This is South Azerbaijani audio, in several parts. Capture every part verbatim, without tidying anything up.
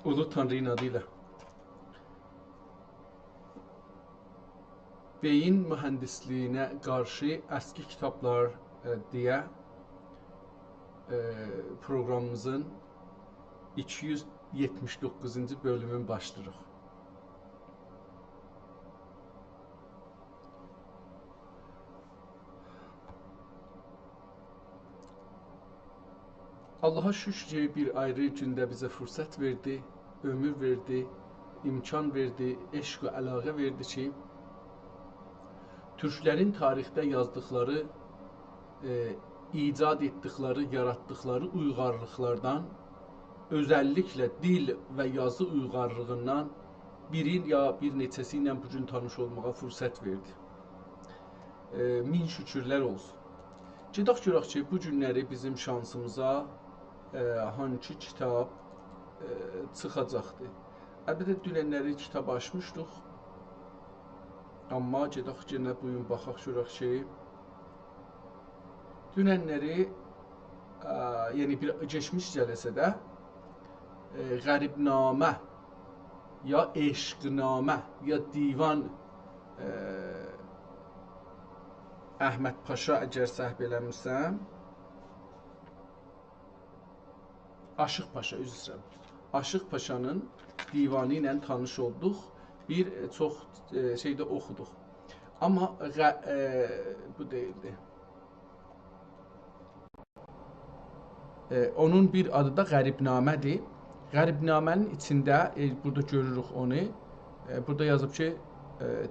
اولو تانری‌نین آدی ایله. بئیین موهندیسلیگینه قارشی اسکی کیتابلار، ائ، دئیه، ائ، پروقرامیمیزین ایکی یوز یئتمیش دوققوزونجو بؤلومون باشلاییریق. آللاها شوکور کی، بیر آیری گونده بیزه فرصت وئردی، عؤمور وئردی، امکان وئردی، عشق و علاقه وئردی کی، تورکلرین تاریخده یازدیقلاری، ائ، ایجاد ائتدیکلری، یاراتدیقلاری اویغارلیقلاردان، اؤزللیکله دیل و یازی اویغارلیغیندان بیری یا بیر نئچه‌سی ایله بو گون تانیش اولماغا فرصت وئردی. ائ، مین شوکورلر اولسون. گئدک گؤرک کی، بو گونلری بیزیم شانسیمیزا، ائ، هانسی کیتاب، ائ، چیخاجاقدیر. البته، دوننلری کیتاب آچمیشدیق. آمما گئدک یئنه بو گون باخاق گؤرک کی، دوننلری، ا، یعنی بیر کئچمیش جلسه‌ده، ائ، غریب‌نامه، یا عشق‌نامه، یا دیوان، ائ، احمد پاشا، اگر سهو ائله‌میرسم، آشیق پاشا، عذر ایسته‌ییرم. آشیق پاشانین دیوانی ایله تانیش اولدوق. بیر، ائ، چوخ، ائ، شئی ده اوخودوق. آمما غ-، ائ، بو دئییلدی. ائ، اونون بیر آدی دا غریب‌نامه‌دیر. غریب‌نامه‌نین ایچینده، ائ، بورادا گؤروروک اونو. ائ، بورادا یازیب کی، ائ،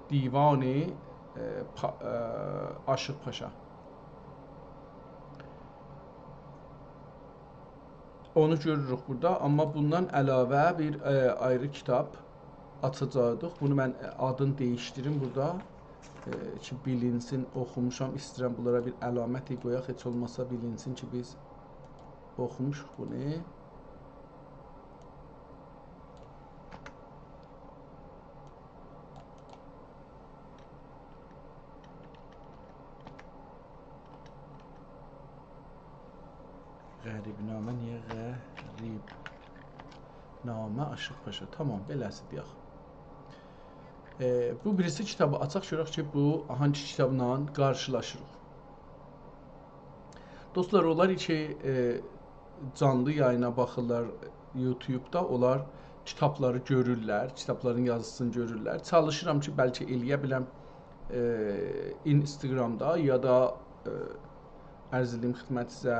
دیوانی، ائ، پا-، ائ، آشیق پاشا. اونو گؤروروک بورادا، آمما بوندان علاوه بیر، ائ، آیری کیتاب آچاجاقدیق. بونو من، ائ، آدینی دییشدیریم بورادا، ائ، کی، بیلینسین، اوخوموشام. ایسته‌ییرم بونلارا بیر علامت قویاق، هئچ اولماسا بیلینسین کی، بیز اوخوموشوق بونو. غریب‌نامه، نییه غریب‌نامه آشیق پاشا؟ تامام، بئله‌سی دئیک. ائ، بو بیریسی کیتابی آچاق گؤرک کی، بو هانسی کیتابلا قارشیلاشیریق. دوستلار، اونلار کی، ائ، جانلی یایینا باخیرلار یوتیوبدا، اونلار کیتابلاری گؤرورلر، کیتابلارین یازیسینی گؤرورلر. چالیشیرام کی، بلکه ائلیه بیلم، ائ، اینستاگرامدا یا دا، ائ، عرض ائله‌ییم خدمتینیزه،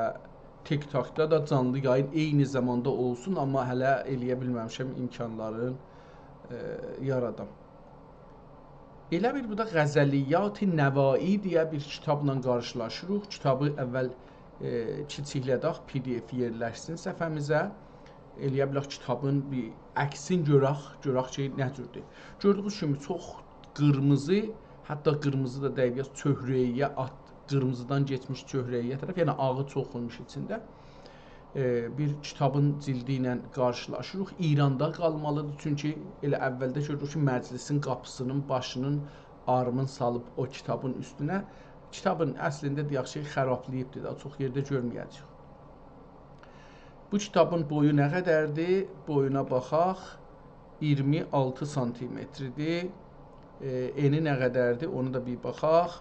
تیک‌تاکدا دا جانلی یایین عینی زاماندا اولسون، آمما هله ائلیه بیلمه‌میشم، امکانلارین، ائ، یارادام. ائله بیل بورادا غزلیات نوایی دئیه بیر کیتابلا قارشیلاشیریق. کیتابی اول، ائ، کیچیکله‌دک، پی دی افی یئرلشسین صفحه‌میزه. ائلیه بیلک کیتابین بیر عکسین گؤرک، گؤرک کی، نه جوردور. گؤردویونوز کیمی چوخ قیرمیزی، حتی قیرمیزی دا دئییل، بیر آز چهره‌یه آت-، قیرمیزیدان کئچمیش چهره‌یه طرف، یعنی آغی چوخ اولموش ایچینده. ائ، بیر کیتابین جیلدی ایله قارشیلاشیریق. ایراندا قالمالیدیر، چونکی ائله اولده گؤروروک کی، مجلسین قاپیسینین باشینین آرمین سالیب او کیتابین اوستونه. کیتابین اصلینده دئیک کی، خرابلاییبدیر دا، چوخ یئرده گؤرمه‌یه‌جه‌ییک. بو کیتابین بویو نه قدردیر؟ بویونا باخاق. اییرمی آلتی سانتیمتردیر. ائ، انی نه قدردیر؟ اونو دا بیر باخاق.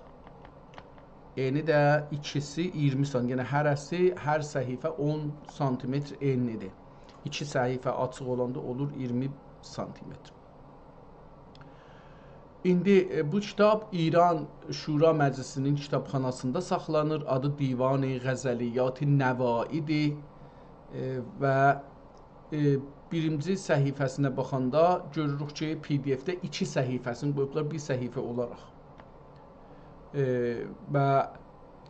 انی ده ایکیسی اییرمی سانت، یعنی هره‌سی، هر صفحه اون سانتیمتر انی‌دیر. ایکی صفحه آچیق اولاندا اولور اییرمی سانتیمتر. ایندی، ائ، بو کیتاب ایران شورا مجلسی‌نین کیتابخاناسیندا ساخلانیر. آدی دیوان غزلیات نوایی‌دیر. ائ، و، ائ، بیرینجی صفحه‌سینه باخاندا گؤروروک کی، پی دی افده ایکی صفحه‌سینی قویوبلار بیر صفحه اولاراق. ائ، و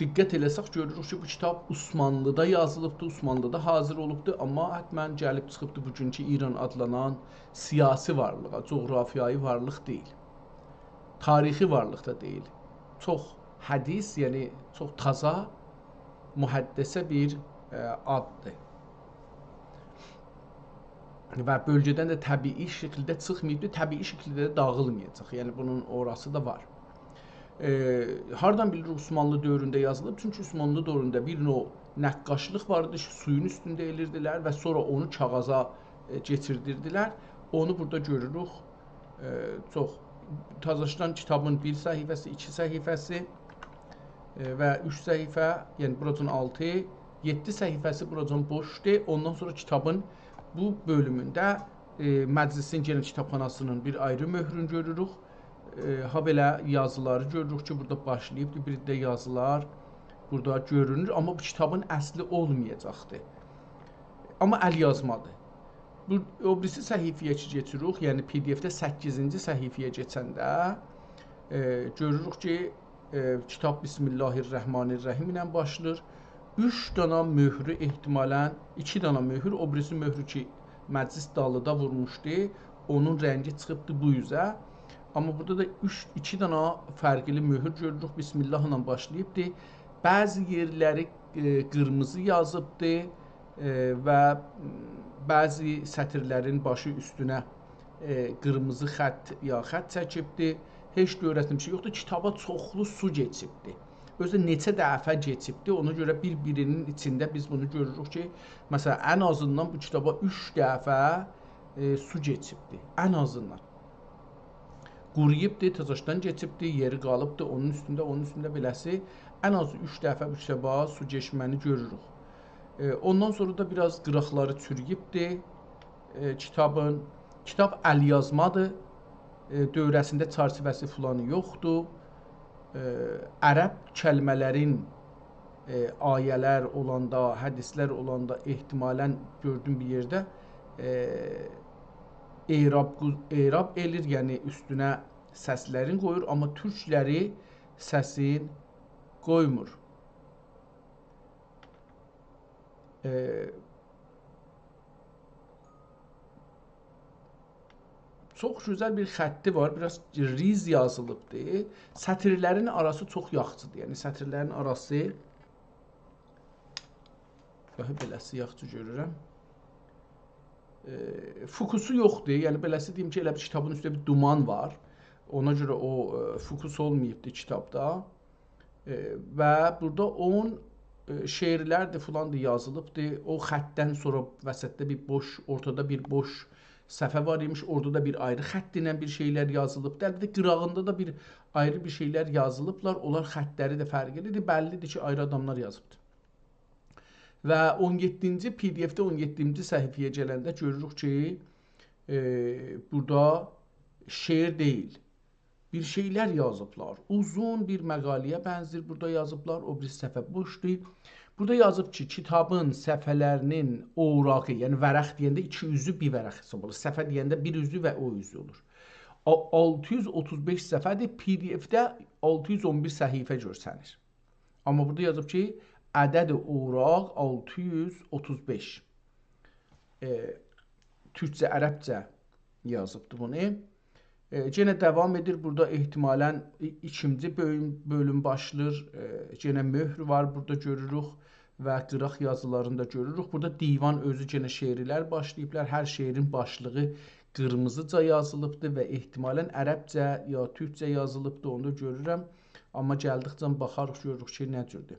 دقت ائله‌سک گؤروروک کی، بو کیتاب عثمانلی‌دا یازیلیبدی، عثمانلی‌دا حاضر اولوبدو، آمما حتماً گلیب چیخیبدی بوگونکو ایران آدلانان سیاسی وارلیغا، جغرافیایی وارلیق دئییل. تاریخی وارلیق دا دئییل. چوخ حدیث، یعنی چوخ تازا، محدثه بیر، ائ، آددیر. و بؤلگه‌دن ده طبیعی شکیلده چیخماییبدی، طبیعی شکیلده ده داغیلمایاجاق. یعنی بونون اوراسی دا وار. ائ، هاردان بیلیر عثمانلی دؤورونده یازیلیب؟ چونکی عثمانلی دؤورونده بیر نوع نقاشلیق وار ایدی، سویون اوستونده ائلیردیلر و سونرا اونو کاغاذا ائ، کئچیردیردیلر. اونو بورادا گؤروروک. ائ، چوخ تازاشدان کیتابین بیر صفحه‌سی، ایکی صفحه‌سی، ائ، و اوچ صفحه، یعنی بوراجان آلتی، یئددی صفحه‌سی بوراجان بوشدور. اوندان سونرا کیتابین بو بؤلومونده، ائ، مجلسین، یئنه کیتابخاناسینین بیر آیری مؤهرونو گؤروروک. ائ، هابئله یازیلاری گؤروروک کی، بورادا باشلاییبدیر، بیر ده یازیلار بورادا گؤرونور، آمما بو کیتابین اصلی اولمایاجاقدیر. آمما ال‌یازمادیر. بو، او بیریسی صفحه‌یه کی کئچیریک، یعنی PDF-ده سککیزینجی صفحه‌یه کئچنده، ائ، گؤروروک کی، ائ، کیتاب بسم الله الرحمن الرحیم ایله باشلاییر. اوچ دانا مؤهرو احتمالاً، ایکی دانا مؤهور، او بیریسی مؤهرو کی، مجلس دالیدا وورموشدو، اونون رنگی چیخیبدی بو اوزه. آمما بورادا دا اوچ، ایکی دانا فرقلی مؤهور گؤروروک، بسم الله ایله باشلاییبدی. بعضی یئرلری، ائ، قیرمیزی یازیبدی، ائ، و، م، بعضی سطیرلرین باشی اوستونه، ائ، قیرمیزی خط یا خط چکیبدی. هئچ ده اؤیرتمه‌میشی یوخدور. کیتابا چوخلو سو کئچیبدی. اؤزو نئچه دفعه کئچیبدی. اونا گؤره بیر-بیرینین ایچینده بیز بونو گؤروروک کی، مثلاً، ان آزیندان بو کیتابا اوچ دفعه، ائ، سو کئچیبدی. ان آزیندان. قورویوبدی، تازاشدان کئچیبدی، یئری قالیبدی، اونون اوستونده، اونون اوستونده بئله‌سی ان آز اوچ دفعه بو کیتابا سو کئچمه‌نی گؤروروک. ائ، اوندان سونرا دا بیر آز قیراقلاری چورویوبدی، ائ، کیتابین. کیتاب ال‌یازمادیر، ائ، دؤوره‌سینده چرچیوه‌سی فلانی یوخدور. ائ، عرب کلمه‌لرین، ائ، آیه‌لر اولاندا، حدیثلر اولاندا احتمالاً گؤردوم بیر یئرده، ائ، اعراب قو-، اعراب ائلیر، یعنی اوستونه سسلرین قویور، آمما تورکلری سسین قویمور. ائ، چوخ گؤزل بیر خطی وار، بیر آز ریز یازیلیبدی. سطیرلرین آراسی چوخ یاخشیدیر، یعنی سطیرلرین آراسی، باخ، بئله‌سی یاخشی گؤرورم. ائ، فوکوسو یوخدور، یعنی بئله‌سی دئییم کی، ائله بیر کیتابین اوستونده بیر دومان وار. اونا گؤره او، ائ، فوکوس اولماییبدی کیتابدا. ائ، و بورادا اون، ائ، شعرلردیر، فلاندیر یازیلیبدی. او خطدن سونرا وسطده بیر بوش، اورتادا بیر بوش صفحه وار ایمیش. اورادا دا بیر آیری خط ایله بیر شئیلر یازیلیبدی. البته، قیراغیندا دا بیر آیری بیر شئیلر یازیلیبلار. اونلار خطلری ده فرقلیدیر. بللیدیر کی، آیری آداملار یازیبدیر. و اون یئددینجی، PDF-ده اون یئددینجی صفحه‌یه گلنده گؤروروک کی، ائ، بورادا شعر دئییل. بیر شئیلر یازیبلار. اوزون بیر مقاله‌یه بنزیر بورادا یازیبلار. او بیریسی صفحه بوشدور. بورادا یازیب کی، کیتابین صفحه‌لرینین اوراقی، یعنی ورق دئینده ایکی اوزو بیر ورق حساب اولور. صفحه دئینده بیر اوزو و او اوزو اولور. آ-، آلتی یوز اوتوز بئش صفحه‌دیر. PDF-ده آلتی یوز اون بیر صفحه گؤرسنیر. آمما بورادا یازیب کی، عدد اوراق آلتی یوز اوتوز بئش. ائ، تورکجه، عربجه یازیبدی بونو. ائ، یئنه داوام ائدیر. بورادا احتمالاً ای-، ایکینجی بؤلوم، بؤلوم باشلاییر. ائ، یئنه مؤهر وار، بورادا گؤروروک و قیراق یازیلارینی دا گؤروروک. بورادا دیوان اؤزو، یئنه شعرلر باشلاییبلار. هر شعرین باشلیغی قیرمیزیجا یازیلیبدی و احتمالاً عربجه یا تورکجه یازیلیبدی، اونو دا گؤرورم. آمما گلدیکجه باخاریق، گؤروروک کی، نه جوردور.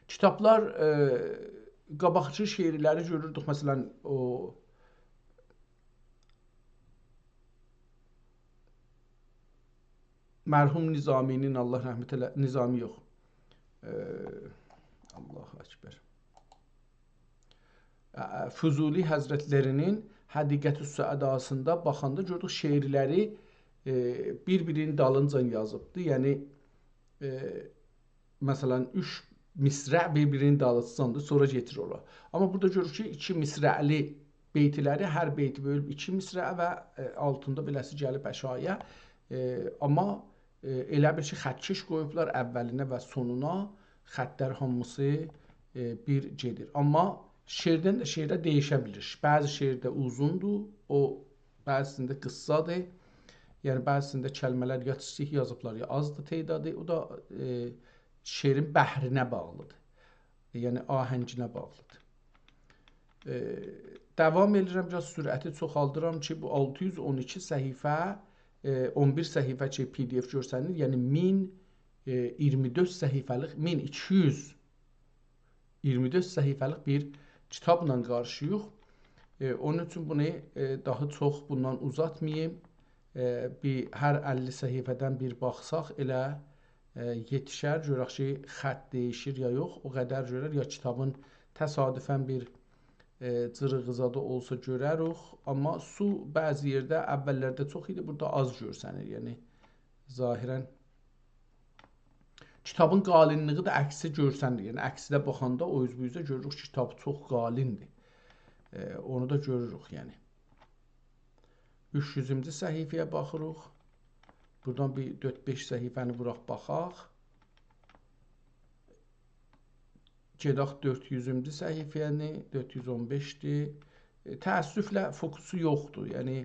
کیتابلار، ائ، قاباقکی شعرلری گؤروردوک، مثلاً، او مرحوم نظامی‌نین، الله رحمت ائله، نظامی یوخ. ائ، الله اکبر. ا، ا، فضولی حضرتلری‌نین حدیقةالسعداسیندا باخاندا گؤردوک شعرلری، ائ، بیر-بیرینین دالینجا یازیبدی. یعنی، ائ، مثلاً، اوچ مصرع بیر-بیرینین دالیسیجاندیر، سونرا گئدیر اورا. آمما بورادا گؤروروک کی، ایکی مصرعلی بیتلری، هر بیتی بؤلوب ایکی مصرعه و، ائ، آلتیندا بئله‌سی گلیب آشاغییا. ائ، آمما، ائ، ائله بیل کی، خط‌کش قویوبلار اولینه و سونونا، خطلر هامیسی، ائ، بیر گئدیر. آمما شعردن ده شعره دییشه بیلیر. بعضی شعرده اوزوندور، او بعضی‌سینده قیسسادیر. یعنی، بعضی‌سینده کلمه‌لر یا کیچیک یازیبلار، یا آزدیر تعدادی. او دا، ائ، شعرین بحرینه باغلیدیر. یعنی، آهنگینه باغلیدیر. ائ، داوام ائدیرم، بیر آز سرعتی چوخالدیرام کی، بو آلتی یوز اون ایکی صفحه، ائ، اون بیر صفحه کی، PDF گؤرسنیر، یعنی مین، ائ، اییرمی دؤرد صفحه‌لیک، مین ایکی یوز اییرمی دؤرد صفحه‌لیک بیر کیتابلا قارشیییق. ائ، اونون اوچون بونو، ائ، داها چوخ بوندان اوزاتماییم. ائ، بیر هر اللی صفحه‌دن بیر باخساق ائله، ائ، یئتیشر، گؤرک کی، خط دییشیر یا یوخ، او قدر گؤرر، یا کیتابین تصادفاً بیر، ائ، جیریغی زادی اولسا گؤرروخ. آمما سو بعضی یئرده اوللرده چوخ ایدی، بورادا آز گؤرسنیر. یعنی، ظاهراً کیتابین قالینلیگی ده عکسه گؤرسنیر. یعنی، عکسده باخاندا او اوز بو اوزه گؤروروک کی، کیتاب چوخ قالیندیر. ائ، اونو دا گؤروروک، یعنی. اوچ یوزونجو صفحه‌یه باخیریق. بورادان بیر دؤرد-بئش صفحه‌نی ووراق، باخاق. گئدک دؤرد یوزونجو صفحه‌نی، دؤرد یوز اون بئشدیر. ائ، تأسفله فوکوسو یوخدور. یعنی،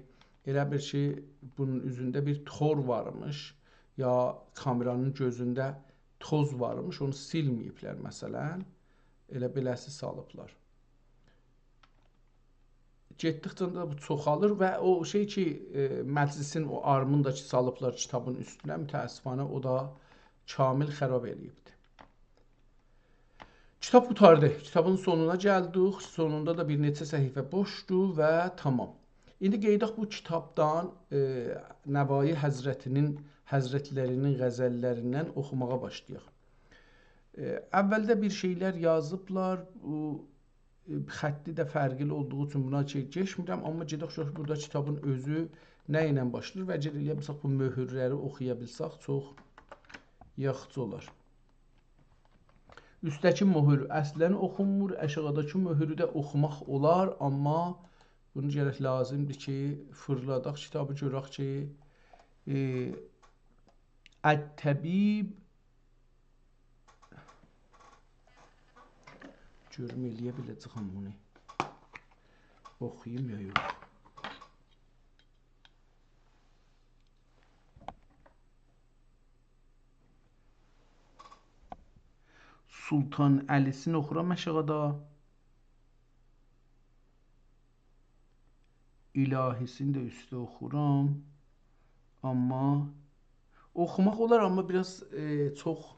ائله بیل کی، بونون اوزونده بیر تور وارمیش، یا کامئرانین گؤزونده توز وارمیش، اونو سیلمه‌ییبلر، مثلاً. ائله بئله‌سی سالیبلار. گئتدیکجه ده بو چوخالیر و او شئی کی، ائ، مجلسین او آرمین دا کی، سالیبلار کیتابین اوستونه، متأسفانه او دا کامل خراب ائله‌ییبدیر. کیتاب قوتاردی. کیتابین سونونا گلدیک. سونوندا دا بیر نئچه صفحه بوشدور و تمام. ایندی قئییدک بو کیتابدان، ائ، نوایی حضرتی‌نین، حضرتلری‌نین غزللریندن اوخوماغا باشلایاق. ائ، اولده بیر شئیلر یازیبلار. بو، ائ، خطی ده فرقلی اولدوغو اوچون بونا شئی کئچمیرم، آمما گئدک گؤرک بورادا کیتابین اؤزو نه ایله باشلاییر و اگر ائلیه بیلسک بو مؤهورلری اوخویا بیلسک چوخ یاخشی اولار. اوستده‌کی مؤهور اصلاً اوخونمور، آشاغیداکی مؤهورو ده اوخوماق اولار، آمما بونو گرک لازیمدیر کی، فیرلاداق کیتابی گؤرک کی، ائ، الطبیب، گؤروم ائلیه بیله‌جه‌یم بونو اوخویوم یا یوخ. سلطان علی‌سینی اوخورام آشاغیدا. الهی‌سینی ده اوسته اوخورام. آمما اوخوماق اولار، آمما بیر آز، ائ، چوخ،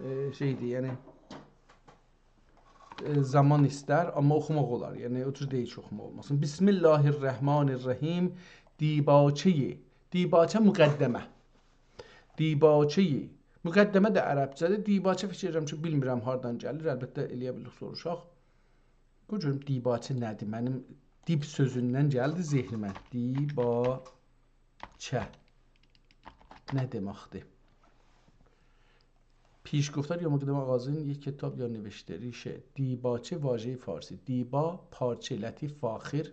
ائ، شئیدیر، یعنی، ائ، زامان ایستر، آمما اوخوماق اولار. یعنی، او جور دئییل کی، اوخوماق اولماسین. بسم الله الرحمن الرحیم. دیباچه‌ی، دیباچه مقدمه. دیباچه‌ی، مقدمه ده عربجه‌دیر. دیباچه فیکیر ائدیرم کی، بیلمیرم هاردان گلیر. البته، ائلیه بیلیریک سوروشاق. قوی گؤروم دیباچه نه‌دیر؟ منیم دیب سؤزوندن گلدی ذهنیمه. دیباچه نه دئمکدیر؟ پیشگفتار یا مقدمه‌ی آغازین یک کتاب یا نوشته. ریشه. دیباچه، واژه‌ی فارسی. دیبا، پارچه، لطیف، فاخر.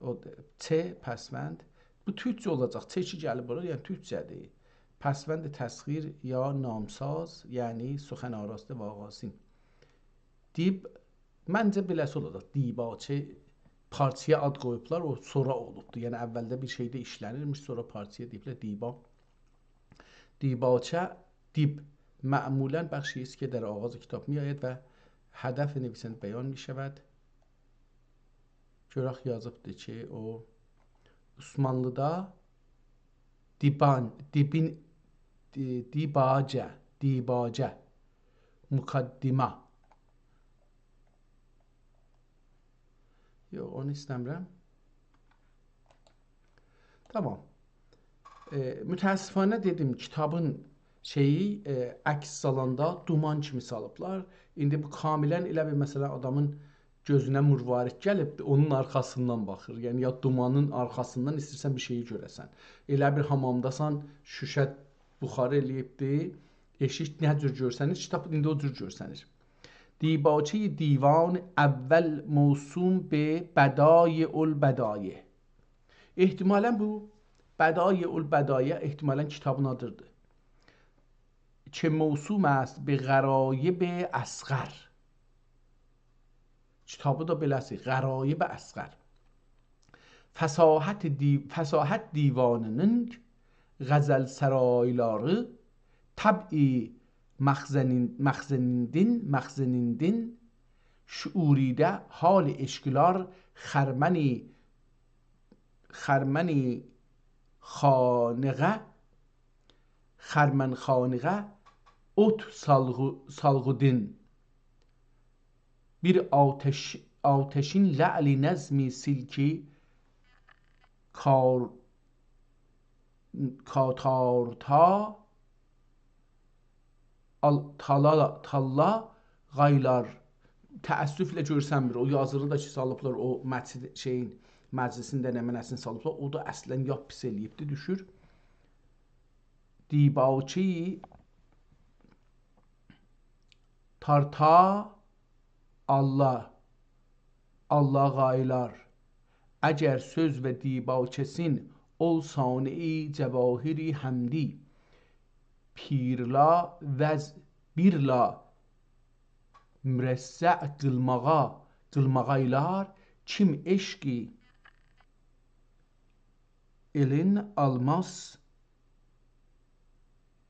او، چه، پسوند. بو تورکجه اولاجاق. چه کی گلیب بورا، یعنی تورکجه‌دیر. پسوند تصغیر یا نامساز، یعنی سخن آراسته و آغازین. دیب، منجه بئله‌سی اولاجاق. دیباچه، پارچایا آد قویوبلار، او سونرا اولوبدور. یعنی اولده بیر شئیده ایشله‌نیرمیش، سونرا پارچایا دئییبلر دیبا. دیباچه، دیب، معمولاً بخشی است که در آغاز کتاب می‌آید و هدف نویسنده بیان می‌شود. گؤرک یازیبدیر کی، او عثمانلیدا دیبان، دیبین، دی-، دیباچه، دیباچه، مقدمه. یوخ، اونو ایسته‌میرم. تمام. ائ، متأسفانه دئدیم، کیتابین شئیی، ائ، عکس سالاندا دومان کیمی سالیبلار. ایندی بو کاملاً ائله بیر، مثلاً، آدامین گؤزونه مروارید گلیبدیر، اونون آرخاسیندان باخیر. یعنی، یا دومانین آرخاسیندان ایسته‌ییرسن بیر شئیی گؤره‌سن. ائله بیر حامامداسان، شوشه بخاری ائله‌ییبدی، ائشیک نه جور گؤرسنیر، کیتاب ایندی او جور گؤرسنیر. دیباچه‌ی دیوان اول موسوم به بدایع البدایع. احتمالاً بو بدایع البدایع احتمالاً کیتابین آدیدیر. که موسوم است به غرایب اصغر. کیتابی دا بئله‌سی، غرایب اصغر. فصاحت دی-، فصاحت دیوانی‌نین غزل سرایلاری، طبع مخزنین-، مخزنیندین، مخزنیندین، شعوریده حال اشکلار خرمنی، خرمنی خانقه، خرمن‌خانقه اوت سالغو-، سالغودین. بیر آتش، آتشین لعلی نظمی سیلکی کار-، کاتارتا آل-، تالا، تالا قایلار. تأسفله گؤرسنمیر. او یازینی دا کی سالیبلار، او مسجد، شئیین، مجلسین ده نمنه‌سینی سالیبلار. او دا اصلا یاپ پیس ائله‌ییبدی، دوشور. دیباچی تارتا آللا، آللا قایلار. اگر سؤز و دیباچه‌سین اول صانعی جواهری حمدی، پیرلا وز-، بیرلا مرصع قیلماغا، قیلماغایلار، کیم عشقی ائلین آلماز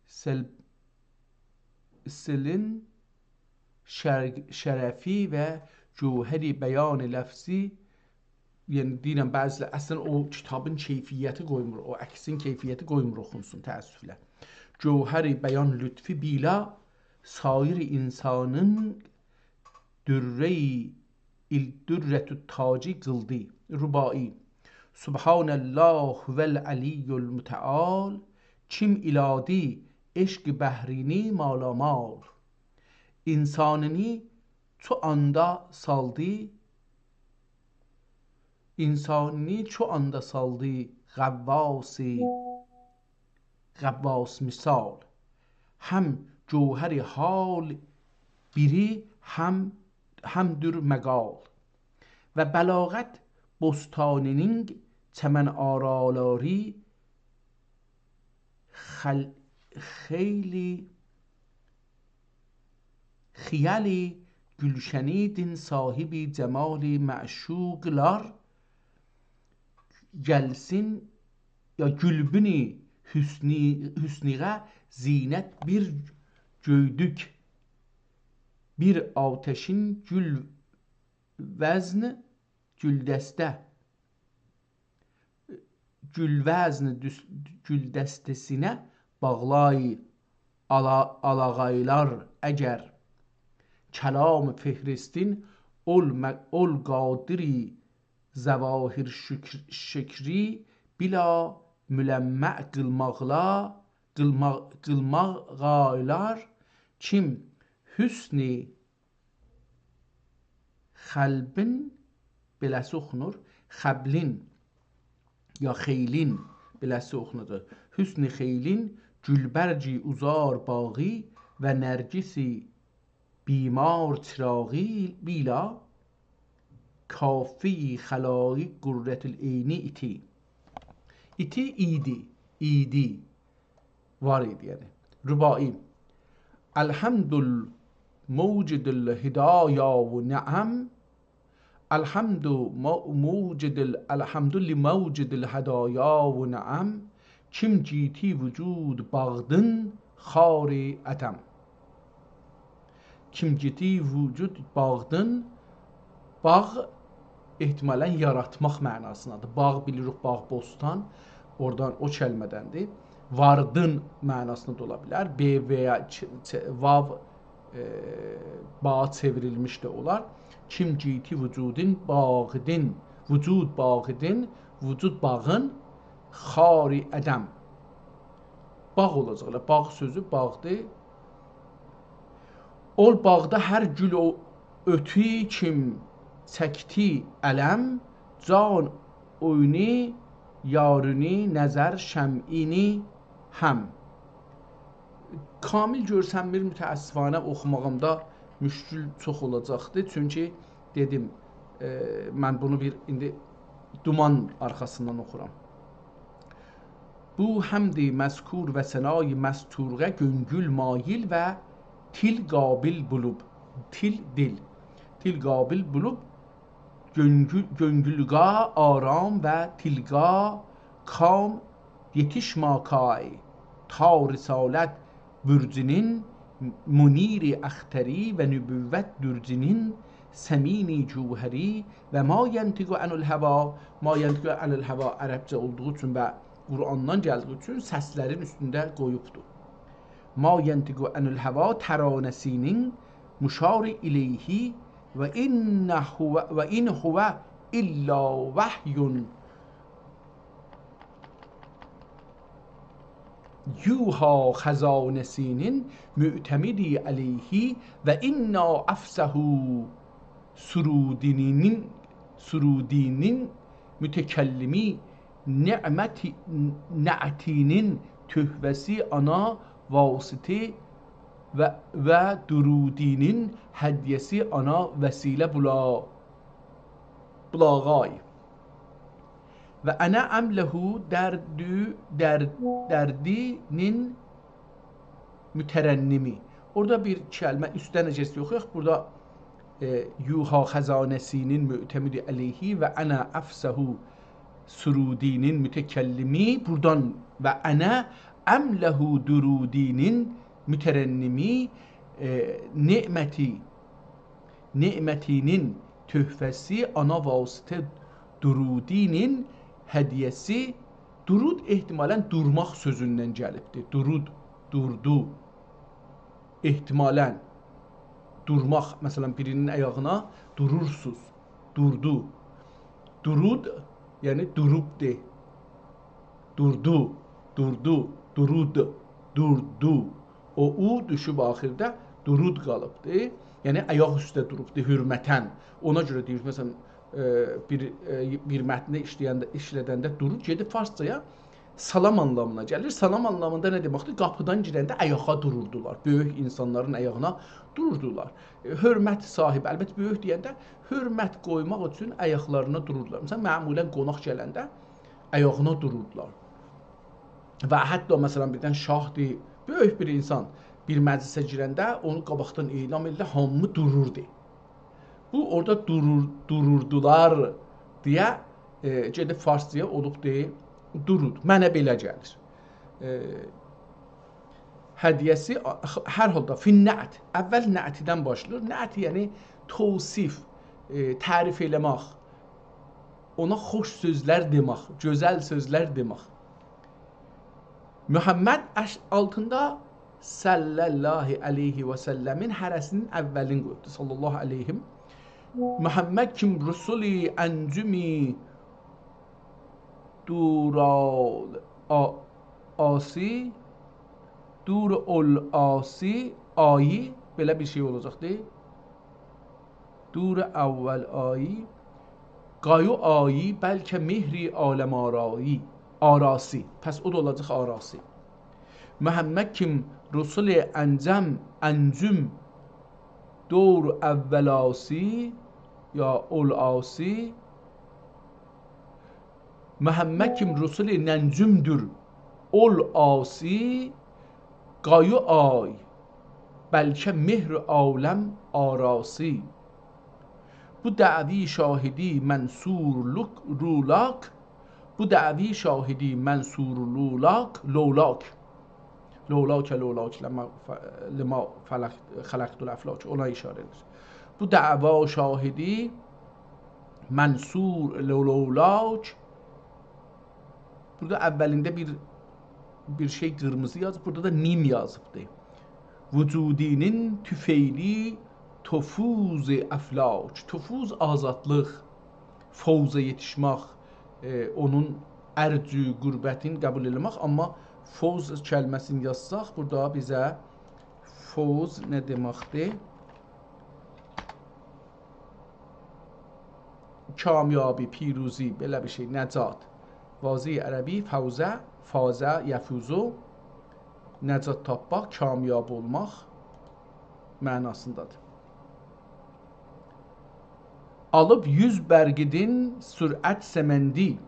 سل-، سیلین شر-، شرفی و جوهر بیان لفظی، یعنی دئییرم، بعضی‌لر اصلا او کیتابین کیفیتی قویمور، او عکسین کیفیتی قویمور اوخونسون، تأسفله. جوهر بیان لطفی بیلا، سایر انسانین دره‌ی ایل-، درة التاجی قیلدی. رباعی. سبحان الله هو العلی المتعال، کیم ائله‌دی عشق بحرینی مالامال. انسانینی چو آندا سالدی، انسانینی چو آندا سالدی غواصی، غواص مثال. هم جوهر حال بیری، هم، همدور مقال. و بلاغت بوستانینین چمن آرالاری خل-، خیلی خیالی گلشنیدین صاحبی جمالی معشوقلار گلسین، یا گلبنی حسنی-، حسنیغه زینت بیر گؤیدوک، بیر آتشین گل وزن گلدسته، گل وزن دوس-، گلدسته‌سینه باغلای آلا-، آلاغایلار اگر. کلام فهرستین اول م-، اول قادری ظواهر شکر-، شکری بلا ملمع قیلماغلا، قیلما-، قیلماغایلار کیم حسنی خلبین، بئله‌سی اوخونور، خبلین، یا خیلین، بئله‌سی اوخوناجاق. حسن خیلین گلبرگی عذار باغی و نرگسی بیمار چراغی بیلا کافی خلایی قرة العینی ایتی. ایتی ایدی، ایدی. وار ایدی، یعنی. رباعی. الحمد الموجد الهدایا و نعم. الحمد مو-، موجد ال-، الحمد لموجد الهدایا و نعم. کیم گیتی وجود باغدین خاری عدم. کیم گیتی وجود باغدین، باغ احتمالا یاراتماق معناسیندادیر. باغ، بیلیریک، باغ، بوستان، اورادان، او کلمه‌دندیر. واردین معناسیندا دا اولا بیلر. ب و یا چ-، چ-، واو، ائ، با چئوریلمیش ده اولار. کیم گیتی وجودین باغدین، وجود باغدین، وجود باغین، خاری عدم. باغ اولاجاق، ائله باغ سؤزو باغدیر. اول باغدا هر گول او-، اؤتو کیم چکدی علم، جان اوینو یارینی نظر شمعینی هم. کامل گؤرسنمیر، متأسفانه اوخوماغیمدا مشکل چوخ اولاجاقدی. چونکی دئدیم، ائ، من بونو بیر ایندی دومان آرخاسیندان اوخورام. بو حمد مذکور و ثنای مستورقه گؤنگول مایل و تیل قابل بولوب، تیل، دیل، تیل قابل بولوب، گؤنگول، گؤنگولگا آرام و تیلگا کام یئتیشماکای تا رسالت برجینین منیر اختری و نبوت درجینین ثمین جوهری و ما ینطق عن الهوی، ما ینطق عن الهوی عربجه اولدوغو اوچون و قرآندان گلدیگی اوچون سسلرین اوستونده قویوبدور. ما ینطق عن الهوی ترانه‌سینین مشار الیه و إن هو، و إن هو إلا وحی یوحی خزانه‌سی‌نین معتمدی علیه و إن عفسه سرودی‌نین، سرودی‌نین متکلمی نعمتی، نعتی‌نین تحفه‌سی آنا واسطه و، و درودی‌نین هدیه‌سی آنا وسیله بولا، بولاغای. و أنا أملأ دردو، درد، دردی‌نین مترنمی. اورادا بیر کلمه اوستدن نئجه اوخویاق. بورادا، ائ، یوحی خزانه‌سی‌نین معتمدی علیه و أنا عفسه سرودی‌نین متکلمی. بورادان و أنا أملأ درودی‌نین مترنمی، ائ، نعمتی، نعمتی‌نین تحفه‌سی آنا واسطه درودی‌نین هدیه‌سی. درود احتمالاً دورماق سؤزوندن گلیبدیر. درود، دوردو. احتمالاً دورماق، مثلاً، بیری‌نین آیاغینا دورورسوز. دوردو. درود، یعنی دوروبدور. دوردو، دوردو، درود، دوردو. او «او» دوشوب آخیردا، درود قالیبدی. یعنی آیاق اوسته دوروبدو، حرمتاً. اونا گؤره دئییر، مثلاً، ائ، بیر، ائ، بیر متنی ایشله‌ینده، ایشله‌دنده «درود» گئدیب فارسجایا سلام آنلامینا گلیر. سلام آنلامیندا نه دئمکدیر؟ قاپیدان گیرنده آیاغا دوروردولار. بؤیوک اینسانلارین آیاغینا دوروردولار. ائ، حرمت صاحیبی، البته، بؤیوک دئینده حرمت قویماق اوچون آیاقلارینا دوروردولار. مثلاً، معمولاً قوناق گلنده آیاغینا دوروردولار. و حتی، مثلاً، بیردن شاهدیر، بؤیوک بیر اینسان بیر مجلسه گیرنده اونو قاباقدان اعلام ائدیرلر، هامی دوروردو. بو اورادا دورور، دوروردولار دئیه، ائ، گئدیب فارسجایا اولوبدور درود. منه بئله گلیر. ائ، هدیه‌سی، آ-، هر حالدا فی النعت. اول نعتیدن باشلاییر. نعت، یعنی توصیف، ائ، تعریف ائله‌مک، اونا خوش سؤزلر دئمک، گؤزل سؤزلر دئمک. محمد اش-، آلتیندا صلی الله علیه و سلمین هره‌سینین اولین قویوبدور. صلی الله علیهم. محمد کیم رسولی انجمی دورال آ-، آسی، دور اول آسی، آیی، بئله بیر شئی اولاجاقدی. دور اول آیی، قایو آیی، بلکه مهری عالم آرایی، آراسی. پس او دا اولاجاق آراسی. محمد کیم رسول انجم، انجم، دور اول آسی، یا اول آسی. محمد کیم رسول ننجمدور، اول آسی، قایو آی، بلکه مهر عالم آراسی. بو دعوی شاهدی منصور لوک، رولاک، بو دعوی شاهدی منصور لولاک، لولاک. لولاک، لولاک، لما ف-، لما فلق-، خلقت الافلاک. اونا ایشاره ائدیر. بو دعوا شاهدی منصور لولاک. بورادا اولینده بیر، بیر شئی قیرمیزی یازیب، بورادا دا میم یازیبدی. وجودی‌نین طفیلی تفوز افلاک. تفوز آزادلیق، فوزا یئتیشمک، ائ، اونون ارجو قربتین قبول ائله‌مک. آمما فوز کلمه‌سینی یازساق، بورادا بیزه فوز نه دئمکدیر؟ کامیابی، پیروزی، بئله بیر شئی، نجات. واژه‌ی عربی فوزه، فاز، یفوز، نجات تاپماق، کامیاب اولماق معناسیندادیر. آلیب یوز برقیدین سرعت سمندی.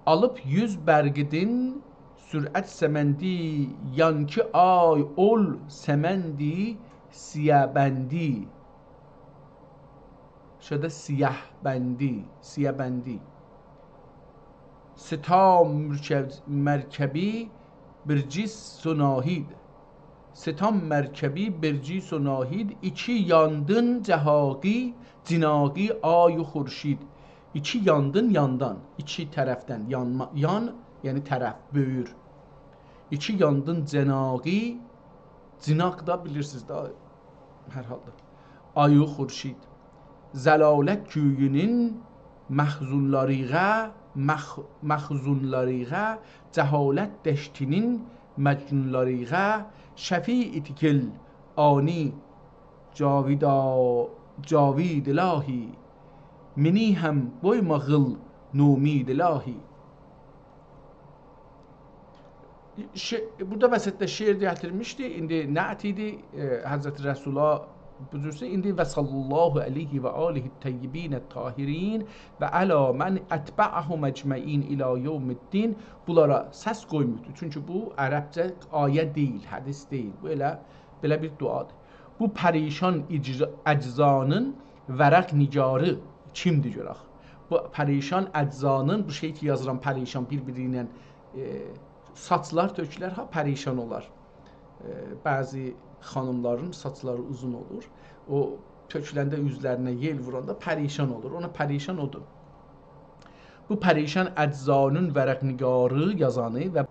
آلیب یوز برقیدین سرعت سمندی، یانکی آی اول سمندی سیه‌بندی. شده سیه‌بندی، سیه‌بندی. ستا مرکب-، مرکبی برجیس و ناهید. ستا مرکبی برجیس و ناهید، ایکی یاندین جهاقی، جناقی آی و خورشید. ایکی یاندین، یاندان. ایکی طرفدن یانما، یان، یعنی طرف، بؤیور. ایکی یاندین جناقی، جناق دا بیلیرسینیز ده، هر حالدا. آیی خورشید. ضلالت کویونون مخزونلاریغا، مخ-، مخزونلاریغا، جهالت دشتینین مجنونلاریغا، شفیع تیکیل آنی جاویدا-، جاوید الهی، منی هم قویما قیل نومید الهی. شع-، بورادا وسطده شعر گتیرمیشدی، ایندی نعت ایدی، ائ، حضرت رسولا بویورسا، ایندی «و صلی الله علیه و آله الطیبین الطاهرین و علی من اتبعهم اجمعین الی یوم الدین»، بونلارا سس قویموردو. چونکی بو عربجه آیه دئییل، حدیث دئییل. بو ائله بئله بیر دعادیر. بو پریشان اجز-، اجزانین ورق نگاری کیمدیر گؤرک؟ بو پریشان اجزانین، بو شئی کی یازیرام پریشان، بیر-بیری ایله، ائ، ساچلار تؤکولر، ها، پریشان اولار. ائ، بعضی خانیملارین ساچلاری اوزون اولور. او تؤکولنده اوزلرینه یئل ووراندا پریشان اولور. اونا پریشان اودور. بو پریشان اجزانین ورق نگاری یازانی و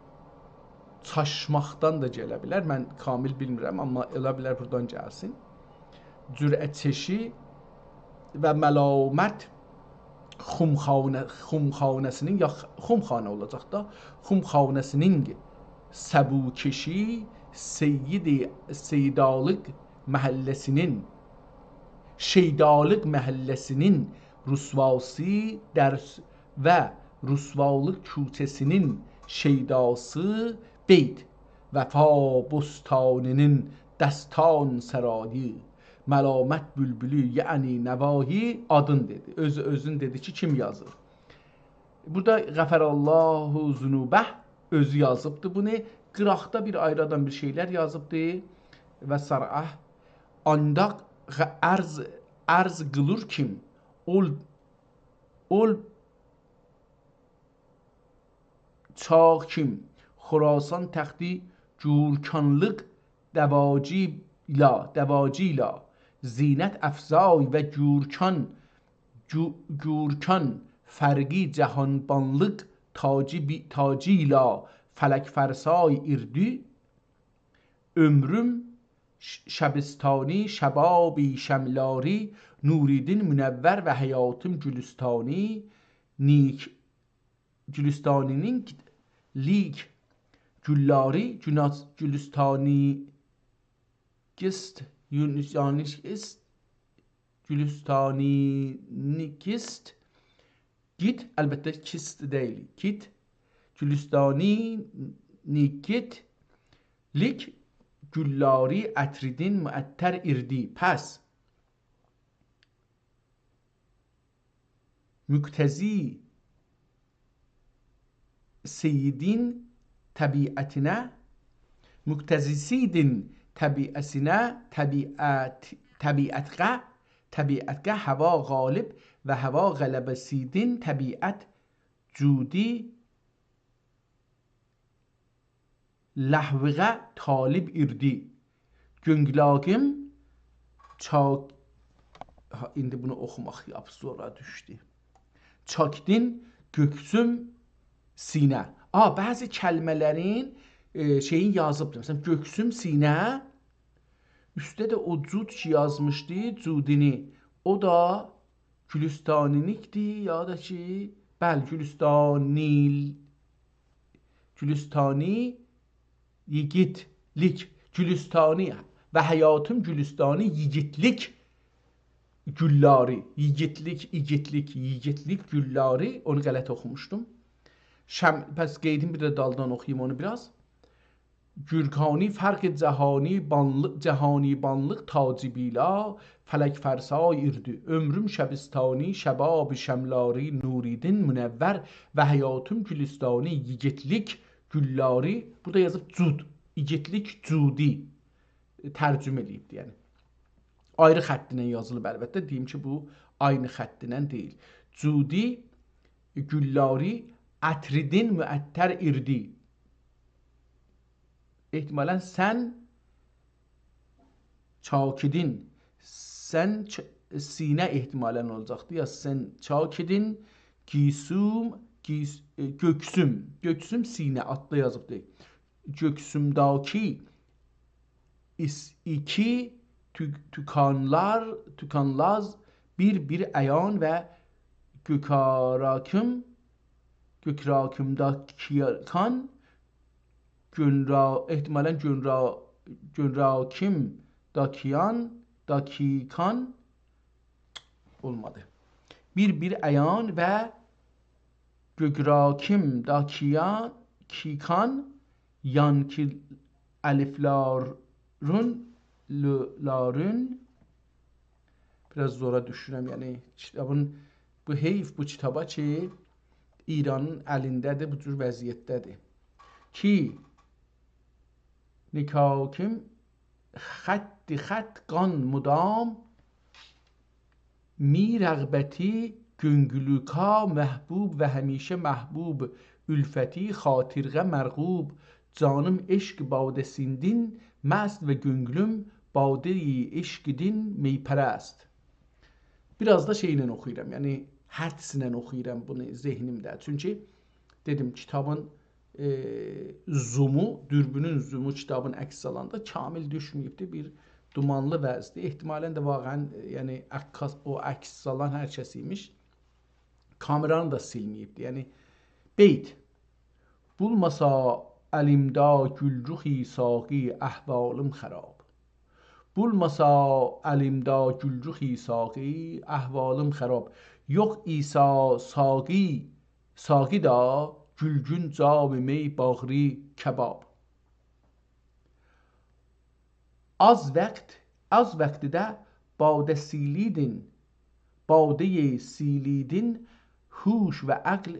چاشماقدان دا گله بیلر. من کامل بیلمیرم، آمما اولا بیلر بورادان گلسین. جرعه‌چشی و ملامت خمخانه، خمخانه‌سینین، یا خ-، خمخانه اولاجاق دا، خمخانه‌سینین سبوکشی، سید، سیدالیق محله‌سینین، شیدالیق محله‌سینین رسواسی، درس و رسوالیق کوچه‌سینین شیداسی، بید، وفا بستانی‌نین دستان سرایی، ملامت بولبولو، یعنی نوایی، آدین دئدی. اؤزو اؤزون دئدی کی، کیم یازیر؟ بورادا «غفر الله ذنوبه» اؤزو یازیبدی بونو. قیراقدا بیر آیری آدام بیر شئیلر یازیبدی. «و صرعه آنداق غ-، عرض، عرض قیلور کیم، اول، اول چاغ کیم، خراسان تختی گورکانلیق دواجی ایله، دواجی ایله، زینت افزای و گورکان، گو-، گورکان فرقی جهانبانلیق تاجی بی-، تاجی ایله، فلک فرسای ایردی، عؤمروم ش-، شبستانی، شبابی شملاری، نوریدین منور و حیاتیم گلستانی، نیک گلستانی‌نین لیک گوللاری، گوناز-، گلستانی گیست، یونیسانی گیست، گلستانی گیست، گیت، البته کیست دئییل، گیت، گلستانی گیت، لیک گوللاری عطریدین معطر ایردی. پس مقتضی سیدین طبیعتینه، مقتضی سیدین طبیعتینه، طبیعت، طبیعتقه، طبیعتقه هوا غالب و هوا غلبه سیدین طبیعت جودی لهویغه طالب ایردی. گؤنگلاغیم چاک-، ها، ایندی بونو اوخوماق لاپ زورا دوشدو. چاکدین گؤکسوم سینه. آ، بعضی کلمه‌لرین، ائ، شئیین یازیبدیر. مثلا، گؤکسوم سینه، اوسته ده او جود کی یازمیشدی، جودینی. او دا گلستانی‌نیکدیر، یا دا کی، بلی، گلستانی، گلستانی، ییگیتلیک، گلستانی و حیاتیم گلستانی، ییگیتلیک گوللاری، ییگیتلیک، ایگیتلیک، ییگیتلیک گوللاری، اونو غلط اوخوموشدوم. شم-، پس قئییدیم، بیر ده دالدان اوخویوم اونو بیر آز. گورکانی فرق جهانی بانلی-، جهانی بانلیق تاجی بیلا، فلک فرسای ایردی. عؤمروم شبستانی، شباب شملاری، نوریدین منور و حیاتیم گلستانی، ییگیتلیک گوللاری. بورادا یازیب جود، ایگیتلیک جودی. ترجمه ائله‌ییبدی، یعنی. آیری خطینن یازیلیب، البته. دئییم کی، بو عینی خطینن دئییل. جودی گوللاری عطریدین معطر ایردی. احتمالا سن چاکیدین، سن چ-، سینه احتمالا اولاجاقدی، یا سن چاکیدین، گیسوم، گیس-، ائ، گؤکسوم، گؤکسوم سینه، آلتدا یازیبدی. گؤکسومداکی ایس-، ایکی تو-، توکانلار، توکانلاز بیر-بیر عیان و گؤکاراکیم، گؤکراکیمداکیان، گؤنرا-، احتمالاً گؤنرا-، گؤنراکیم داکیان، داکیکان اولمادی. بیر-بیر عیان و گؤکراکیم داکیان، کیکان، یانکی الفلارون، لو-، لارون. بیر آز زورا دوشورم، یعنی کیتابین، بو حیف بو کیتابا کی، ایرانین الینده‌دیر، بو جور وضعیتده‌دیر. کی، نکاکیم، خط خط قان مدام، می رغبتی گؤنگلوکا محبوب و همیشه محبوب الفتی خاطرغه مرغوب، جانیم عشق باده سیندین مست و گؤنگلوم باده‌ی عشقدین می‌پرست. بیر آز دا شئیله اوخویورام، یعنی حدسله اوخویورام بونو ذهنیمده. چونکی دئدیم، کیتابین، ائ، زومو، دوربینون زومو کیتابین عکس آلاندا کامل دوشمه‌ییبدی، بیر دومانلی وضعدیر. احتمالاً ده واقعاً، ائ، یعنی عکاس، او عکس آلان هر کس ایمیش، کامئرانی دا سیلمه‌ییبدی. یعنی بیت: بولماسا الیمدا گول رخی ساقی، احوالیم خراب. بولماسا الیمدا گول رخی ساقی، احوالیم خراب. یوخ ایسا ساقی، ساقیدا گولگون جام می، باغری کباب. آز واخت، آز واختیده باده سیلیدین، باده‌ی سیلیدین، هوش و عقل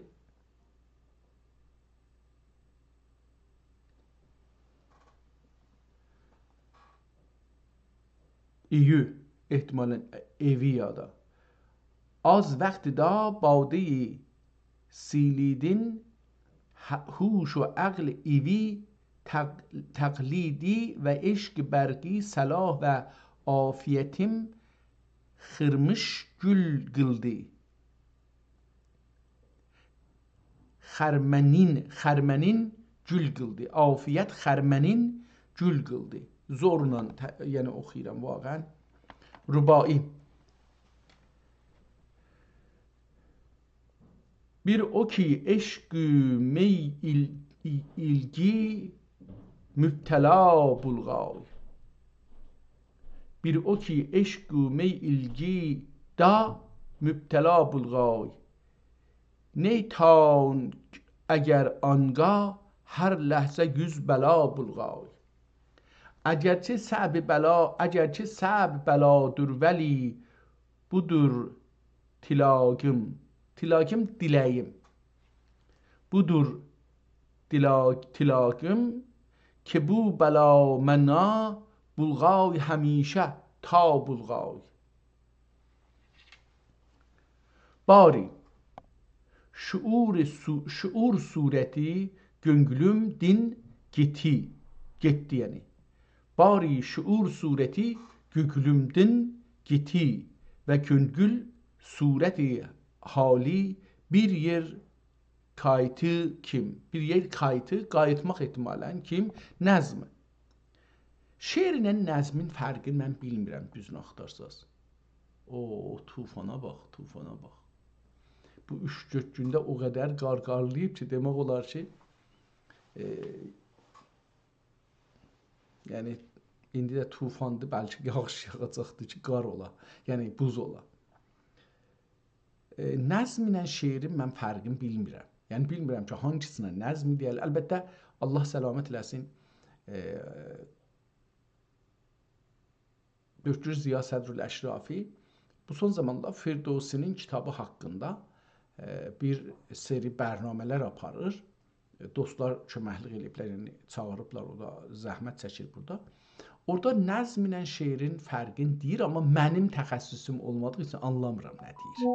ایوی، احتمالاً ائوی یا دا. آز واختیدا باده‌ی سیلیدین، ه-، هوش و عقل ایوی، تق-، تقلیدی و عشق برقی، صلاح و عافیتیم خیرمیش گول قیلدی. خرمنین، خرمنین گول قیلدی. عافیت خرمنین گول قیلدی. زورلا ته-، یعنی اوخویورام واقعاً. رباعی. بیر او کی عشق و می ایل-، ای-، ایلگی مبتلا بولغای. بیر او کی عشق و می ایلگیدا مبتلا بولغای. نی تانک اگر آنگا هر لحظه یوز بلا بولغای. اگرچه صعب بلا، اگرچه صعب بلادور ولی، بودور تیلاقیم. تیلاقیم، دیله‌ییم. بودور دیلا-، تیلاقیم، کی بو بلا منا بولغای همیشه تا بولغای. باری شعور صو-، شعور صورتی گؤنگلومدن گئتی، گئتدی یعنی. باری شعور صورتی گؤنگلومدن گئتی و گؤنگول صورت حالی بیر یئر قایتی کیم، بیر یئر قایتی، قاییتماق احتمالاً کیم، نظم. شعرله نظمین فرقینی من بیلمیرم، دوزونو آختارساز. او، طوفانا باخ، طوفانا باخ. بو اوچ-دؤرد گونده او قدر قار قارلاییب کی، دئمک اولار کی، ائ، یعنی، ایندی ده طوفاندیر، بلکه یاغیش یاغاجاقدیر کی، قار اولا، یعنی بوز اولا. ائ، نظم ایله شعرین من فرقینی بیلمیرم. یعنی، بیلمیرم کی، هانگیسینه نظم دئیرلر. البته، الله سلامت ائله‌سین، ائ، دکتر ضیا صدرالاشرافی بو سون زاماندا فردوسی‌نین کیتابی حاقیندا، ائ، بیر سری برنامه‌لر آپاریر. دوستلار کؤمکلیک ائله‌ییبلر، یعنی چاغیریبلار، او دا زحمت چکیر بورادا. اورادا نظم ایله شعرین فرقینی دئییر، آمما منیم تخصصوم اولمادیغی اوچون آنلامیرام نه دئییر.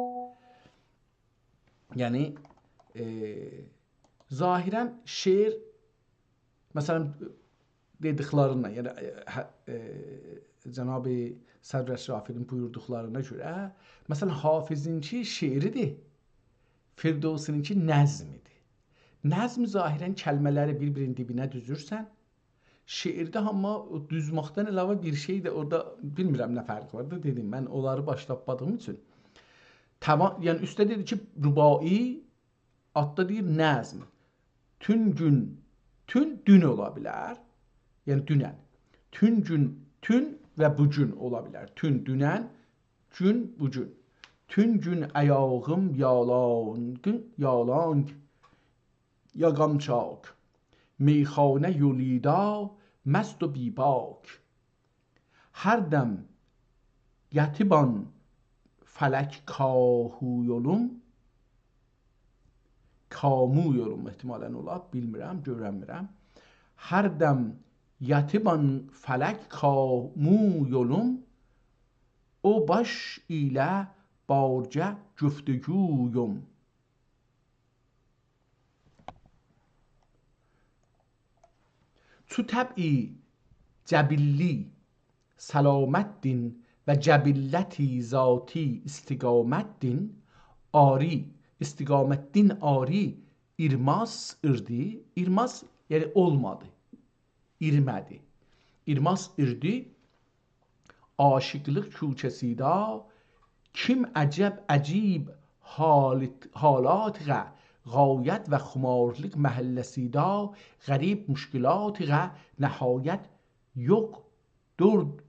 یعنی، ائ، ظاهراً شعر، مثلاً، دئدیکلریندن، یعنی، ائ، هه-، ائ، جناب صدرالاشرافی‌نین بویوردوقلارینا گؤره، مثلاً، حافظینکی شعریدیر، فردوسی‌نینکی نظمیدیر. نظم ظاهراً کلمه‌لری بیر-بیرینین دیبینه دوزورسن، شعرده آمما او دوزماقدان علاوه بیر شئی ده اورادا، بیلمیرم نه فرقی وار دا، دئدیم، من اونلاری باش تاپمادیغیم اوچون. توان، یعنی اوسته دئدی کی، رباعی، آلتدا دئییر نظم. تون گون، تون دون اولا بیلر. یعنی دونن. تون گون، تون و بو گون اولا بیلر. تون دونن، گون بو گون. تون گون آیاغیم یالانگ، یالانگ، یاغام چاک. میخانه یولیدا مست و بی‌باک. هر دم یتیبان فلک کاهو یولوم، کامو یولوم احتمالاً اولا، بیلمیرم، گؤرنمیرم. هر دم یتیبان فلک کامو یولوم، او باش ایله بارجه گفتگویم. چو طبعی جبیلی سلامتدین و جبلتی ذاتی استقامتدین، آری، استقامتدین آری، ایرماس ایردی، ایرماس، یعنی اولمادی، ایرمه‌دی. ایرماس ایردی، عاشقلیق کوچه‌سیدا، کیم عجب عجیب حالت-، حالاتیغه غایت و خمارلیق محله‌سیدا، غریب مشکلاتیغه نهایت یوخ، دور-،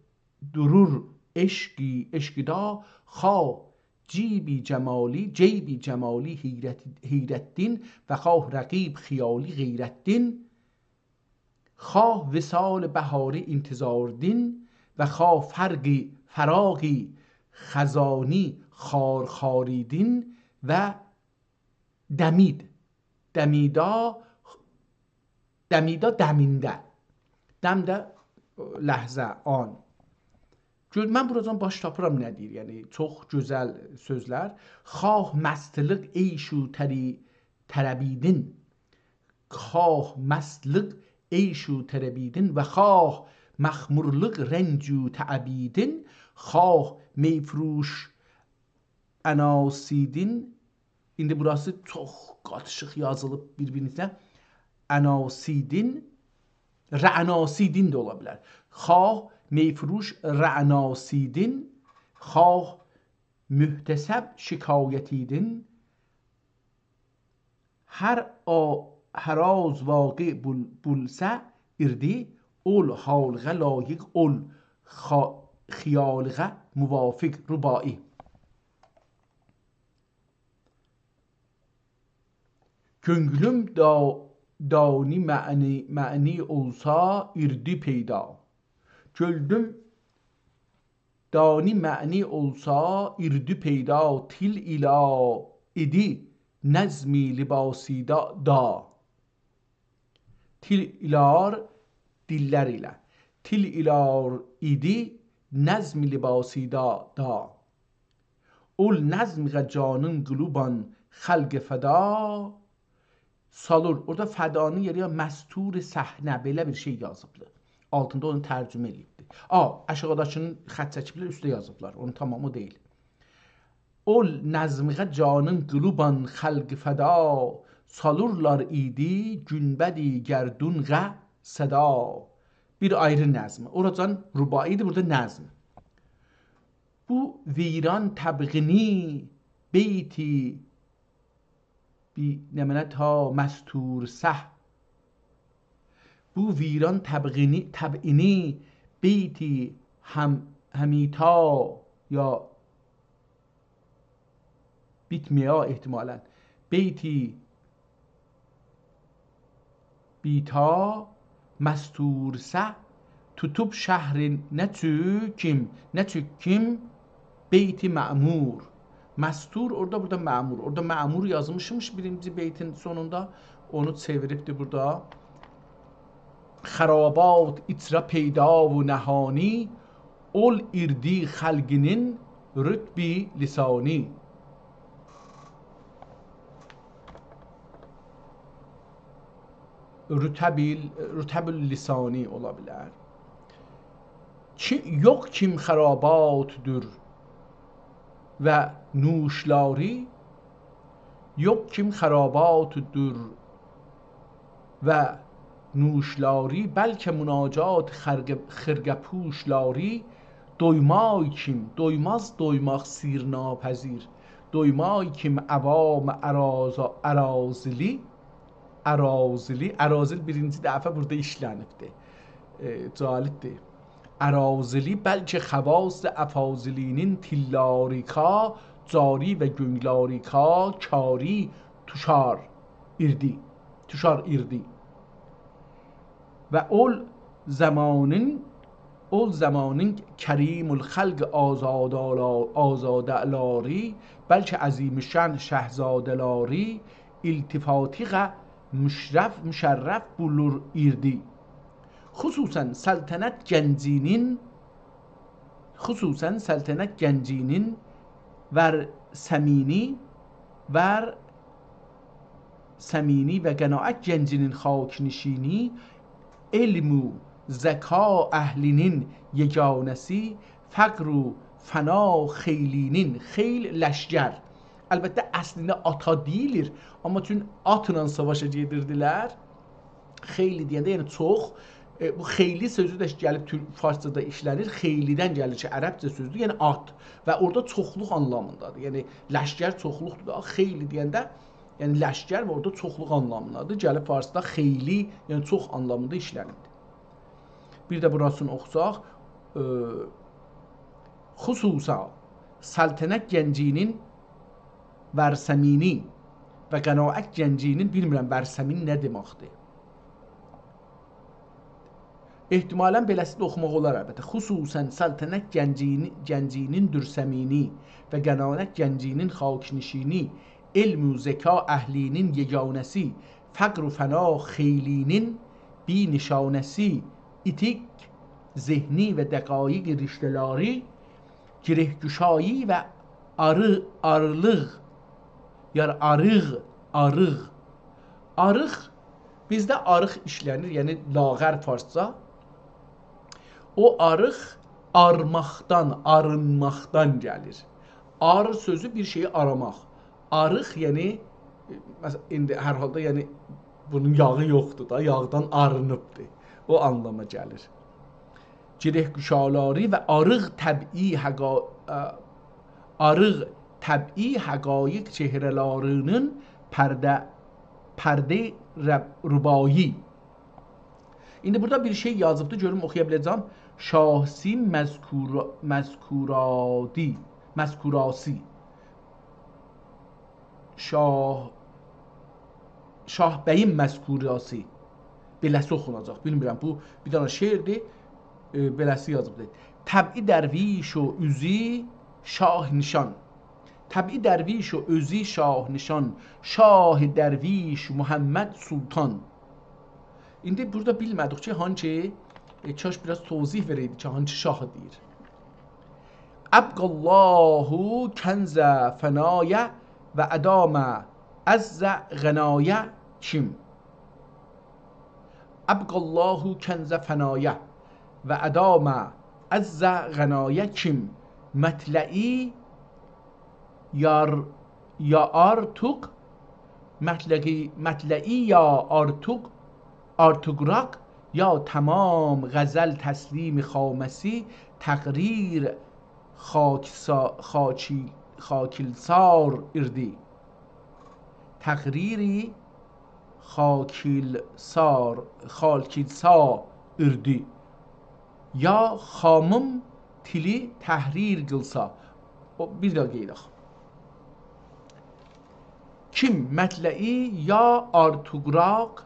دورور عشقی، عشقدا، خواه جیبی جمالی، جیبی جمالی حیرت-، حیرتدین و خواه رقیب خیالی غیرتدین، خواه وصال بهاری انتظاردین و خواه فرقی، فراقی خزانی خارخاریدین و دمید، دمیدا، دمیدا دمینده. دم ده لحظه، آن. گؤر، من بورادان باش تاپیرام نه دئییر، یعنی چوخ گؤزل سؤزلر. خواه مستلیق عیش و طری-، طربیدین، خواه مستلیق عیش و طربیدین و خواه مخمورلیق رنج و تعبیدین، خواه می‌فروش عناسیدین. ایندی بوراسی چوخ قاتیشیق یازیلیب بیر-بیرینه. عناسیدین، رعناسیدین ده اولا بیلر. خواه می‌فروش رعناسیدین، خواه محتسب شکایتیدین، هر آ-، هر آز واقع بول-، بولسا ایردی، اول حالغا لایق، اول خا-، خیالغا موافق. رباعی. کؤنلوم دا-، دانی معنی، معنی اولسا ایردی پیدا. کؤنلوم دانی معنی اولسا ایردی پیدا، تیل ایله ایدی نظمی لباسیدا دا. تیل ایلار، دیللر ایله. تیل ایلار ایدی نظمی لباسیدا دا. اول نظمغه جانین قیلوبان خلق فدا، سالور. اورادا فدانی یئره مستور صحنه، بئله بیر شئی یازیبدی. آلتیندا اونو ترجمه ائله‌ییبدی. آ، آشاغیداکینی خط چکیبلر، اوسته یازیبلار. اونو تامام، او دئییل. اول نظمغه جانین قیلوبان خلق فدا، سالورلار ایدی گونبدی گردونغه صدا. بیر آیری نظم. اوراجان رباعی‌دیر، بورادا نظم. بو ویران طبعینی بیتی بی نمنه تا مستور صح. بو ویران طبعینی، طبعینی بیتی هم-، همیتا یا بیتمه‌یه احتمالاً. بیتی بیتا مستور صح، توتوب شهری نه چوکیم، نه چوکیم بیت معمور. مستور اورادا، بورادا معمور. اورادا معمور یازمیشمیش بیرینجی بیتین سونوندا. اونو چئویریبدی بورادا. خرابات ایچره پیدا و نهانی، اول ایردی خلقینین رطب لسانی. رطب، رطب لسانی اولا بیلر. کی-، یوخ کیم خراباتدور و نوشلاری، یوخ کیم خراباتدور و نوش لاری، بلکه مناجات خرقه-، خرقه‌پوش لاری. دویمای کیم، دویماز دویماق سیرناپذیر، دویمای کیم عوام اراز-، اراذلی، اراذلی، اراذل بیرینجی دفعه بورادا ایشلنیبدیر. ائ، جالبدیر. اراذلی، بلکه خواص افاضلینین تیلاریکا، جاری و گؤنگلاریکا، کاری توشار ایردی، توشار ایردی. و اول زمانین، اول زمانین کریم الخلق آزادالا-، آزاده‌لاری، بلکه عظیم‌الشأن شهزاده‌لاری، التفاتیغه مشرف، مشرف بولور ایردی. خصوصاً سلطنت گنجینین، خصوصاً سلطنت گنجینین ور سمینی، ور سمینی و قناعت گنجینین خاک‌نشینی، علم و ذکا اهلینین یگانه‌سی، فقر و فنا خیلینین، خیل لشکر. البته اصلینده آتا دئییلیر، آمما چون آتلا ساواشا گئدیردیلر، خیلی دئینده، یعنی چوخ، ائ، بو خیلی سؤزو ده گلیب تور-، فارسجادا ایشلنیر. خیلی‌دن گلیر کی، عربجه سؤزدور، یعنی آت. و اورادا چوخلوق آنلامیندادیر. یعنی لشکر چوخلوقدور دا، خیلی دئینده، یعنی لشکر و اورادا چوخلوق آنلامیندادیر. گلیب فارسدا خیلی، یعنی چوخ آنلامیندا ایشلنیبدیر. بیر ده بوراسینی اوخوساق، ائ، خصوصاً سلطنت گنجینین ورسمینی و قناعت گنجینین، بیلمیرم ورسمین نه دئمکدیر. احتمالاً بئله‌سی ده اوخوماق اولار البته. خصوصاً سلطنت گنجینی، گنجینین درسمینی و قناعت گنجینین خاک‌نشینی، علم و ذکا اهلینین یگانه‌سی، فقر و فنا خیلینین بیر نشانه‌سی، ایتیک ذهنی و دقایق رشته‌لری، گره‌گشایی و آری-، آریلیق، یار آریق، آریق. آریق، بیزده آریق ایشلنیر، یعنی لاغر فارسجا. او آریق آرماقدان، آرینماقدان گلیر. آر سؤزو بیر شئیی آراماق. آریق، یعنی، مثلاً، ایندی هر حالدا، یعنی، بونون یاغی یوخدور دا، یاغدان آرینیبدیر. او آنلاما گلیر. گره‌گشالاری و آریق طبعی حقا-، ا، آریق طبعی حقایق چهره‌لرینین پرده، پرده رب-، رباعی. ایندی بورادا بیر شئی یازیبدی، گؤروم اوخویا بیله‌جم. شاهسی مذکورا-، مذکورادی، مذکوراسی. شاه، شاه بیین مذکوراسی. بئله‌سی اوخوناجاق. بیلمیرم، بو بیر دنه شعردیر، ائ، بئله‌سی یازیبدیر. طبعی درویش و اؤزو شاه نشان. طبعی درویش و اؤزو شاه نشان، شاه درویش محمد سلطان. ایندی بورادا بیلمه‌دیک کی، هانسی، ائ، کاش بیر آز توضیح وئره‌یدی کی، هانسی شاه دئییر. ابقی الله کنز فنای و ادام عز غنای کیم. ابقی الله کنز فنای و ادام عز غنای کیم. مطلعی یار-، یا آرتوق، مطلعی، مطلعی یا آرتوق، آرتوقراق، یا تمام غزل تسلیم خامسی، تقریر خاکسا-، خاکی-، خاکیلسار ایردی. تقریری خاکیلسار، خاکیلسا ایردی. یا خامیم تیلی تحریر قیلسا. او، بیر ده قئییداق. کیم مطلعی یا آرتوقراق،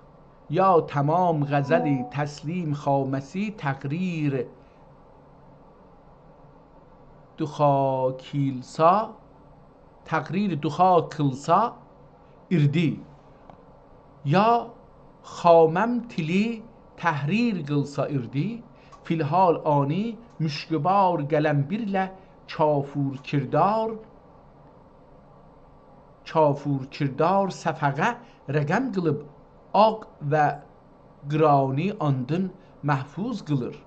یا تمام غزلی تسلیم خامسی، تقریر دوخاکیلسا، تقریر دوخاکیلسا ایردی. یا خامیم تیلی تحریر قیلسا ایردی، فی الحال آنی مشکبار قلم بیرله کافور کردار، کافور کردار صفحه رقم قیلیب، آغ و قرانی آندین محفوظ قیلیر.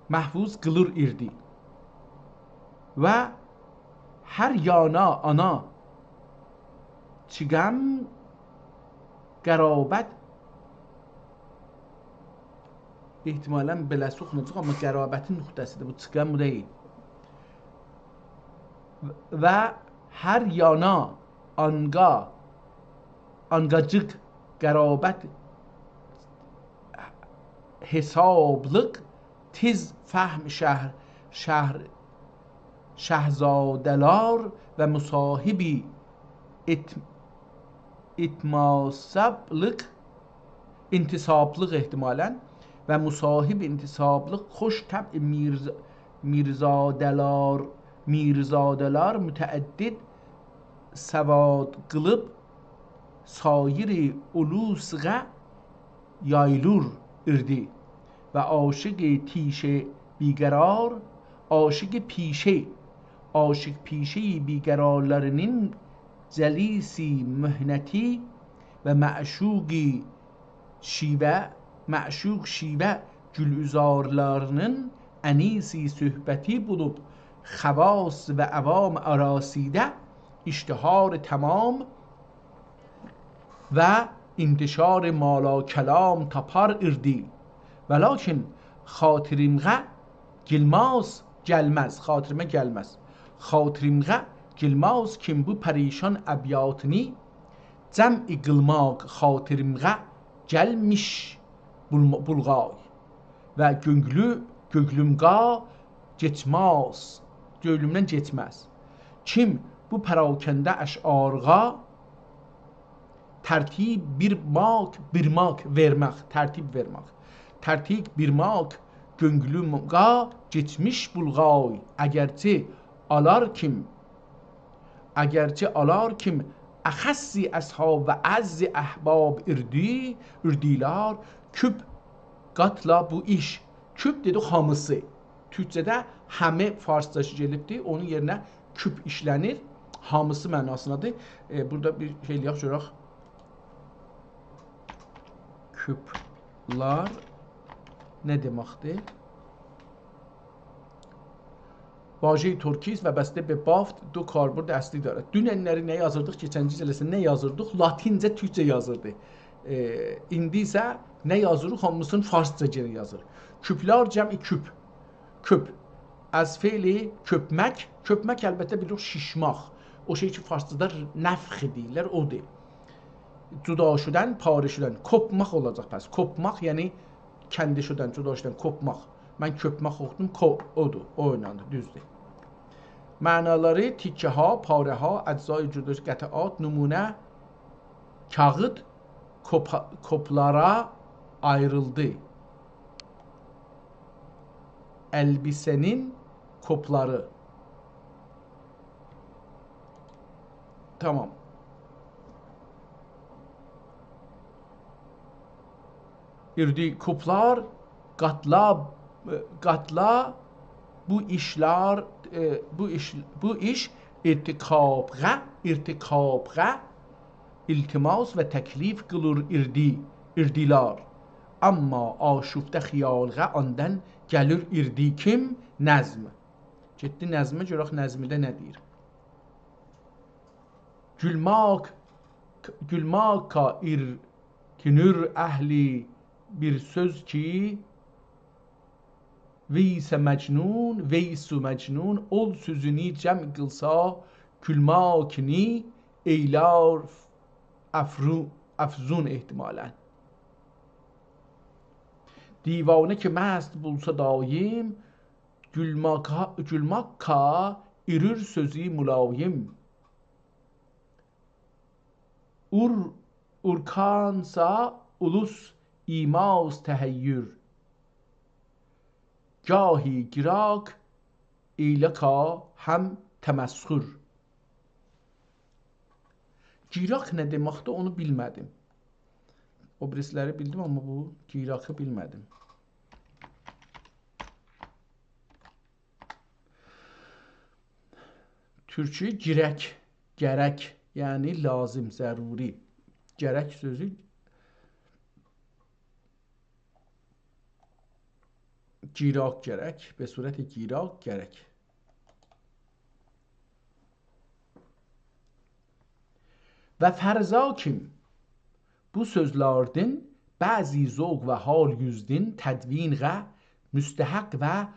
محفوظ قیلیر ایردی. و هر یانا آنا چیغم قرابت، احتمالاً بئله اوخوناجاق، آمما قرابتین نقطه‌سی‌دیر، بو چیقان بو دئییل. و هر یانا آنقا، آنقاجیق قرابت حسابلیق تیز فهم شهر، شهر، شهزاده‌لار و مصاحبی ات-، اتماسابلیق، انتسابلیق احتمالاً، و مصاحب انتسابلیق خوش طبع میرز-، میرزاده‌لار، میرزاده‌لار متعدد سواد قیلیب سایر اولوسغا یاییلیر ایردی و عاشق تیشه بی‌قرار، عاشق پیشه، عاشق پیشه بی‌قرارلارینین جلیس محنتی و معشوق شیوه، معشوق شیوه گلعذارلارینین انیس صحبتی بولوب خواص و عوام آراسیدا اشتهار تمام و انتشار مالا کلام تاپار ایردی. ولکن خاطریمغه گلماز، گلمز، خاطریمه گلمز. خاطریمغه گلماز کیم بو پریشان ابیاتینی جمع قیلماق خاطریمغه گلمیش بولما-، بولغای و گؤنگلو-، گؤنگلومغا گئچمز، گؤنلومدن گئچمز. کیم بو پراکنده اشعارغا ترتیب بیرماق، بیرماق، وئرمک، ترتیب وئرمک. ترتیب بیرماق گؤنگلومغا گئچمیش بولغای، اگرچه آلار کیم، اگرچه آلار کیم اخص اصحاب و اعز احباب ایردی، ایردیلار، کوب قاتلا بو ایش. کوب دئدیک هامیسی. تورکجه‌ده همه فارسجا گلیبدی، اونون یئرینه کوب ایشله‌نیر. هامیسی معناسیندادیر. ائ، بورادا بیر شئی ائله‌یک، گؤرک. کوبلار نه دئمکدیر؟ واژه‌ی ترکی است و بسته به بافت دو کاربرد اصلی دارد. دونن‌لری نه یازیردیق، کئچنکی جلسه نه یازیردیق؟ لاتینجه تورکجه یازیردی. ائ، ایندی ایسه نه یازیریق؟ هامیسینی فارسجا گئنه یازیر. کوبلار جمع کوب. کوب. از فعل کوبمک. کوبمک البته بیلیریک شیشماق. او شئی کی فارسجادا نفخ دئییرلر، اودور. جدا شدن، پاره شدن. کوپماق اولاجاق پس. کوپماق، یعنی کنده شدن، جدا شدن، کوپماق. من کوپماق اوخودوم، کو-، اودور، او اویناندی، دوزدور. معنالاری: تیکه‌ها، پاره‌ها، اجزای جدا، قطعات، نمونه، کاغید، کوپا-، کوپلارا آیریلدی. البسه‌نین کوپلاری. تامام. ایردی کوپلار، قاتلا، قاتلا بو ایشلار، ائ، بو ایش، بو ایش ارتکابغا، ارتکابغا التماس و تکلیف قیلیر ایردی، ایردیلار. آمما آشفته خیالغا آندان گلیر ایردی کیم؟ نظم. گئتدی نظمه، گؤرک نظمیده نه دئییر. گولماق، گولماقا ایرکینیر اهلی بیر سؤز کی، ویس مجنون، ویس مجنون، اول سؤزونو جمع قیلسا، گولماقینی ائیلر افرو-، افزون احتمالاً. دیوانه کی مست بولسا دایم، گولماقا، گولماقا ایریر سؤزو ملایم. اور-، اورکانسا اولوس ایماز تحیر، گاهی گیراق ایلکا هم تمسخر. گیراق نه دئمکدیر، اونو بیلمه‌دیم. او بیریسی‌لری بیلدیم، آمما بو گیراقی بیلمه‌دیم. تورکی گیرک، گرک، یعنی لازم، ضروری. گرک سؤزو گیراق گرک، به صورت گیراق گرک. و فرضا کیم بو سؤزلردن بعضی ذوق و حال یوزدن تدوینغه مستحق و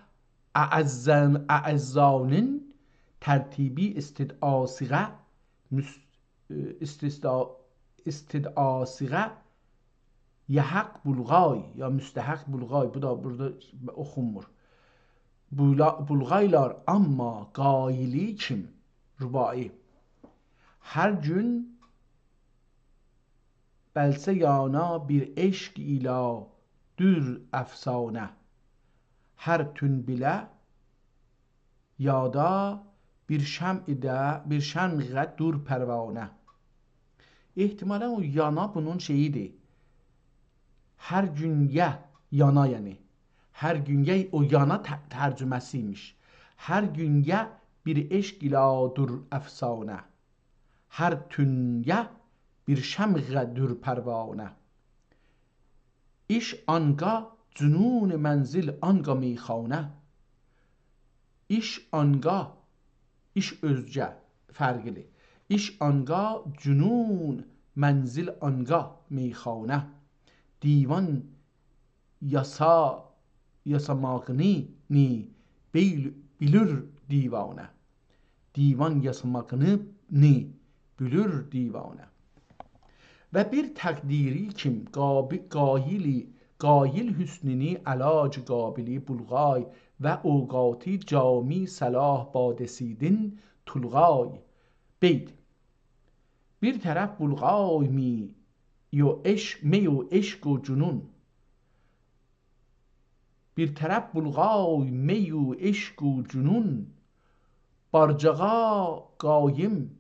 اعزن-، اعزانین ترتیبی استدعاسیغه مس-، ائ، استثنا-، استدعاسیغه یحق بولغای، یا مستحق بولغای، بو دا بورادا اوخونمور. بولا-، بولغایلار، آمما قایلی کیم؟ رباعی. هر گون بلسه یانا بیر عشق ایله دور افسانه. هر تون بیله یادا بیر شمعده، بیر شمعه دور پروانه. احتمالاً او یانا بونون شئیی‌دیر. هر گون یه، یانا یعنی. هر گون یه، او یانا ت-، ترجمه‌سی ایمیش. هر گون یه بیر عشق ایله دور افسانه. هر تون یه بیر شمعه دور پروانه. ایش آنقا جنون منزل آنقا میخانه. ایش آنقا، ایش اؤزگه، فرقلی. ایش آنقا جنون منزل آنقا میخانه. دیوان یاسا، یاساماغینی بیل-، بیلیر دیوانه. دیوان یاساماغینی بیلیر دیوانه. و بیر تقدیری کیم قابی-، قایلی، قایل حسنونی علاج قابلی بولغای و اوقاتی جامی صلاح باده‌سیدین تولغای. بیت. بیر طرف بولغای می، یو عشق، می و عشق و جنون. بیر طرف بولغای می و عشق و جنون، بارجاغا قایم،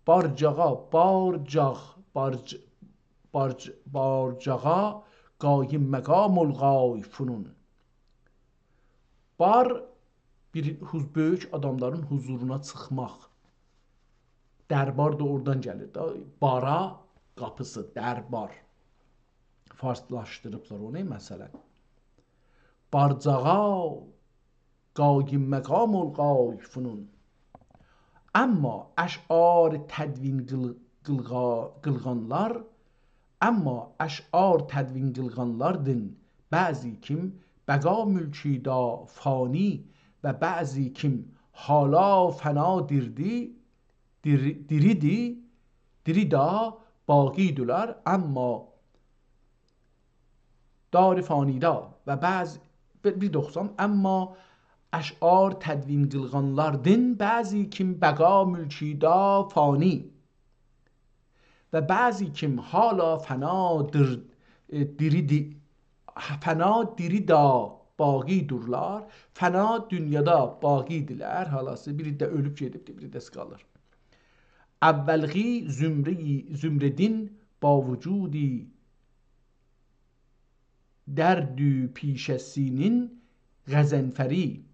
بارجاغا، بارجاغ، بارج-، بارج-، بارجاغا قایم مقام اولغای فنون. بار، بیر حض-، بؤیوک آداملارین حضورونا چیخماق. دربار دا اورادان گلیر دا. بارا قاپیسی، دربار. فارسلاشدیریبلار اونو، مثلاً. بارجاغا قایم مقام اولغای فنون. آمما اشعار تدوین قیل-، قیلغا-، قیلغانلار، آمما اشعار تدوین قیلغانلاردین بعضی کیم بقا ملکی دا فانی و بعضی کیم حالا فنا دیردی، دیری، دیریدی، دیری دا باقی‌دیلر، آمما دار فانی‌دا و بعض، بیر، بیر دوخسان، آمما اشعار تدوین قیلغانلاردین بعضی کیم بقا ملکی دا فانی و بعضی کیم حالا فنا دیر، ائ، دیریدی، فنا دیری دا باقی‌دیرلار، فنا دونیادا باقی‌دیرلر، حالاسی بیری ده اؤلوب گئدیبدیر، بیری ده قالیر. اولقی زمره‌ی-، زمردین با وجودی درد و پیشه‌سینین غضنفری،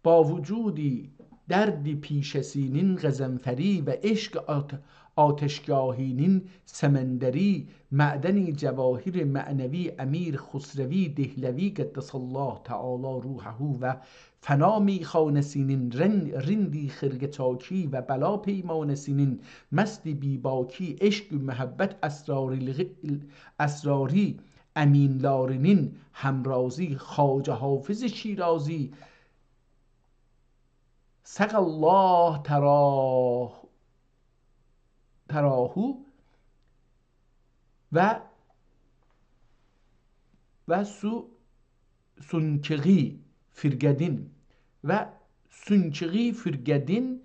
با وجودی درد پیشه‌سینین غضنفری و عشق آت-، آتشگاهی‌نین سمندری، معدن جواهر معنوی امیر خسروی دهلوی قدس الله تعالی روحه و فنا میخانه‌سینین رن-، رندی خرقه چاکی و بلا پیمانه‌سینین مست بی‌باکی، عشق و محبت اسراری، اسراری امین‌لارینین همرازی، خواجه حافظ شیرازی، سقی الله تراه-، تراه و، و سو-، سونکیغی فرقه‌دین و سونکیغی فرقه‌دین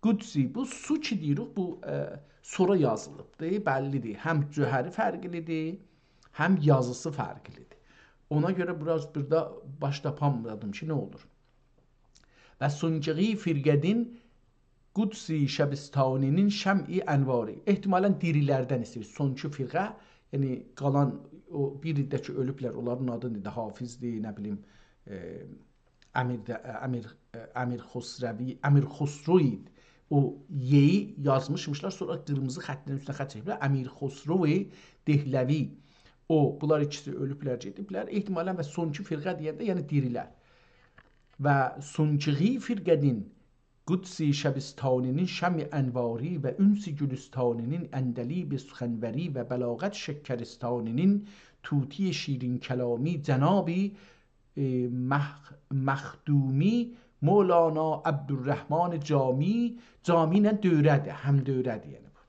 قدسی. بو سو کی دئییریک، بو، ائ، سورا یازیلیبدیر، بللی‌دیر. هم جوهری فرقلی‌دیر، هم یازیسی فرقلی‌دیر. اونا گؤره بیر آز بورادا باش تاپامادیم کی، نه اولور. و سونکیغی فرقه‌دین قدسی شبستانی‌نین شمع انواری. احتمالاً دیری‌لردن ایسته‌ییر. سونکی فرقه، یعنی قالان او بیر عده کی اؤلوبلر، اونلارین آدی نئجه، حافظدیر، نه بیلیم، ائ، امیر ده، امیر، امیر خسروی، امیر خسرو ایدی. او ی‌یی یازمیشمیشلار، سونرا قیرمیزی خطین اوستونه خط چکیبلر. امیر خسرو دهلوی، او، بونلار ایکیسی اؤلوبلر، گئدیبلر. احتمالاً و سونکی فرقه دئینده، یعنی دیری‌لر. و سونکیغی فرقه‌دین قدس شبستانی‌نین شمع انواری و انس گلستانی‌نین عندلیب سخنوری و بلاغت شکرستانی‌نین طوطی شیرین کلامی جناب، ائ، مخ-، مخدومی مولانا عبدالرحمن جامی، جامی ایله دؤوره‌دیر، هم‌دؤوره‌دیر، یعنی بو.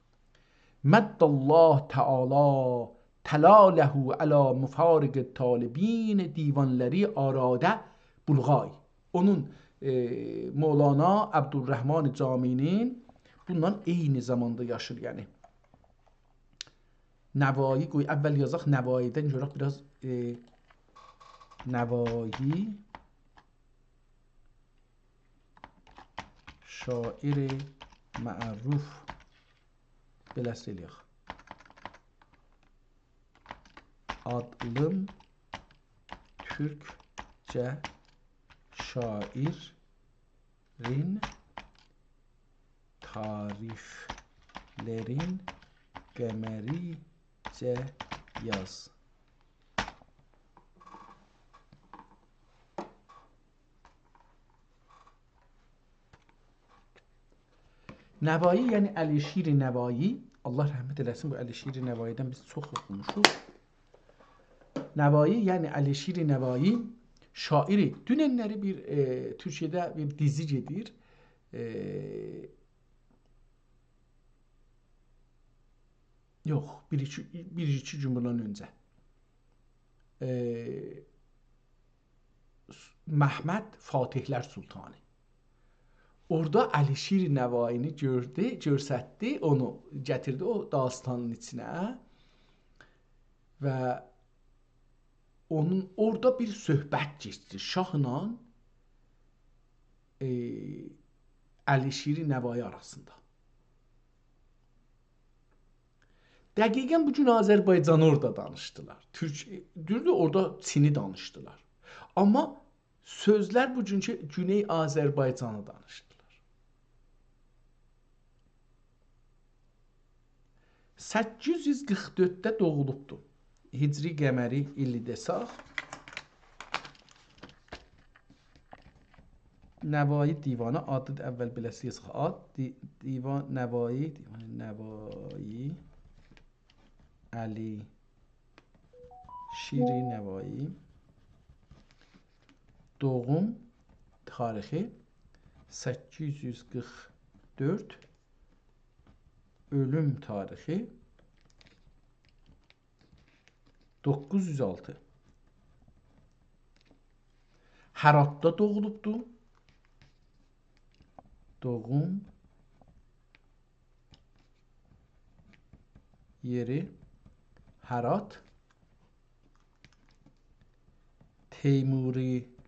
مد الله تعالی تلاله علی مفارق طالبین دیوانلاری آراده بلغای. اونون، ائ، مولانا عبدالرحمن جامی‌نین بونونلا عینی زاماندا یاشیر، یعنی. نوایی، قوی اول یازاق، نوایی‌دن گؤرک بیر آز، ائ، نوایی، شاعر معروف، بئله‌سی ائله‌یک. آدلیم تورکجه شاعرین تاریخلرین قمریجه یاز. نوایی، یعنی علیشیر نوایی، الله رحمت ائله‌سین، بو علیشیر نوایی‌دن بیز چوخ اوخوموشوق. نوایی، یعنی علیشیر نوایی شاعری. دونن‌لری بیر، ائ، تورکیه‌ده بیر دیزی گئدیر. ائ، یوخ، بیر ایکی، بیر ایکی گون بوندان اؤنجه. ائ، محمد فاتحلر سلطانی. اورادا علیشیر نوایی‌نی گؤردو، گؤرستدی، اونو گتیردی او داستانین ایچینه و اونون اورادا بیر صحبت کئچدی شاهلا، ائ، علیشیر نوایی آراسیندا. دقیقاً بو گون آذربایجانی اورادا دانیشدیلار. تورک، دوزدور، اورادا چینی دانیشدیلار. آمما سؤزلر بو گونکو گونئی آذربایجانی دانیشدیلار. سککیز یوز قیرخ دؤردده دوغولوبدو. هجری قمری ایلی دئسک. نوایی دیوانی، آدی اول بئله‌سی یازاق. آد، دی-، دیوان نوایی، دیوان نوایی، علیشیر نوایی. دوغوم تاریخی سککیز یوز قیرخ دؤرد، اؤلوم تاریخی دوققوز یوز آلتی. هراتدا دوغولوبدو. دوغوم یئری هرات. تیموری‌لر،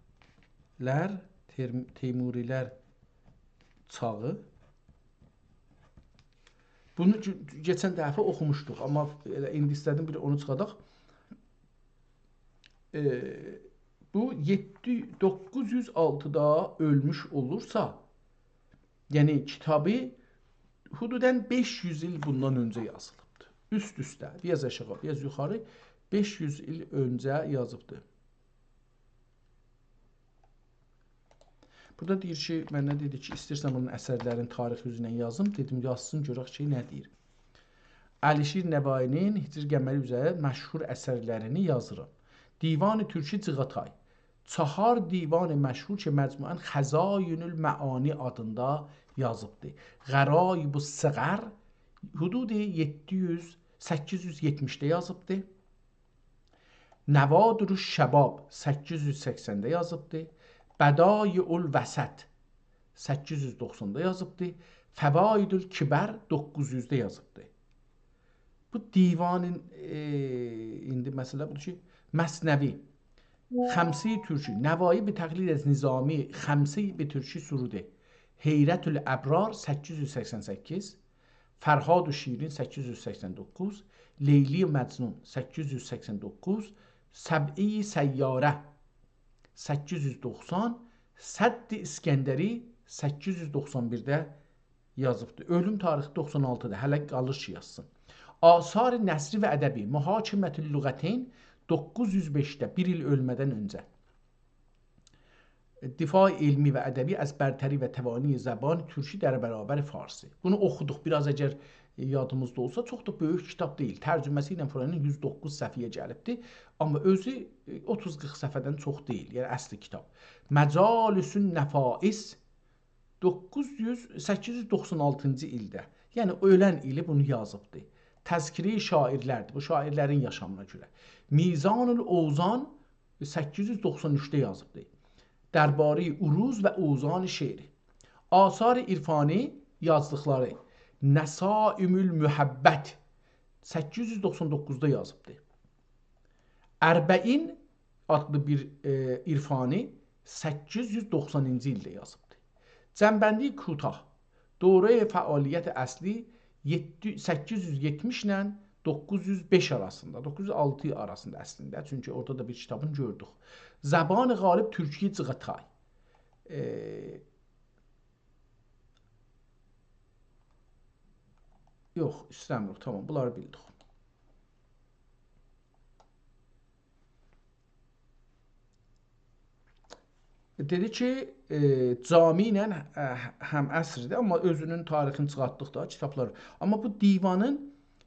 تیم-، تیموری‌لر چاغی. بونو کئ-، کئچن دفعه اوخوموشدوق، آمما ائله ایندی ایسته‌دیم بیر اونو چیخاداق. ائ، بو یئددی، دوققوز یوز آلتیدا اؤلموش اولورسا، یعنی کیتابی حدوداً بئش یوز ایل بوندان اؤنجه یازیلیبدیر. اوست-اوسته، بیر آز آشاغی، بیر آز یوخاری، بئش یوز ایل اؤنجه یازیبدیر. بورادا دئییر کی، منه دئدی کی، ایسته‌ییرسن بونون اثرلرین تاریخی اوزونه یازیم. دئدیم، یازسین، گؤرک کی، نه دئییر. علیشیر نوایی‌نین هجری قمری اوزره مشهور اثرلرینی یازیرام. دیوان تورکی جیغاتای. چهار دیوان مشهور کی، مجموعاً خزاین المعانی آدیندا یازیبدی. غرایب الصغر حدود یئددی یوز، سککیز یوز یئتمیشده یازیبدی. نوادر الشباب سککیز یوز سکسنده یازیبدی. بدایع الوسط سککیز یوز دوخساندا یازیبدی. فوائد الکبر دوققوز یوزده یازیبدی. بو دیوانین، ائ، ایندی مسئله بودور کی، مثنوی، خمسه‌ی تورکی، نوایی به تقلید از نظامی، خمسه‌ی به ترکی سروده، حیرة الابرار سککیز یوز سکسن سککیز، فرهاد شیرین سککیز یوز سکسن دوققوز، لیلی مجنون سککیز یوز سکسن دوققوز، سبعه‌ی سیاره سککیز یوز دوخسان، سد اسکندری سککیز یوز دوخسان بیرده یازیبدی. اؤلوم تاریخی دوخسان آلتیدا، هله قالیر کی، یازسین. آثار نثری و ادبی، محاکمة اللغتین دوققوز یوز بئشده، بیر ایل اؤلمه‌دن اؤنجه. دفاع علمی و ادبی از برتری و توانی زبان ترکی در برابر فارسی. بونو اوخودوق. بیر آز اگر یادیمیزدا اولسا، چوخ دا بؤیوک کیتاب دئییل. ترجمه‌سی ایله فلانین یوز دوققوز صفحه‌یه گلیبدی. آمما اؤزو، ائ، اوتوز قیرخ صفحه‌دن چوخ دئییل. یعنی اصلی کیتاب. مجالس النفائس، دوققوز یوز، سککیز یوز دوخسان آلتینجی ایلده. یعنی اؤلن ایلی بونو یازیبدی. تذکره‌ی شاعرلردیر. بو شاعرلرین یاشامینا گؤره. میزان الاوزان، سککیز یوز دوخسان اوچده یازیبدی. درباره‌ی عروض و اوزان شعری. آثار عرفانی یازدیقلاری. نسائم المحبت، سککیز یوز دوخسان دوققوزدا یازیبدی. اربعین آدلی بیر، ائ، عرفانی سککیز یوز دوخسانینجی ایلده یازیبدی. جنبندی کوتاه. دوره‌ی فعالیت اصلی یئددی، سککیز یوز یئتمیش ایله دوققوز یوز بئش آراسیندا، دوققوز یوز آلتی آراسیندا اصلینده، چونکی اورادا دا بیر کیتابین گؤردوک. زبان غالب ترکی چغاتای. ائ، یوخ، ایسته‌میریک، تامام، بونلاری بیلدیک. دئدی کی، ائ، جامی ایله، ائ، هم‌عصردیر، آمما اؤزونون تاریخینی چیخارتدیق دا، کیتابلار. آمما بو دیوانین،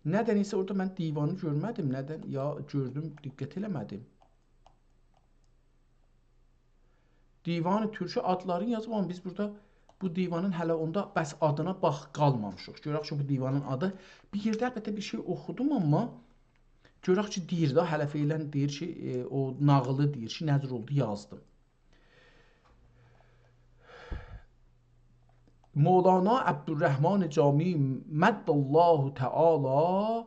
ندن ایسه اورادا من دیوانی گؤرمه‌دیم، ندن، یا گؤردوم، دقت ائله‌مه‌دیم. دیوان ترکی آدلارین یازیب، آمما بیز بورادا بو دیوانین هله اوندا بس آدینا باخ، قالمامیشیق. گؤرک کی، بو دیوانین آدی، بیر یئرده البته بیر شئی اوخودوم، آمما گؤرک کی، دئییر ده، هله فعلاً دئییر کی، ائ، او ناغیلی دئییر کی، نه جور اولدو، یازدیم. مولانا عبدالرحمن جامی مد الله تعالی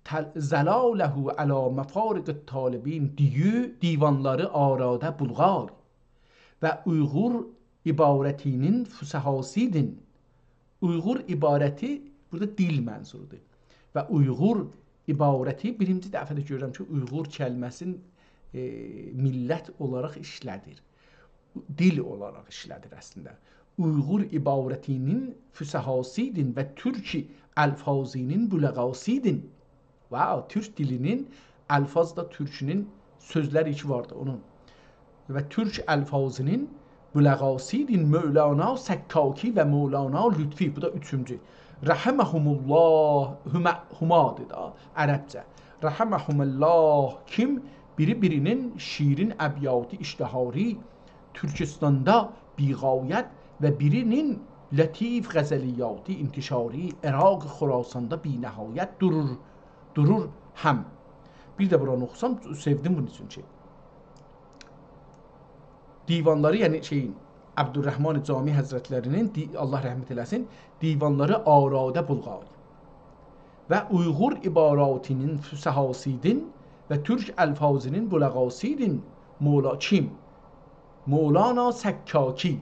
تل-، ظلاله علی مفارق الطالبین دئیو دیوانلاری آراده بولغار و اویغور عبارتینین فصحاسیدین. اویغور عبارتی، بورادا دیل منظوردور. و اویغور عبارتی، بیرینجی دفعه‌دیر گؤرورم کی، اویغور کلمه‌سینی، ائ، میللت اولاراق ایشله‌دیر. دیل اولاراق ایشله‌دیر اصلینده. اویغور عبارتینین فصحاسیدین و ترک الفاظینین بلغاسیدین. واو، تورک دیلینین، الفاظ دا تورکونون، سؤزلر ایکی واردی اونون. و تورک الفاظینین بلغاسیدین مولانا سکاکی و مولانا لطفی. بو دا اوچونجو. رحمهم الله، هما، همادیر دا، عربجه. رحمهم الله، کیم بیری بیرینین شیرین ابیاتی اشتهاری تورکیستاندا بی‌غایت و بیرینین لطیف غزلیاتی انتشاری عراق خراساندا بی‌نهایت دورور، دورور هم. بیر ده بورانی اوخوسام، سئودیم بونون اوچون کی، دیوانلاری، یعنی شئیین، عبدالرحمن جامی حضرتلری‌نین دی-، الله رحمت ائله‌سین، دیوانلاری آراده بولغار و اویغور عبارتینین فصحاسیدین و تورک الفاظینین بلغاسیدین مولا-، کیم؟ مولانا سکاکی.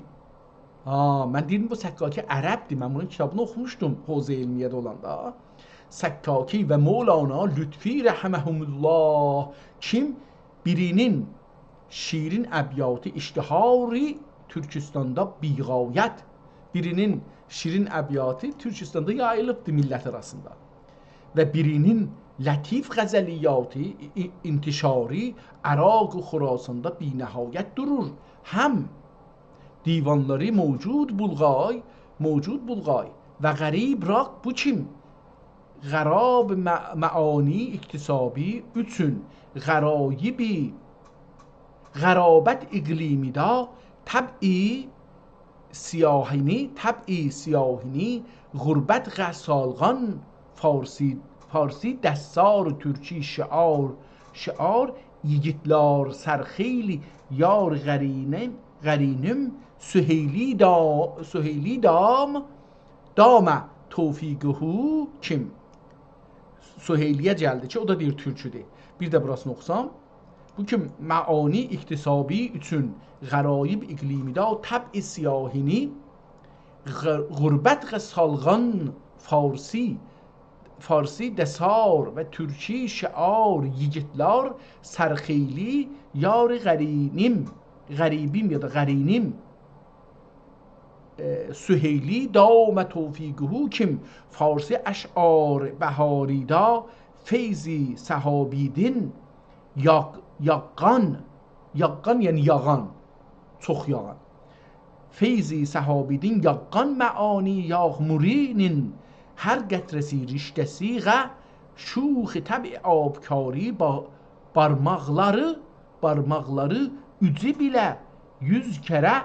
ها، من دئییردیم بو سکاکی عربدیر. من بونون کیتابینی اوخوموشدوم حوزه علمیه‌ده اولاندا. سکاکی و مولانا لطفی رحمهم الله کیم بیرینین شیرین ابیاتی اشتهاری تورکیستاندا بی‌غایت. بیرینین شیرین ابیاتی تورکیستاندا یاییلیبدی میللت آراسیندا. و بیرینین لطیف غزلیاتی ای-، انتشاری عراق و خراساندا بی‌نهایت دورور. هم دیوانلاری موجود بولغای، موجود بولغای و غریب راق بو کیم؟ غراب مع-، معانی اکتسابی اوچون غرایبی، غرابت اقلیمیدا طبع سیاهینی، طبع سیاهینی، غربت غ سالغان، فارسی، فارسی دستار، ترکی شعار، شعار، ییگیتلر سرخیلی، یار قرینم، قرینم، سهیلی دا-، سهیلی دام، دام توفیقه کیم؟ سهیلی‌یه گلدی کی، او دا دئییر تورکودور. بیر ده بوراسینی اوخوسام. بو کی، معانی اکتسابی اوچون غرایب اقلیمیدا طبع سیاهینی، غ-، غربت غ سالغان، فارسی، فارسی دستار و ترکی شعار، ییگیتلر سرخیلی، یار قرینم، غریبیم یا دا قرینم، ائ، سهیلی دام توفیقه کیم، فارسی اشعار بهاریدا فیض سحابیدین یاغ-، یاغان، یاغان یعنی یاغان. چوخ یاغان. فیض سحابیدین یاغقان معانی یاغمورونون هر قطره‌سی ریشته‌سی غه، شوخ طبع آبکاری با-، بارماقلاری، بارماقلاری اوجو بیله یوز کره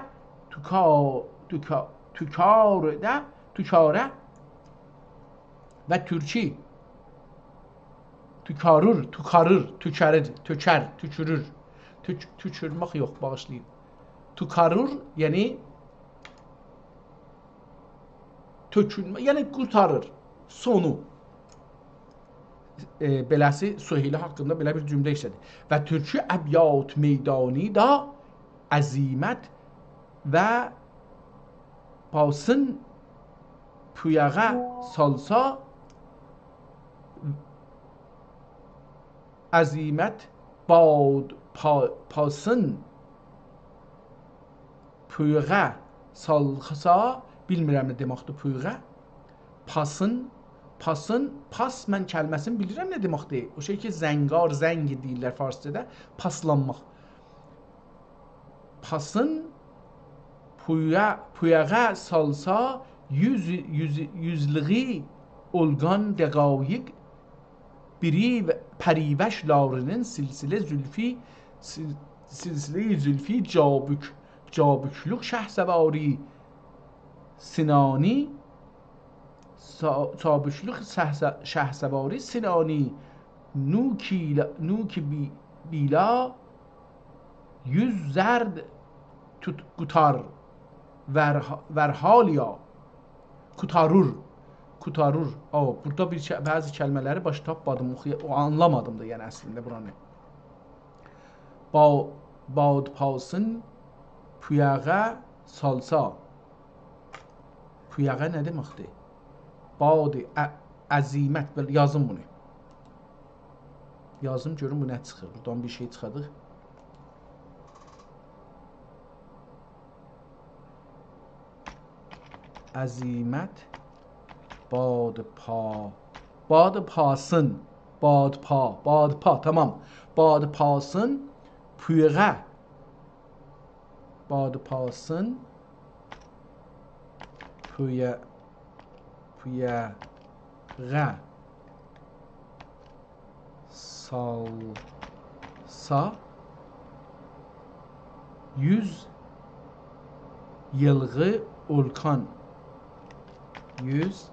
توکا-، توکا-، توکارده، توکاره و تورکی توکارور، توکاریر، توکریر، توکر، توکورور. توک-، توکورمک یوخ، باغیشلایین. توکارور، یعنی تؤکولمه، یعنی قورتاریر، سونو. ائ، بئله‌سی سهیلی حاقیندا بئله بیر جمله ایشله‌دی. و تورکی ابیات میدانی دا عزیمت و پاسین پویاغا سالسا، عزیمت باد پا-، پاسین پویاغا سالسا، بیلمیرم نه دئمکدیر پویاغا. پاسین، پاسین، پاس من کلمه‌سینی بیلیرم نه دئمکدیر. او شئی کی، زنگار، زنگ دئییرلر فارسجادا، پاسلانماق. پاسین پویا-، پویاغا سالسا، یوز، یوز، یوزلوغو اولقان دقایق، بیری و-، پریوش لارینین سلسله زلفی، سل-، سلسله زلفی جابوک، جابوکلوک شهسواری سنانی، سا-، چابوکلوق شهس-، شهسواری سنانی، نوکی، نوکی بی-، بیلا، یوز زرد توت-، قوتار، ورح-، ورحالیا، قوتارور، قوتارور. او، بورادا بیر شه-، بعضی کلمه‌لری باش تاپمادیم، اوخویا-، او، آنلامادیم دا، یعنی اصلینده بورانی. با-، بادپاسین پویاغا سالسا. پویاغا نه دئمکدیر؟ باد ع-، عزیمت. بئله یازیم بونو. یازیم، گؤروم بو نه چیخیر. بورادان بیر شئی چیخادیق. عزیمت بادپا، بادپاسین، بادپا، بادپا، تمام. بادپاسین پویاغا، بادپاسین پویا-، پویاغا سالسا، یوز ییلغی اولکان، یوز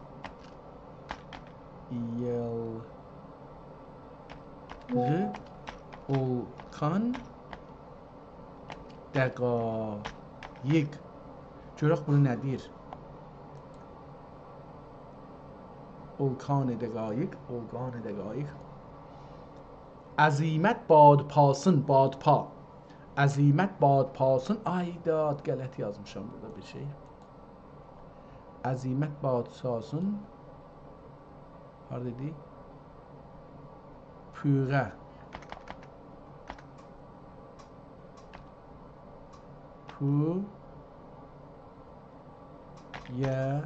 ییلغی اولکان دقایق. گؤرک بونو نه دئییر؟ اولکان دقایق، اولکان دقایق. عزیمت بادپاسین، بادپا. عزیمت بادپاسین، آی داد، غلط یازمیشام بورادا بیر شئی. عزیمت بادپاسین، هاردا ایدی؟ پویاغا. پو-، یا-،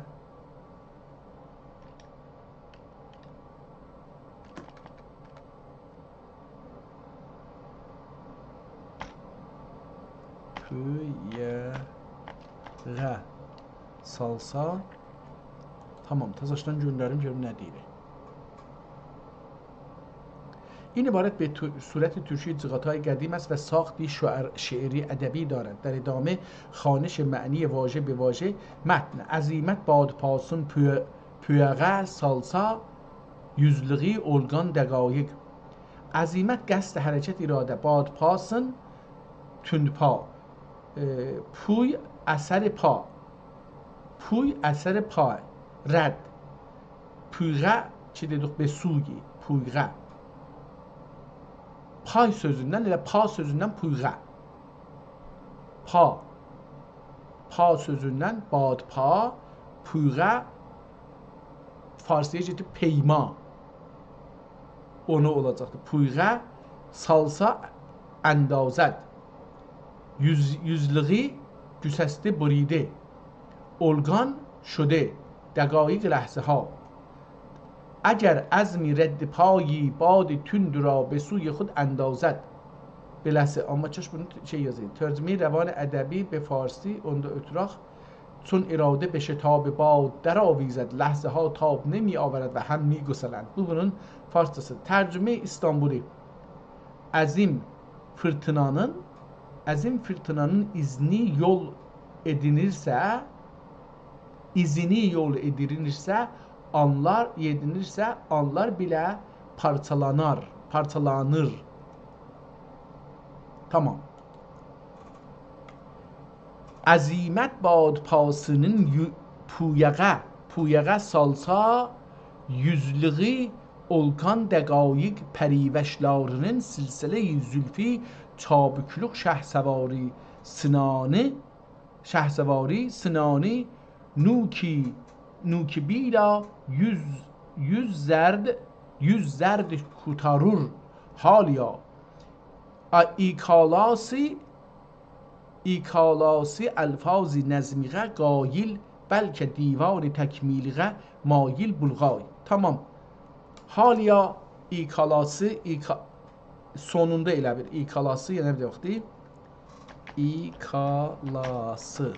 پویاغا سالسا. تمام، تازاشدان گؤندریم، گؤروم نه دئییر. این عبارت به تو-، صورت ترکی جغتای قدیم است و ساختی شعر-، شعری ادبی دارد. در ادامه خوانش معنی واژه به واژه متن. عزیمت بادپاسین پوی-، پویاغا سالسا، یوزلوغو اولقان دقایق. عزیمت قصد حرکت اراده، بادپاسین تندپا. ائ، پوی اثر پا. پوی اثر پا. رد. پویغا کی دئدیک، به سوی. پویغا. پای سؤزوندن، ائله پا سؤزوندن پویغا. پا. پا سؤزوندن بادپا، پویغا، فارسی‌یا گئدیب پیما. اونو اولاجاقدی. پویغا سالسا اندازد. یوز-، یوزلوغو گسسته بریده. اولقان شده. دقایق لحظه‌ها. اگر عزم رد پای باد تند را به سوی خود اندازد. بئله‌سی، آمما کاش بونو شئی یازایدی. ترجمهٔ روان ادبی به فارسی، اوندا اؤتورک. چون اراده به شتاب باد درآویزد، لحظه‌ها تاب نمی‌آورد و هم می‌گسلند. بو بونون فارسجاسی. ترجمهٔ استانبولی. عظیم فیرتینانین، عظیم فیرتینانین ایذنی یول ائدینیرسه، ایذنی یول ائدینیرسه، آنلار، ائدینیرسه، آنلار بیله پارچالانار، پارچالانیر. تامام. عزیمت بادپاسی‌نین یو-، پویاغا، پویاغا سالسا یوزلویو اولکان دقایق پریوش‌لاری‌نین سلسله‌ی زلفی چابوکلوق شهسواری سینانی، شهسواری سینانی نوکی، نوکی بیلا یوز، یوز زرد، یوز زرد کوتارور حالیا. آ، ایکالاسی، ایکالاسی الفاظ نظمیغه قایل، بلکه دیوان تکمیلیغه مایل بولغای. تامام. حالیا ایکالاسی، ایکا-، سونوندا ائله بیر ایکالاسی، یئنه بیر وقتی ایکالاسی.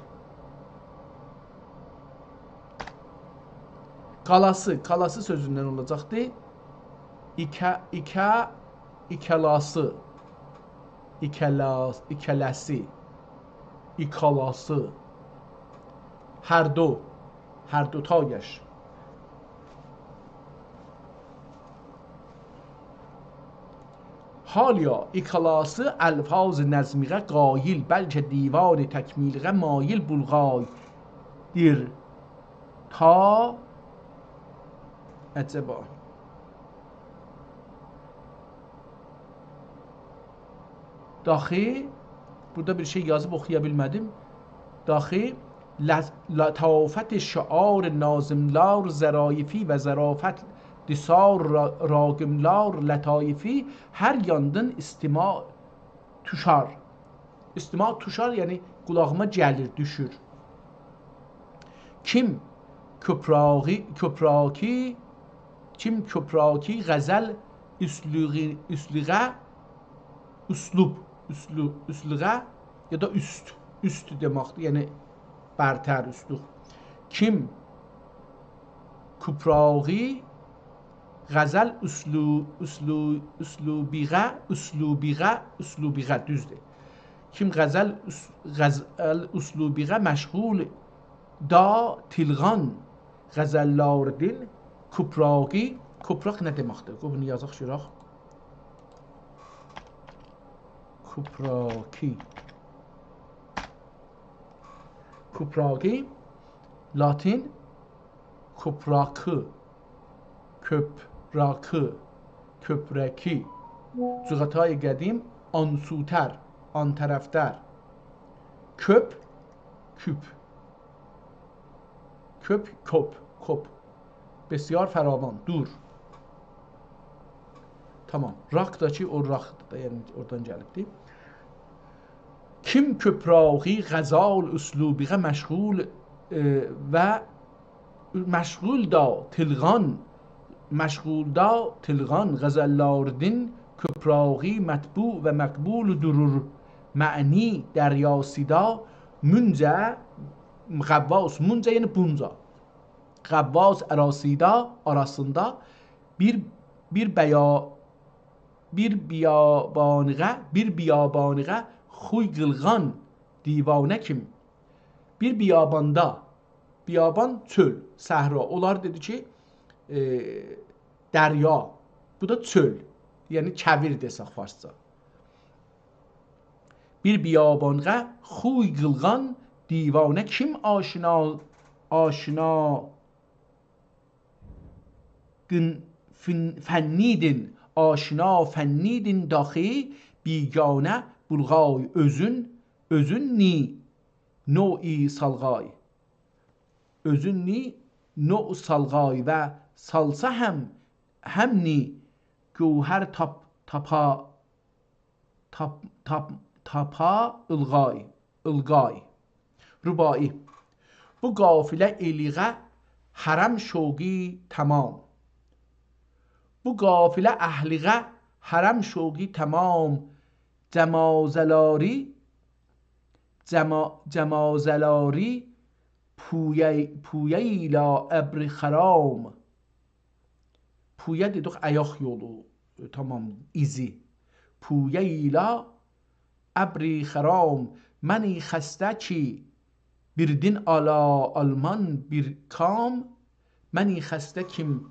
قالاسی، قالاسی سؤزوندن اولاجاقدی. ایکه، ایکه، ایکالاسی. ایکالا-، ایکالاسی. ایکالاسی. هر دو. هر دوتایش. حالیا ایکالاسی الفاظ نظمیغه قایل، بلکه دیوان تکمیلیغه مایل بولغای دیر. تا عجبا. داخی، بورادا بیر شئی یازیب اوخویا بیلمه‌دیم. داخی، ل-، لطافت شعار ناظم‌لار ظرایفی و ظرافت دسار را-، راگم‌لار لطایفی هر یاندان استماع توشار. استماع توشار، یعنی قولاغیما گلیر، دوشور. کیم کپراغی، کپراکی، کیم کپراکی غزل اسلوغی، اسلوغه، اسلوب، اسلو-، اسلوغه یا دا اوست، اوست دئمکدیر، یعنی برتر، اوستلوک. کیم کپراغی غزل اسلو-، اسلو-، اسلوبیغه، اسلوبیغه، اسلوبیغه، دوزدور. کیم غزل اس-، غزل اسلوبیغه مشغول دا تیلغان غزل‌لار دین کپراغی، کپراغ نه دئمکدیر؟ قوی بونو یازاق، گؤرک. کپراکی. کپراکی، لاتین، کپراکی، کپراکی، کپرکی. جغتای قدیم، آنسوتر، آنطرف‌تر. کپ، کوپ. کپ، کوپ، کوپ. بسیار فراوان، دور. تامام. راک دا کی، او راک دا، یعنی اورادان گلیبدیر. کیم کپراغی غزال اسلوبیغه مشغول، ائ، و مشغول دا تیلغان، مشغول دا تیلغان غزل‌لار دین کپراغی مطبوع و مقبول دورور. معنی دریاسیدا مونجه، غواص، مونجه یعنی بونجا. غواص اراسیدا، آراسیندا بیر، بیر بیا-، بیر بیابانیغه، بیر بیابانیغه خوی قیلغان دیوانه کیم. بیر بیاباندا، بیابان چؤل، صحرا. اونلار دئدی کی، ائ، دریا، بو دا چؤل. یعنی کویر دئسک فارسجا. بیر بیابانغا خوی قیلغان دیوانه کیم آشنا، آشنا قین-، فین-، فنیدین، آشنا فنیدین داخی بیگانه بولغای اؤزون، اؤزون نی نوعی سالغای. اؤزون نی نوع سالغای و سالسا هم، هم نی گوهر تاپ-، تاپا تاپ-، تاپ-، تاپا ایلغای، ایلغای. رباعی. بو قافله ائلیغه حرم شوقی تمام. بو قافله اهلیغه حرم شوقی تمام. جمازلاری، جما-، جمازلاری پویه-، پویه‌ییلا ابر خرام. پویه دئدیک، آیاق یولو، تامام، ایزی. پویه‌ییلا ابر خرام، منی خسته کی بیر دین آلا آلمان بیر کام، منی خسته کیم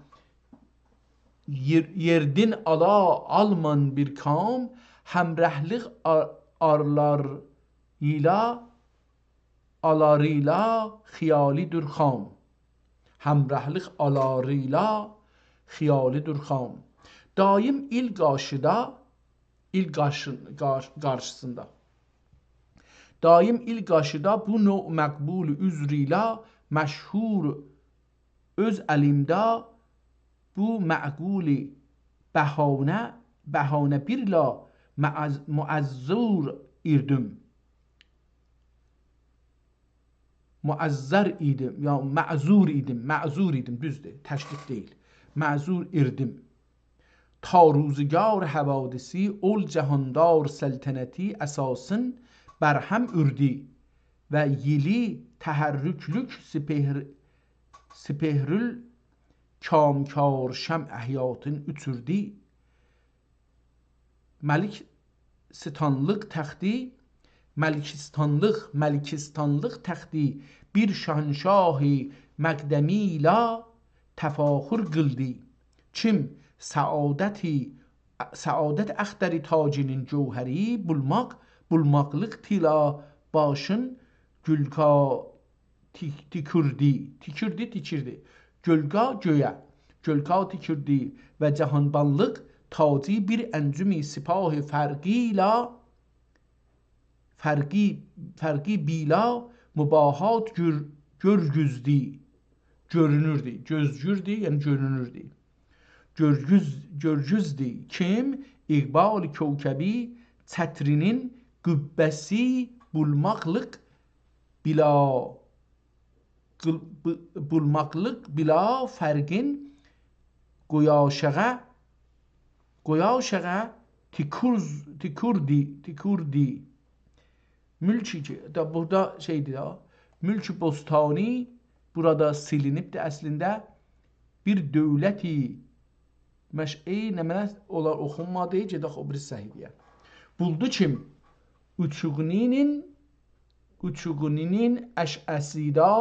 یئر-، یئر دین آلا آلمان بیر کام، همرهلیق آ-، آرلار ایله آلاریلا خیالی دور خام. همرهلیق آلاریلا خیالی دور خام. دایم ایل قارشیدا، ایل قارشی-، قار-، قارشیسیندا. دایم ایل قارشیدا بو نوع مقبول عذر ایله مشهور اؤز الیمده بو معقول بهانه، بهانه بیرلا معذ-، معذور ایردیم. معذر ایدیم، یا معذور ایدیم، معذور ایدیم، دوزدور، تشدید دئییل. معذور ایردیم. تا روزگار حوادثی، اول جهاندار سلطنتی اساسین برهم اوردی و ییلی تحرکلوک سپهر-، سپهرالکامکار شمع حیاتین اوچوردی. ملک ستانلیق تختی، ملکستانلیق، ملکستانلیق تختی بیر شاهنشاه مقدمی ایله تفاخر قیلدی. کیم سعادتی، سعادت اختری تاجینین جوهری بولماق، بولماقلیق طلا باشین گلگا تی-، تیکوردی، تیکوردی، تیکیردی. گلگا گؤیه، گلگا تیکیردی و جهانبانلیق تاجی بیر انجم سپاه فرقی ایله، فرقی، فرقی بیلا مباهات گؤر-، گؤرگوزدی. گؤرونوردو، گؤزگوردو، یعنی گؤرونوردو. گؤرگوز-، گؤرگوزدو کیم اقبال کوکبی چترینین قبه‌سی بولماقلیق بلا، قیل-، بو-، بولماقلیق بلا فرقین قویاشاغا، قویاشاغا تیکورز-، تیکوردی، تیکوردی. ملکی کی، دا بورادا شئیدیر دا، ملک بستانی بورادا سیلینیبدیر اصلینده. بیر دؤولتی مش-، ای، نمنه اولار اوخونمادی، گئدک او بیری صفحه‌یه. بولدو کیم اوچوغونی‌نین، اوچوغونی‌نین اشعه‌سیدا،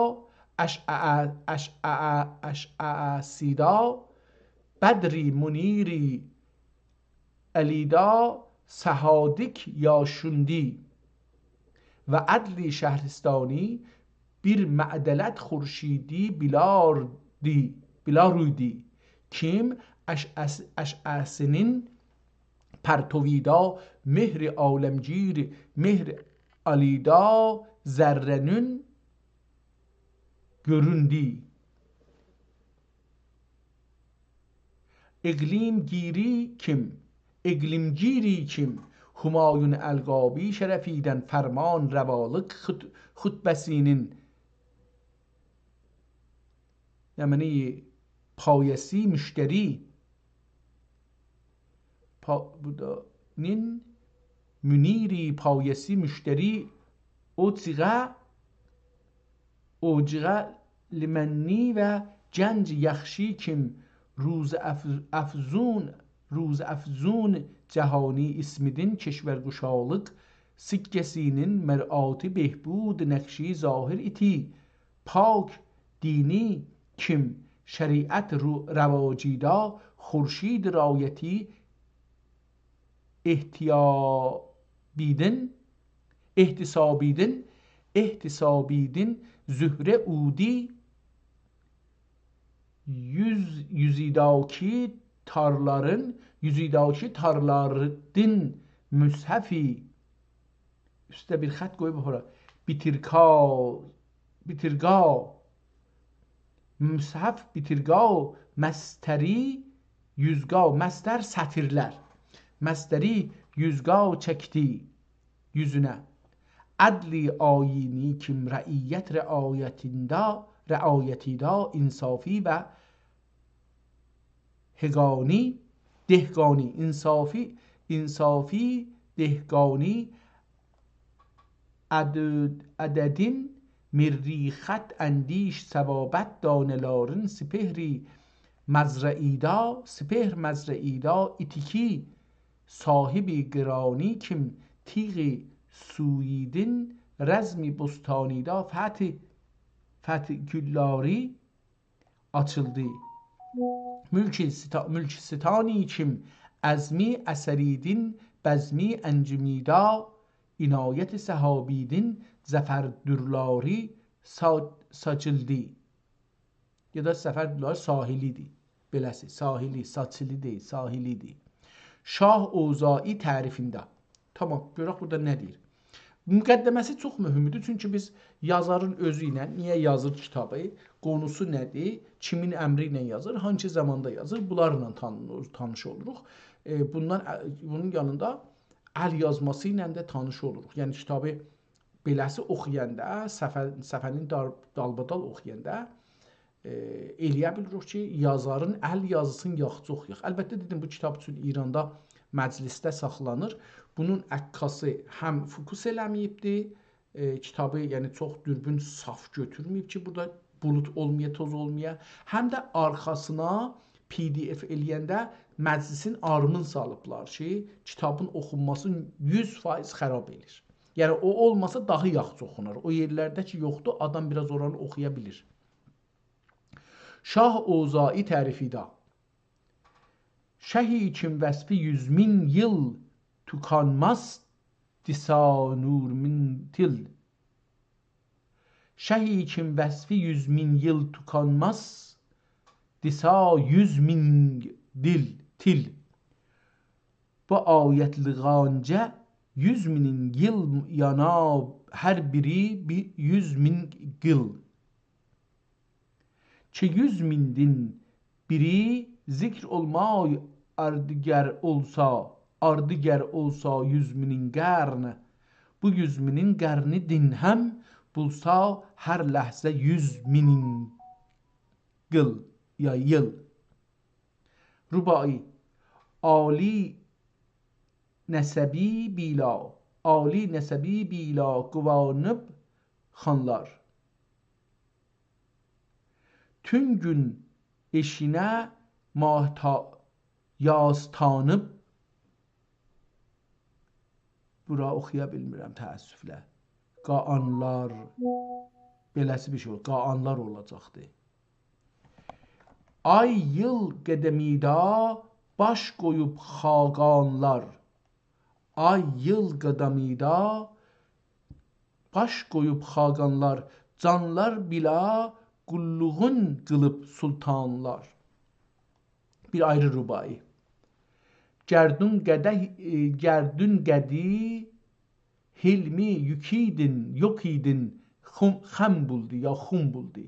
اشعه-، اشعه-، اشعه‌سیدا، بدری منیری علیدا صحادیک یاشوندی و عدلی شهرستانی بیر معدلت خورشیدی بیلاردی، بیلارویدی. کیم اشعه‌س-، اشعه‌سینین پرتویدا مهر عالمگیر، مهر علیدا ذره‌نون گؤروندی. اقلیمگیری کیم، اقلیمگیری کیم، همایون القابی شرفیدن فرمان روالیق خط-، خطبه‌سینین، یعنی پایه‌سی مشتری، پا-، بورادا نین منیری پایه‌سی مشتری اوجاغا، اوجاغا لمنی و گنج یخشی کیم روز افز-، افزون، روز افزون جهانی اسمیدین کشورگشالیق سکه‌سینین مرآتی بهبود نقشی ظاهر ایتی پاک دینی کیم شریعت رو-، رواجیدا خورشید رایتی احتیابیدین، احتسابیدین، احتسابیدین زهره اودی یوز-، یوزیداکی تارلارین، یوزیداکی تارلاردین مصحفی اوسته بیر خط قویوب اورا. بیتیرگا، بیتیرگا، مصحف بیتیرگا، مستری یوزگا، مستر سطیرلر. مستری یوزگا چکدی یوزونه. عدلی آیینی کیم رعیت رعایتیندا، رعایتیدا انصافی و حقانی، دهقانی، انصافی، انصافی دهقانی، عدد-، عددین مریخت اندیش صبابت دانه‌لارین سپهری مزرعیدا، سپهر مزرعیدا ایتیکی صاحبی قرانی کیم تیغی سویدین رزمی بستانیدا فتح، فتح گللاری آچیلدی. ملک ستا-، ملک ستانی کیم عزمی اسریدین بزمی انجمیدا عنایت سحابیدین ظفر درلاری سا-، ساچیلدی. یا دا ظفر درلاری ساحلیدی. بئله‌سی، ساحلی، ساچیلی دئییل، ساحلیدی. شاه اوزاعی تعریفینده. تامام، گؤرک بورادا نه دئییر. مقدمه‌سی چوخ مهمدور، چونکی بیز یازارین اؤزو ایله، نییه یازیر کیتابی، قونوسو نه‌دیر، کیمین امری ایله یازیر، هانسی زاماندا یازیر، بونلارلا تان-، تانیش اولوروق. ائ، بوندان، ائ، بونون یانیندا ال یازماسی ایله ده تانیش اولوروق. یعنی کیتابی بئله‌سی اوخویاندا، صفحه، صفحه‌نین دار-، دالبادال اوخویاندا، ائ، ائلیه بیلیریک کی، یازارین ال یازیسینی یاخشی اوخویاق. البته، دئدیم، بو کیتاب اوچون ایراندا مجلسده ساخلانیر. بونون عکاسی هم فوکوس ائله‌مه‌ییبدی، ائ، کیتابی، یعنی چوخ دوربین صاف گؤتورمه‌ییب کی، بورادا بولوت اولمایا، توز اولمایا. هم ده آرخاسینا پی دی اف ائله‌ینده مجلسین آرمین سالیبلار کی، کیتابین اوخونماسی یوز فایز خراب ائله‌ییر. یعنی، او اولماسا داها یاخشی اوخونار. او یئرلرده کی یوخدور، آدام بیر آز اورانی اوخویا بیلیر. شاه اوزاعی تعریفیدا. شهی کیم وصفی یوز مین ییل توکانماز، دیسا نور مین دیل. شهی کیم وصفی یوز مین ییل توکانماز، دیسا یوز مین دیل، تیل. بو آیتلیغانجا یوز مینین ییل یانا، هر بیری بیر یوز مین قیل. کی یوز میندین بیری ذکر اولمای، آردی گر اولسا، آردی گر اولسا یوز مینین قرن. بو یوز مینین قرنی دین هم بولسا هر لحظه یوز مینین قیل یا ییل. رباعی. عالی نسبی بیلا، عالی نسبی بیلا قوانیب خانلار. تون گون ائشینه ماه تا-، یاز تانیب، بورا اوخویا بیلمیرم تأسفله. قاعانلار، بئله‌سی بیر شئی اولور. قاعانلار اولاجاقدی. آی ییل قدمیدا باش قویوب خاقانلار. آی ییل قدمیدا باش قویوب خاقانلار، جانلار بیلا قوللوغون قیلیب سلطانلار. بیر آیری رباعی. گردون قده-، ائ، گردون قدی حلمی یوک ایدین، یوک ایدین، خم، خم بولدو یا خم بولدو.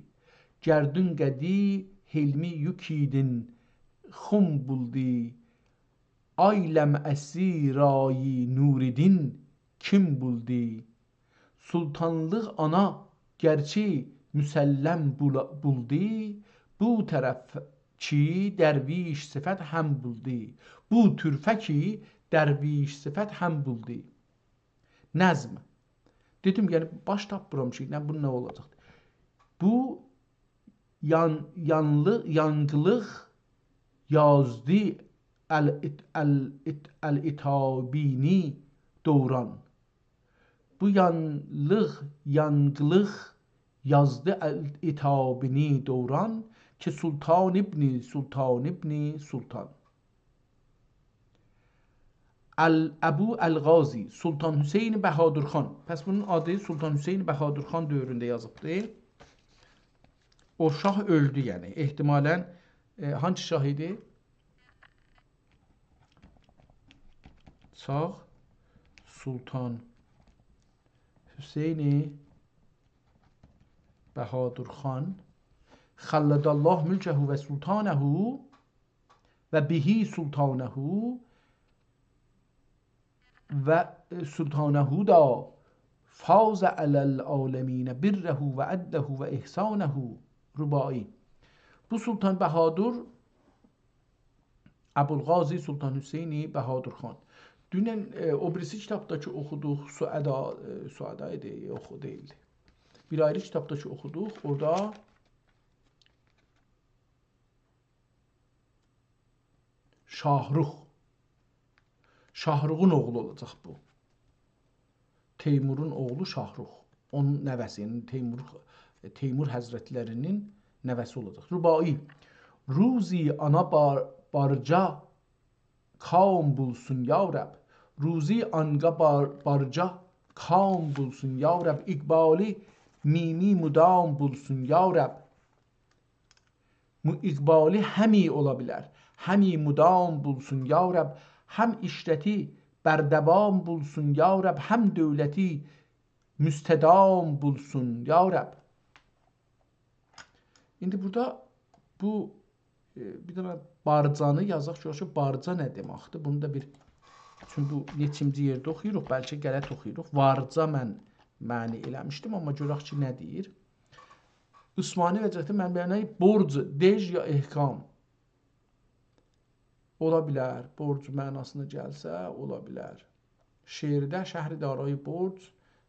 گردون قدی حلمی یوک ایدین، خم بولدو. آی لمعه‌سی رایی نوریدین کیم بولدو؟ سلطانلیق آنا گرچی مسلم بولا-، بولدو، بو طرف کی درویش صفت هم بولدو. بو طرفه کی درویش صفت هم بولدو. نظم. دئدیم، یعنی، باش تاپمیرام کی، نه، بو نه اولاجاقدیر؟ بو یان-، یانلی-، یانقیلیق یازدی ال-، ات-، ال-، ات-، العتابینی دوران. بو یانلیق، یانقیلیق یازدی ال-، عتابینی دوران کی سلطان ابنی، سلطان ابنی سلطان. ال-، ابو الغازی، سلطان حسین بهادرخان. پس بونون آدی سلطان حسین بهادرخان دؤورونده یازیبدی. او شاه اؤلدو، یعنی. احتمالاً، ائ، هانسی شاه ایدی؟ چاغ سلطان حسین بهادرخان. خلد الله ملکه و سلطانه و به سلطانه و سلطانه دا فاز علی العالمین بره و عدله و احسانه. رباعی. بو سلطان بهادر، ابوالغازی سلطان حسین بهادرخان، دونن، ائ، او بیریسی کیتابدا کی اوخودوق، سعدا، ائ، سعدا ایدی، یوخ، او دئییلدی. بیر آیری کیتابدا کی اوخودوق، اورادا شاهرخ. شاهرخون اوغلو اولاجاق بو. تیمورون اوغلو شاهرخ. اونون نوه‌سی، یعنی تیمور، تیمور حضرتلری‌نین نوه‌سی اولاجاق. رباعی. روزی آنا بار-، بارجا کام بولسون یا رب. روزی آنگا بار-، بارجا کام بولسون یا رب. اقبالی میمی مدام بولسون یا رب. مو-، اقبالی همی اولا بیلر، همی مدام بولسون یا رب، هم عشرتی بر دوام بولسون یا رب، هم دولتی مستدام بولسون یا رب. ایندی بورادا بو، ائ، بیر دنه بارجانی یازاق، گؤرک کی بارجا نه دئمکدیر؟ بونو دا بیر، چونکی بو نئچینجی یئرده اوخویوروق، بلکه غلط اوخویوروق. وارجا من معنی ائله‌میشدیم، آمما گؤرک کی نه دئییر. عثمانی وجهتی منبعی برج، دژ یا احکام. اولا بیلر، برج معناسینا گلسه، اولا بیلر. شعرده شهر دارای برج،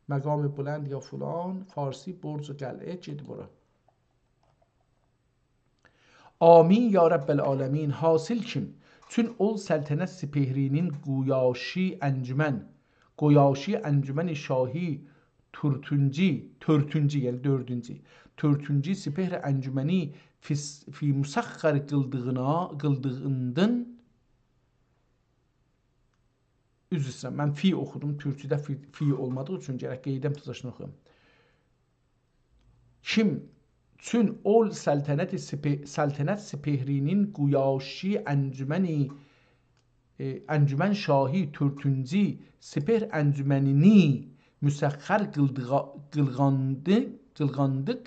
مقام بلند یا فلان، فارسی برج و قلعه، گئدیب اورا. آمین یا رب العالمین. حاصل کیم؟ چون اول سلطنت سپهری‌نین گویاشی انجمن، گویاشی انجمن شاهی تورتونجی، تورتونجی، یعنی دؤردونجو، تورتونجو سپهر انجمنی فی س-، فی مسخر قیلدیغینا، قیلدیغیندین، عذر ایسته‌ییرم، من فی اوخودوم، تورکوده فی، فی اولمادیغی اوچون گرک قئییدم، تزه‌شین اوخویوم. کیم؟ چون اول سلطنت سپه-، سلطنت سپهری‌نین گویاشی انجمنی، ائ، انجمن شاهی تورتونجو سپهر انجمنینی مسخر قیلدیغا-، قیلغاندی-، قیلغاندیق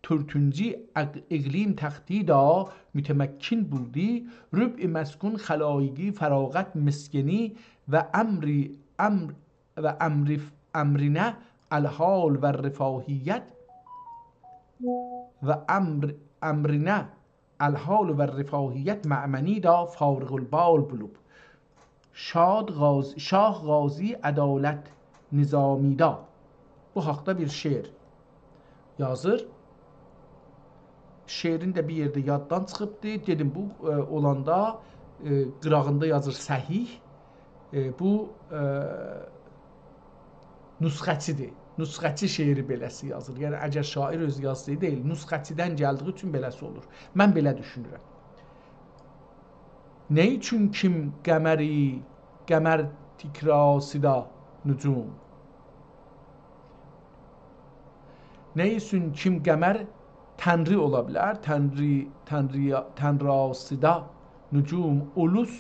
تورتونجو اق-، اقلیم تختی دا متمکن بولدو، ربع مسکون خلایقی فراغت مسکنی و امری، امر و امری، امرینه الحال و رفاهیت و امر، امرینه الحال و رفاهیت مأمنی دا فارغ‌البال بولوب. شاد غاز-، شاه غازی عدالت نظامی‌دا. بو حاقدا بیر شعر یازیر. شعرین ده بیر یئرده یاددان چیخیبدی. دئدیم، بو، ائ، اولاندا، ائ، قیراغیندا یازیر صحیح. ائ، بو، ائ، نسخه‌چی‌دیر. نسخه‌چی شعری بئله‌سی یازیر. یعنی، اگر شاعر اؤزو یازسایدی دئییل، نسخه‌چی‌دن گلدیگی اوچون بئله‌سی اولور. من بئله دوشونورم. نه اوچون کیم قمری، قمر تیکراسیدا نجوم؟ نه اوچون کیم قمر تنری اولا بیلر؟ تنری، تنری، تنراسیدا نجوم، اولوس،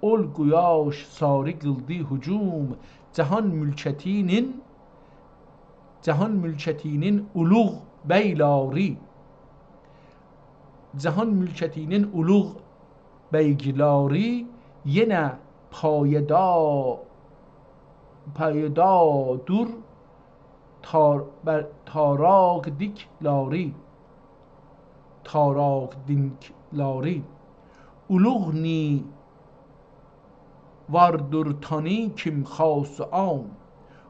اول گویاش ساری قیلدی هجوم. جهان ملکتی‌نین، جهان ملکتی‌نین اولوغ بیلاری، جهان ملکتی‌نین اولوغ بیگلاری، یئنه پایه‌دا-، پایه‌دادور تار-، بر-، تاراق دیک لاری. تاراق دیک لاری. اولوغ نی واردور تانی کیم خاص عام.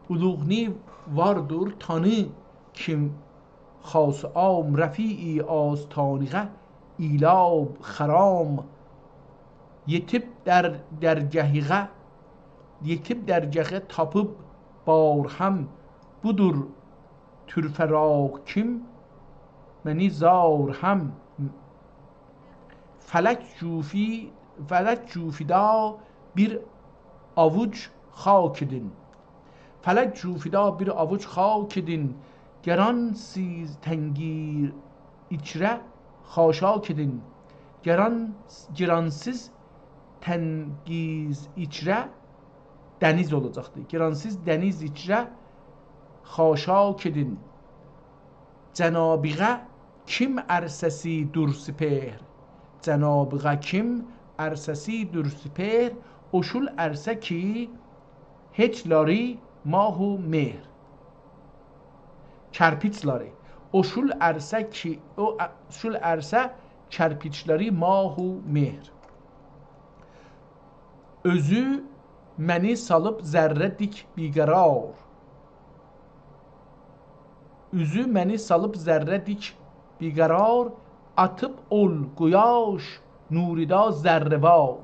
اولوغ نی واردور تانی کیم خاص عام، رفیع آستانیغه ایلاب خرام. یئتیب در-، درگهیغه، یئتیب درگهه تاپیب بارهم، بودور طرفه‌راق کیم منی زارهم. فلک جوفی، فلک جوفیدا بیر آووج خاک ایدین. فلک جوفیدا بیر آووج خاک ایدین، گرانسیز تنگیر ایچره خاشاک ایدین. گران-، گرانسیز تنگیز ایچره دنیز اولاجاقدی. گرانسیز دنیز ایچره خاشاک ایدین. جنابیغه کیم عرصه‌سی دور سپهر؟ جنابیغه کیم عرصه‌سی دور سپهر؟ او شول عرصه کی هئچ لاری ماه و مهر. کرپیچ لاری. او شول عرصه کی، او ع-، شول عرصه کرپیچ لاری ماه و مهر. اؤزو منی سالیب ذره دیک بی‌قرار. اوزو منی سالیب ذره دیک بی‌قرار، آتیب اول قویاش نوریدا ذره‌وار.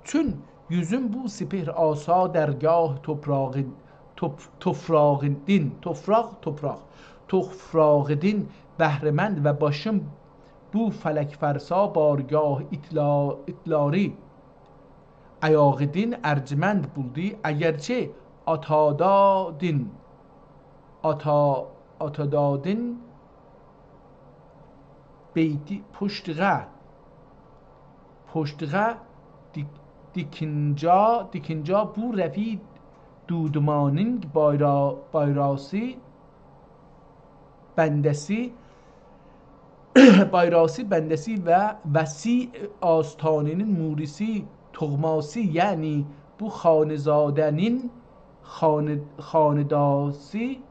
چون یوزوم بو سپهر آسا درگاه توپراغین، توپ-، توفراغیندین، توفراق، توفراق، توفراغیدین بهره‌مند و باشیم بو فلک فرسا بارگاه اطلا-، اطلاری ایاغیدین ارجمند بولدو، اگرچه آتادادین، آتا-، آتادادین بیتی پشتغه، پشتغه دیک-، دیکینجا، دیکینجا بو رفیع دودمانین بایرا-، بایراسی بنده‌سی، بایراسی بنده‌سی و وسیع آستانه‌نین موریسی، توغماسی، یعنی بو خانه‌زاده‌نین خانه-، خانه‌داسی،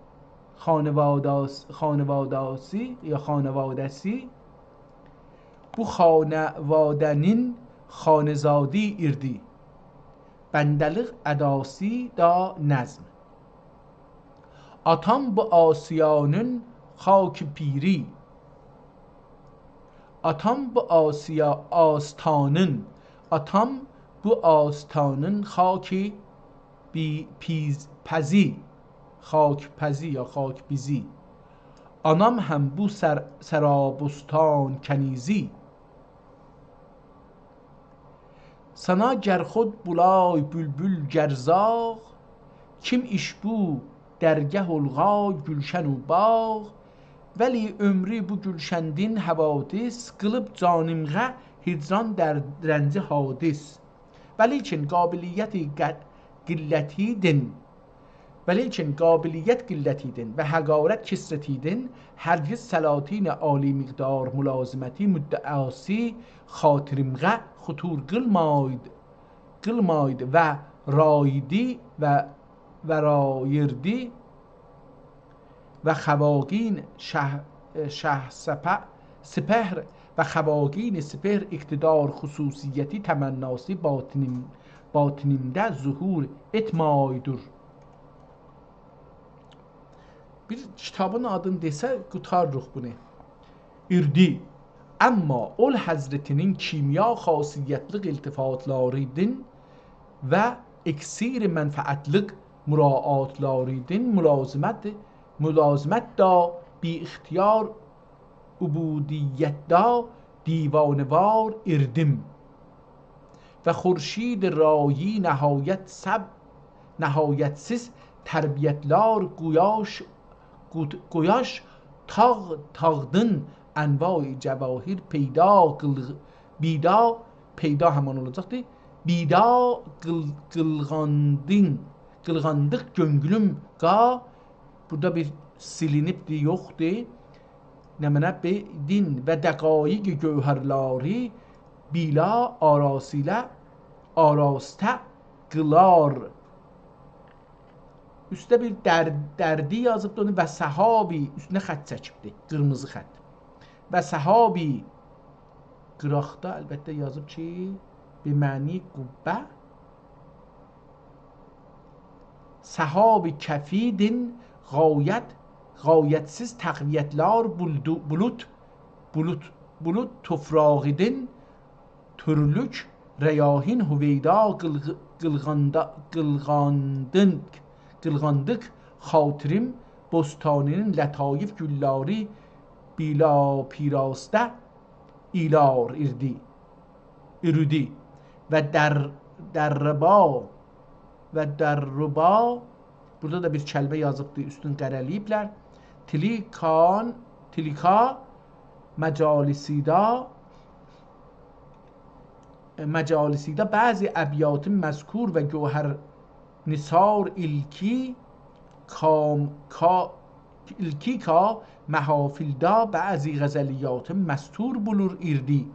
خانواداس-، خانواداسی یا خانواده‌سی، بو خانواده‌نین خانه‌زادی ایردی. بنده‌لیق اداسی دا نظم. آتام بو آسیانین خاک پیری. آتام بو آسیا آستانین. آتام بو آستانین خاک بی-، پیز-، پزی. خاک پزی یا خاک بیزی. آنام هم بو سر-، سرابستان کنیزی. سانا گر خود بولای بولبول گر زاغ، کیم ایش بو درگه اولغا گولشن و باغ، ولی عؤمرو بو گولشندین حوادث، قیلیب جانیمغه هجران درد رنجی حادث. ولیکن قابلیت ق-، قلتیدین، ولیکن قابلیت قلتیدین و حقارت کثرتیدین، هرگز سلاطین عالی مقدار ملازمتی مدعاسی خاطریمغه خطور قیلماید، قیلماید و رایدی و، و رایردی و خواگین شه-، شه سپه-، سپهر و خواگین سپهر اقتدار خصوصیتی تمناسی باطنیم-، باطنیمده ظهور ائتمایدور. بیر کیتابین آدینی دئسه، قوتاریریق بونو. ایردی. اما اول حضرتینین کیمیا خاصیتلیق التفاتلاریدین و اکسیر منفعتلیق مراعاتلاریدین ملازمت، ملازمت دا بی اختیار عبودیت دا دیوانه‌وار ایردیم. و خورشید رایی نهایت سب-، نهایتسیز تربیتلار قویاش، قود-، قویاش تاغ-، تاغدین انواع جواهر پیدا قیلغ-، بیدا پیدا همان اولاجاقدیر. بیدا قیل-، قیلغاندین، قیلغاندیق گؤنگولوم قا-، بورادا بیر سیلینیبدیر، یوخدور. نمنه بی-، دین و دقایق گوهرلاری بیلا آراسیله آراسته قیلار. اوسته بیر درد، دردی یازیبدی اونو و سحابی، اوستونه خط چکیبدی، قیرمیزی خط. و سحابی، قیراقدا البته یازیب کی، به معنی قبه. سحاب کفیدین غایت، غایتسیز تقویتلار بولدو-، بولوت، بولوت، بولوت توفراغیدین تورلوک ریاحین هویدا قیلغ-، قیلغاندا-، قیلغاندین-، قیلغاندیق خاطریم بوستانی‌نین لطایف گوللاری بیلا پیراسته ایلار ایردی، ایرودی و در-، دربا و دربا، بورادا دا بیر کلمه یازیبدی، اوستون قره‌له‌ییبلر. تلیکان، تلیکا مجالسیدا، مجالسیدا بعضی ابیاتین مذکور و گوهر نثار ایلکی کام-، کا-، ایلکی کا محافلدا بعضی غزلیاتین مستور بولور ایردی.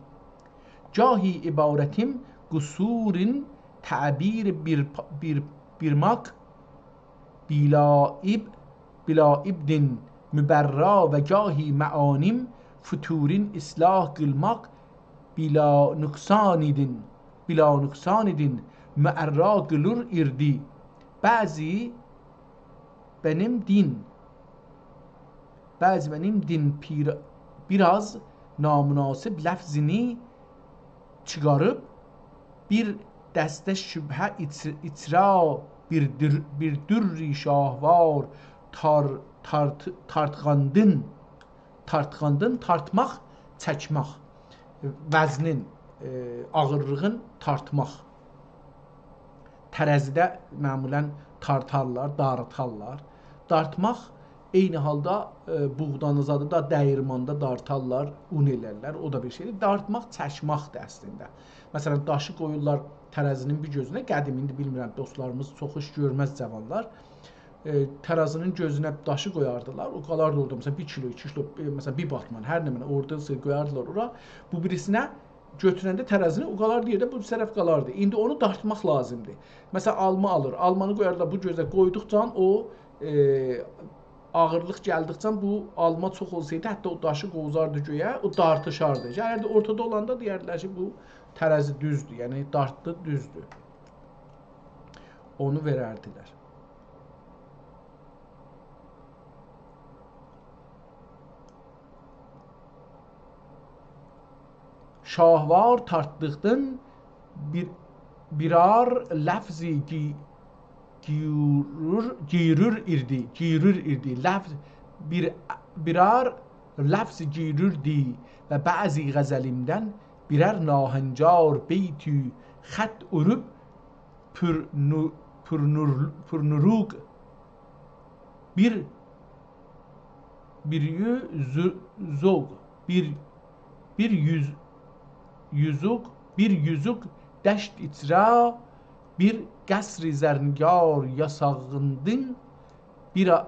گاهی عبارتیم قصورین تعبیر بیر پا-، بیر، بیر ماک بیلائب، بیلائبدین مبرا و گاهی معانیم فتورین اصلاح قیلماق بیلا نقصانیدین، بیلا نقصانیدین معرّا قیلیر ایردی. بعضی بنیم دین، بعضی بنیم دین پیر، بیر آز نامناسب لفظینی چیخاریب، بیر دسته شبهه ایچ-، ایچرا، بیر در-، بیر درّ شاهوار تار-، تارت-، تارتقاندین، تارتقاندین، تارتماق، چکمک. وزنین، ائ، آغیرلیغین تارتماق. ترزیده معمولاً تارتارلار، دارتارلار. دارتماق عینی حالدا، ائ، بوغدانی زادی دا دَییرماندا دارتارلار، اون ائلرلر، او دا بیر شئیدیر. دارتماق چکمکدیر اصلینده. مثلاً، داشی قویورلار ترزی‌نین بیر گؤزونه، قدیم، ایندی بیلمیرم، دوستلاریمیز چوخو ایش گؤرمز جاوانلار. ائ، ترزی‌نین گؤزونه داشی قویاردیلار، او قالاردی اورادا، مثلاً، بیر کیلو، ایکی کیلو، ائ، مثلاً، بیر باتمان، هر نمنه اورادا سئ-، قویاردیلار اورا. بو بیریسینه گؤتورنده ترزینی او قالاردی یئرده، بو طرف قالاردی. ایندی اونو دارتماق لازیمدیر. مثلاً، آلما آلیر، آلمانی قویاردیلار بو گؤزه، قویدوقجا او، ائ، آغیرلیق گلدیکجه بو آلما چوخ اولسایدی، حتی او داشی قووزاردی گؤیه، او دارتیشاردی. گلردی اورتادا اولاندا دئیردیلر کی، بو ترزی دوزدور، یعنی دارتدی، دوزدور. اونو وئرردیلر. شاهوار تارتدیقدان بیر، بیرار لفظی گی-، گیرور، گیرور ایردی، گیرور ایردی. لفظ، بیر، بیرار لفظ گیروردی و بعضی غزلیمدن بیرر ناهنجار بیتی خط اوروب پر نو-، پر نور-، پر نوروق بیر، بیر یوزو-، زوق، بیر، بیر یوز-، یوزوق، بیر یوزوق دشت ایچرا، بیر قصر زرنگار یاساغیندین، بیر آ-،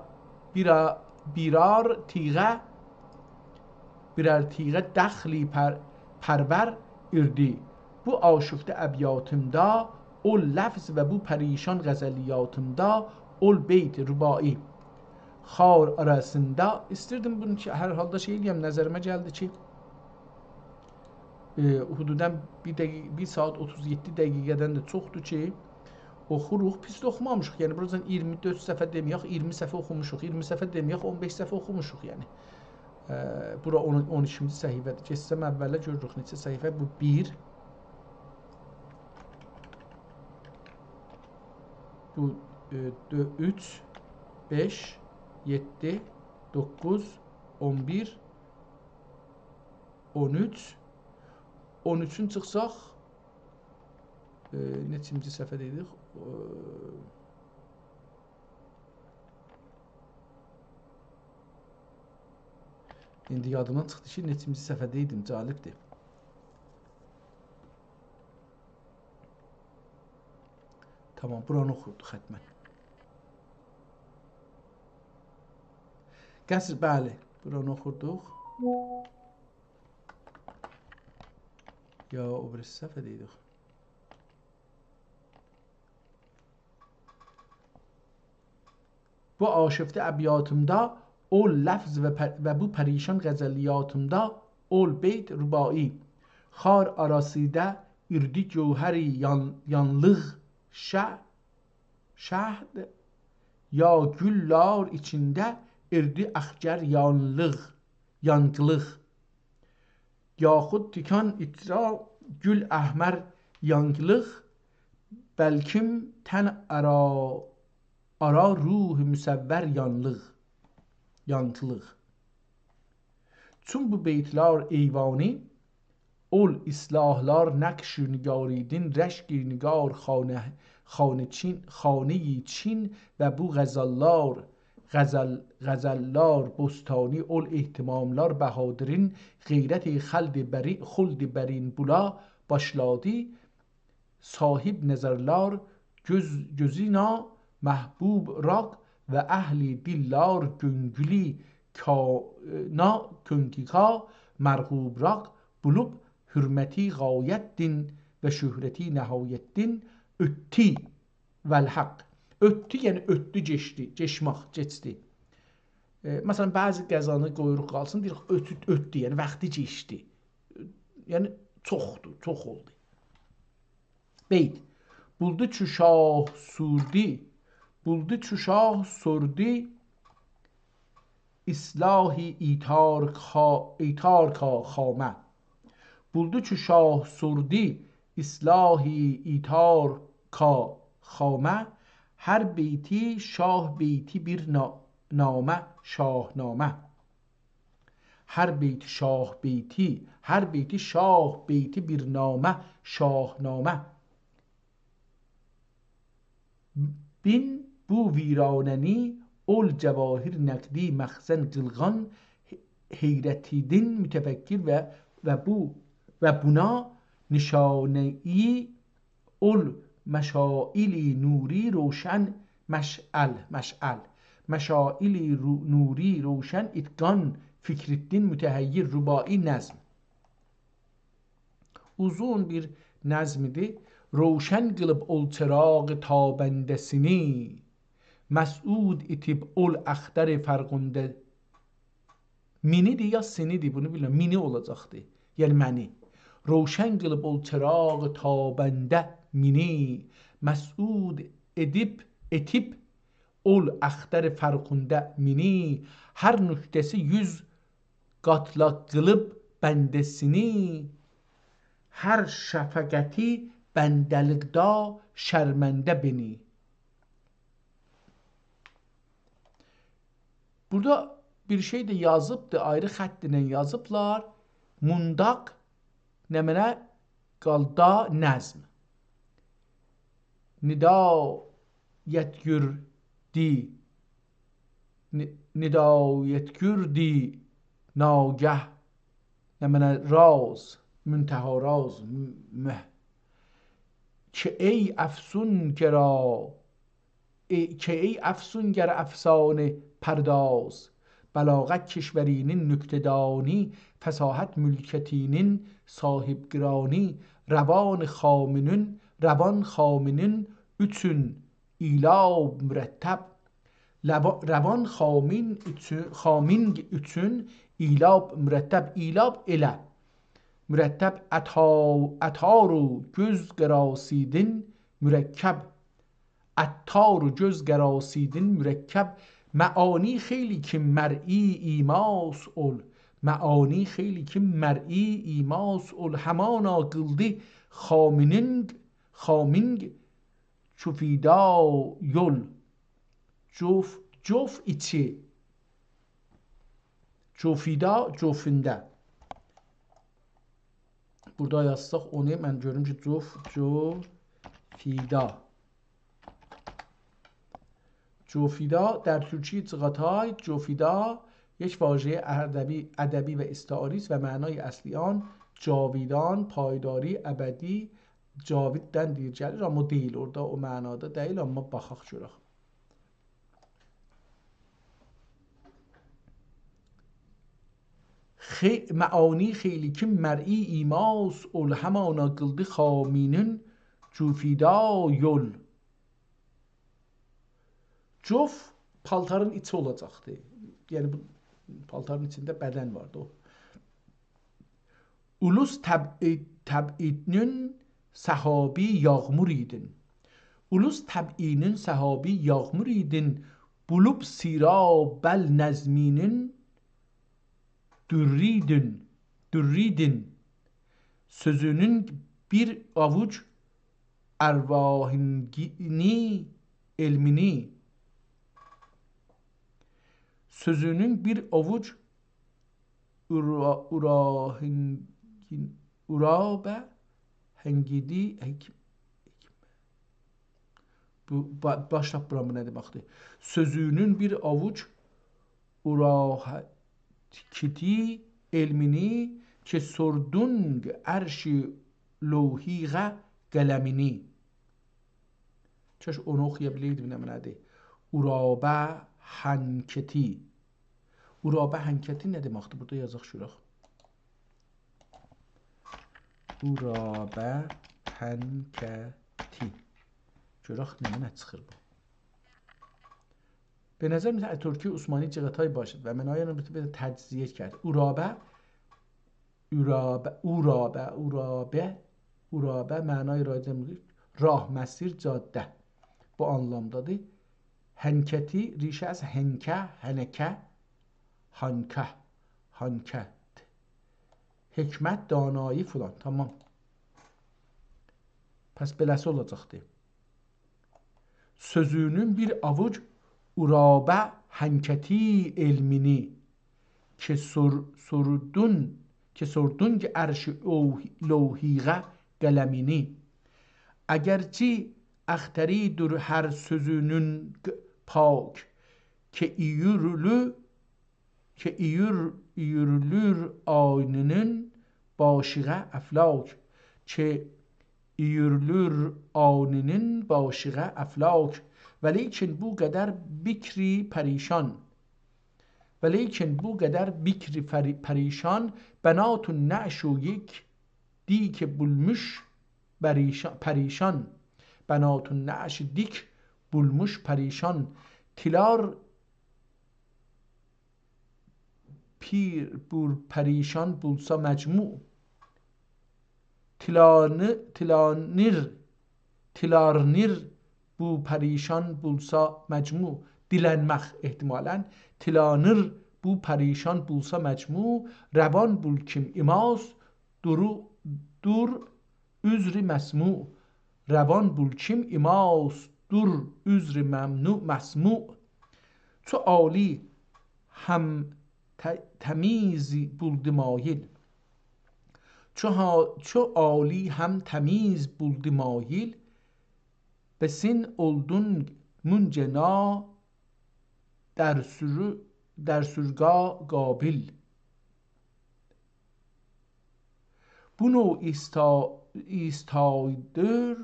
بیر آ-، بیرار تیغه، بیرر تیغه دخلی پر-، پرور ایردی. بو آشفته ابیاتیمدا اول لفظ و بو پریشان غزلیاتیمدا اول بیت رباعی. خار آراسیندا، ایستیردیم بونو کی، هر حالدا شئی ائله‌یم، نظریمه گلدی کی، ائ، حدوداً بیر دقیق-، بیر ساعت اوتوز یئددی دقیقه‌دن ده چوخدور کی، اوخوروق، پیس ده اوخومامیشیق. یعنی، بوراجان اییرمی دؤرد صفحه دئمه‌یک، اییرمی صفحه اوخوموشوق، اییرمی صفحه دئمه‌یک، اون بئش صفحه اوخوموشوق، یعنی. ائ، بورا اون، اون ایکینجی صفحه‌دیر. گئتسم اوّله گؤروروک نئچه صفحه. بو بیر. بو، ائ، دؤ-، اوچ، بئش، یئددی، دوققوز، اون بیر، اون اوچ. اون اوچون چیخساق، ائ، نئچینجی صفحه‌ده ایدیک؟ ائ، ایندی یادیمدان چیخدی کی، نئچینجی صفحه‌ده ایدیم، جالبدیر. تامام، بورانی اوخوردوق حتماً. قصر، بلی، بورانی اوخوردوق. یا، او بیریسی صفحه‌ده ایدیک. بو آشفته ابیاتیمدا اول لفظ و پ-، و بو پریشان غزلیاتیمدا اول بیت رباعی. خار آراسیدا ایردی گوهری یان-، یانلیق شه-، شهد، یا گوللار ایچینده ایردی اخگر یانلیق، یانکلیق. یاخود تیکان ایچرا گول احمر یانکلیق، بلکیم تن آرا، آرا روح مصور یانلیق، یانکلیق. چون بو بیتلار ایوانی، اول اصلاحلار نقش نگاریدین، رشک نگار خانه، خانه چین، خانه‌ی چین و بو غزللار، غزل، غزللار بوستانی، اول اهتماملار بهادرین، غیرت خلد بری-، خلد برین بولا باشلادی، صاحب نظرلار گؤز، گؤزونا محبوب راق و اهل دیللار گؤنگولی کا-، نا کؤنگیکا مرغوب راق بولوب حرمتی غایتدین و شهرتی نهایتدین اؤتدی والحق. اؤتدو، یعنی اؤتدو، کئچدی، کئچمک، کئچدی. ائ، مثلا، بعضی غذانی قویوروق قالسین، دئییریک، اؤتدو، اؤتدو، یعنی واختی کئچدی. یعنی چوخدور، چوخ اولدو. بیت. بولدو چو شاه سوردی، بولدو چو شاه سوردی، اصلاحی ایتار کا-، ایتار کا خامه. بولدو چو شاه سوردی، اصلاحی ایتار کا خامه. هر بیتی شاه بیتی بیر نا-، نامه، شاهنامه. هر بیتی شاه بیتی، هر بیتی شاه بیتی بیر نامه، شاهنامه. بین بو ویرانه‌نی، اول جواهر نقدی مخزن قیلغان، حیرتیدین متفکر و، و بو، و بونا نشانه‌ای اول مشاعلی نوری روشن، مشعل، مشعل. مشاعلی رو-، نوری روشن اتقان، فکرالدین متحیر، رباعی نظم. اوزون بیر نظم‌دیر. روشن قیلیب اول چراغ تابنده‌سینی، مسعود ائدیب اول اختر فرخنده. مینی‌دیر یا سینی‌دیر، بونو بیلمیرم. مینی اولاجاقدی. یعنی منی. روشن قیلیب اول چراغ تابنده مینی، مسعود ائدیب، ائتیب اول اختر فرخنده مینی. هر نکته‌سی یوز قاتلا قیلیب بنده‌سینی، هر شفقتی بنده‌لیقدا شرمنده بینی. بورادا بیر شئی ده یازیبدی، آیری خط ایله یازیبلار. مونداق نمنه قالدا نظم. ندایت گردی، ن-، ندایت گردی ناگه، نمنه راز، منتها راز، م-، مه. که ای افسونگرا، ای، که ای افسونگر افسانه پرداز، بلاغت کشورینین نکته‌دانی، فصاحت ملکتینین صاحب‌قرانی، روان خامینین، روان خامینین اوچون ایلاب مرتب، لوا-، روان خامین اوچون، خامین اوچون ایلاب مرتب، ایلاب ائله. مرتب عطا-، عطار و گؤز قراسیدین مرکب. عطار و گؤز قراسیدین مرکب، معانی خیلی کی مرئی ایماس اول. معانی خیلی کی مرئی ایماس اول. همانا قیلدی خامینین، خامین جوفیدا یول. جوف، جوف ایچی. جوفیدا، جوفوندا. بورادا یازساق اونو، من گؤروم کی، جوف، جوفیدا. جوفیدا در ترکی چغاتای، جوفیدا، یک واژهٔ ادبی، ادبی و استعاری است و معنای اصلی آن جاویدان، پایداری، ابدی، جاویددن دئییر گلیر، آمما او دئییل، اورادا او معنادا دئییل، آمما باخاق گؤرک. خی-، معانی خیلی کی مرئی ایماس اول، همانا قیلدی خامینین جوفیدا یول. جوف پالتارین ایچی اولاجاقدی. یعنی بو پالتارین ایچینده بدن واردی او. اولوس تبعی-، تبعینین سحابی یاغمور ایدین. اولوس تبعینین سحابی یاغمور ایدین. بولوب سیراب ال نظمینین دُرّیدین، دُرّیدین. سؤزونون بیر آووج ارواحینگینی، علمینی. سؤزونون بیر آووج اورا-، اوراهینگین-، اورابه هنگیدی، هک-، بو، با-، باش تاپمیرام، بو نه دئمکدیر؟ سؤزونون بیر آووج اوراهکیدی علمینی، کی سوردونگ عرشی لوحیغه قلمینی. کاش اونو اوخویا بیلئیدیم، نه معنادیر؟ اورابه هنکتی. اورابه هنکتی نه دئمکدیر؟ بورادا یازاق، گؤرک. اورابه هنکتی. گؤرک نمنه چیخیر بو. به نظر می‌رسد ترکی عثمانی چغاتای باشید و من آیانم به تجزیه کرد. اورابه، اورابه، اورابه، اورابه، اورابه معنای رایج می‌گوید. راه، مسیر، جاده. بو آنلامدادیر. حنکتی، ریشه از حنکه، حنکه، حانکه، حانکت. حکمت، دانایی، فلان. تامام. پس بئله‌سی اولاجاقدی. سؤزونون بیر آووج عرابه حنکتی علمینی، کی سور-، سوردون، کی سوردون کی عرش اوه-، لوحیغه قلمینی. اگرچی اختری‌دور هر سؤزونون ق-، پاک، کی ایورولو، کی ایور-، ایورولور آینینین باشیغه افلاک، کی ایورولور آینینین باشیغه افلاک. ولیکن بو قدر بکری پریشان، ولیکن بو قدر بکری فری-، پریشان، بنات نعش و یک دی که بولموش بریشا-، پریشان. بنات نعش دیک بولموش پریشان. تیلار پیر بور پریشان بولسا مجموع. تیلانی-، تیلانیر، تیلارنیر بو پریشان بولسا مجموع. دیلنمک احتمالاً. تیلانیر بو پریشان بولسا مجموع، روان بول کیم ایماس دورو-، دور عذر مسموع. روان بول کیم ایماس دور عذر ممنوع، مسموع. چو عالی هم ت-، تمیز بولدی مایل. چو ها-، چو عالی هم تمیز بولدی مایل، به سین اولدون مونجه نا در سورو-، در سورگا قابل. بو نوع ایستا-، ایستایدیر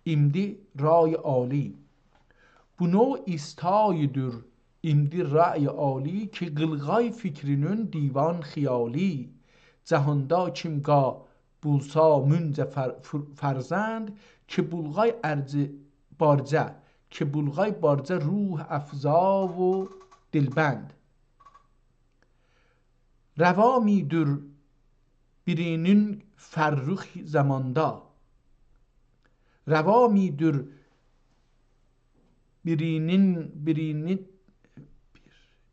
ایمدی رای عالی. بو نوع ایستایدیر ایمدی رای عالی، کی قیلغای فیکرینین دیوان خیالی. جهاندا کیم قا بولسا مونجه فر-، فر-، فرزند، کی بولغای ارجی بارجه، کی بولغای بارجه روح افزا و دلبند. روا می‌دور بیرینین فرخ زماندا. روا می‌دور بیرینین، بیرینی،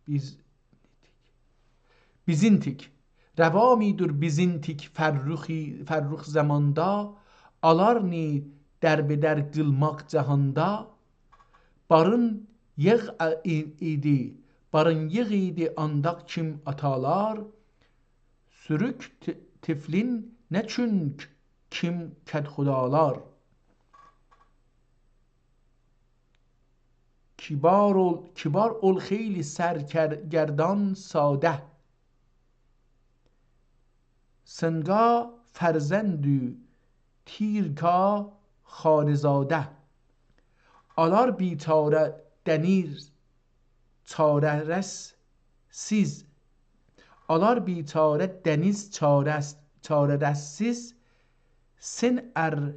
بیز-، بیزینتیک. روا می‌دور بیزینتیک فرخی، فرخ زماندا، آلار نی دربه‌در قیلماق جهاندا؟ بارین ییغ ا-، ای-، ایدی، بارین ییغ ایدی آنداق کیم آتالار، سوروک ط-، طفلین نه چون کیم کدخدالار. کیبار اول، کیبار اول خیلی سرکر-، گردان ساده. سنگا فرزندو تیرکا خانه‌زاده. آلار بیچاره دنیز چاره‌رس‌سیز. آلار بیچاره دنیز چاره‌س-، چاره‌رس‌سیز. سن ار-،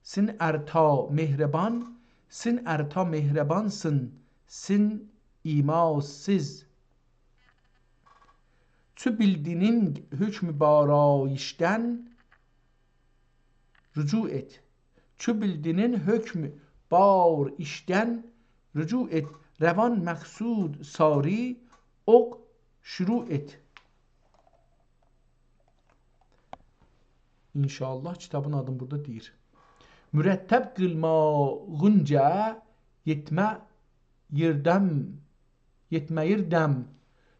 سن ارتا مهربان، سن ارتا مهربانسین، سن ایماسیز. چو بیلدینین حکم بارایشدن رجوع ائت. چو بیلدینین حکم بارایشدن رجوع ائت. روان مقصود ساری اوق شروع ائت. ان‌شاءالله کیتابین آدینی بورادا دئییر. مرتب قیلماغینجا یئتمه یئردم، یئتمه‌ییر دم.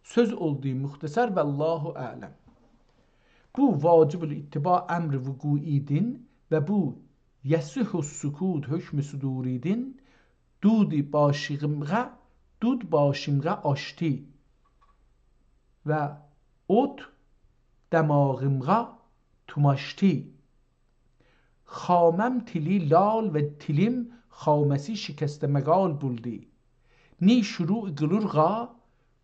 سؤز اولدو مختصر، والله اعلم. بو واجب الاتباع امر وقوع ایدین و بو یصح السکوت حکم صدور ایدین. دود باشیغیمغا، دود باشیمغا آشتی و اوت دماغیمغا توماشتی. خامم تیلی لال و تیلیم خامه‌سی شکسته مقال بولدی. نی شروع قیلورغا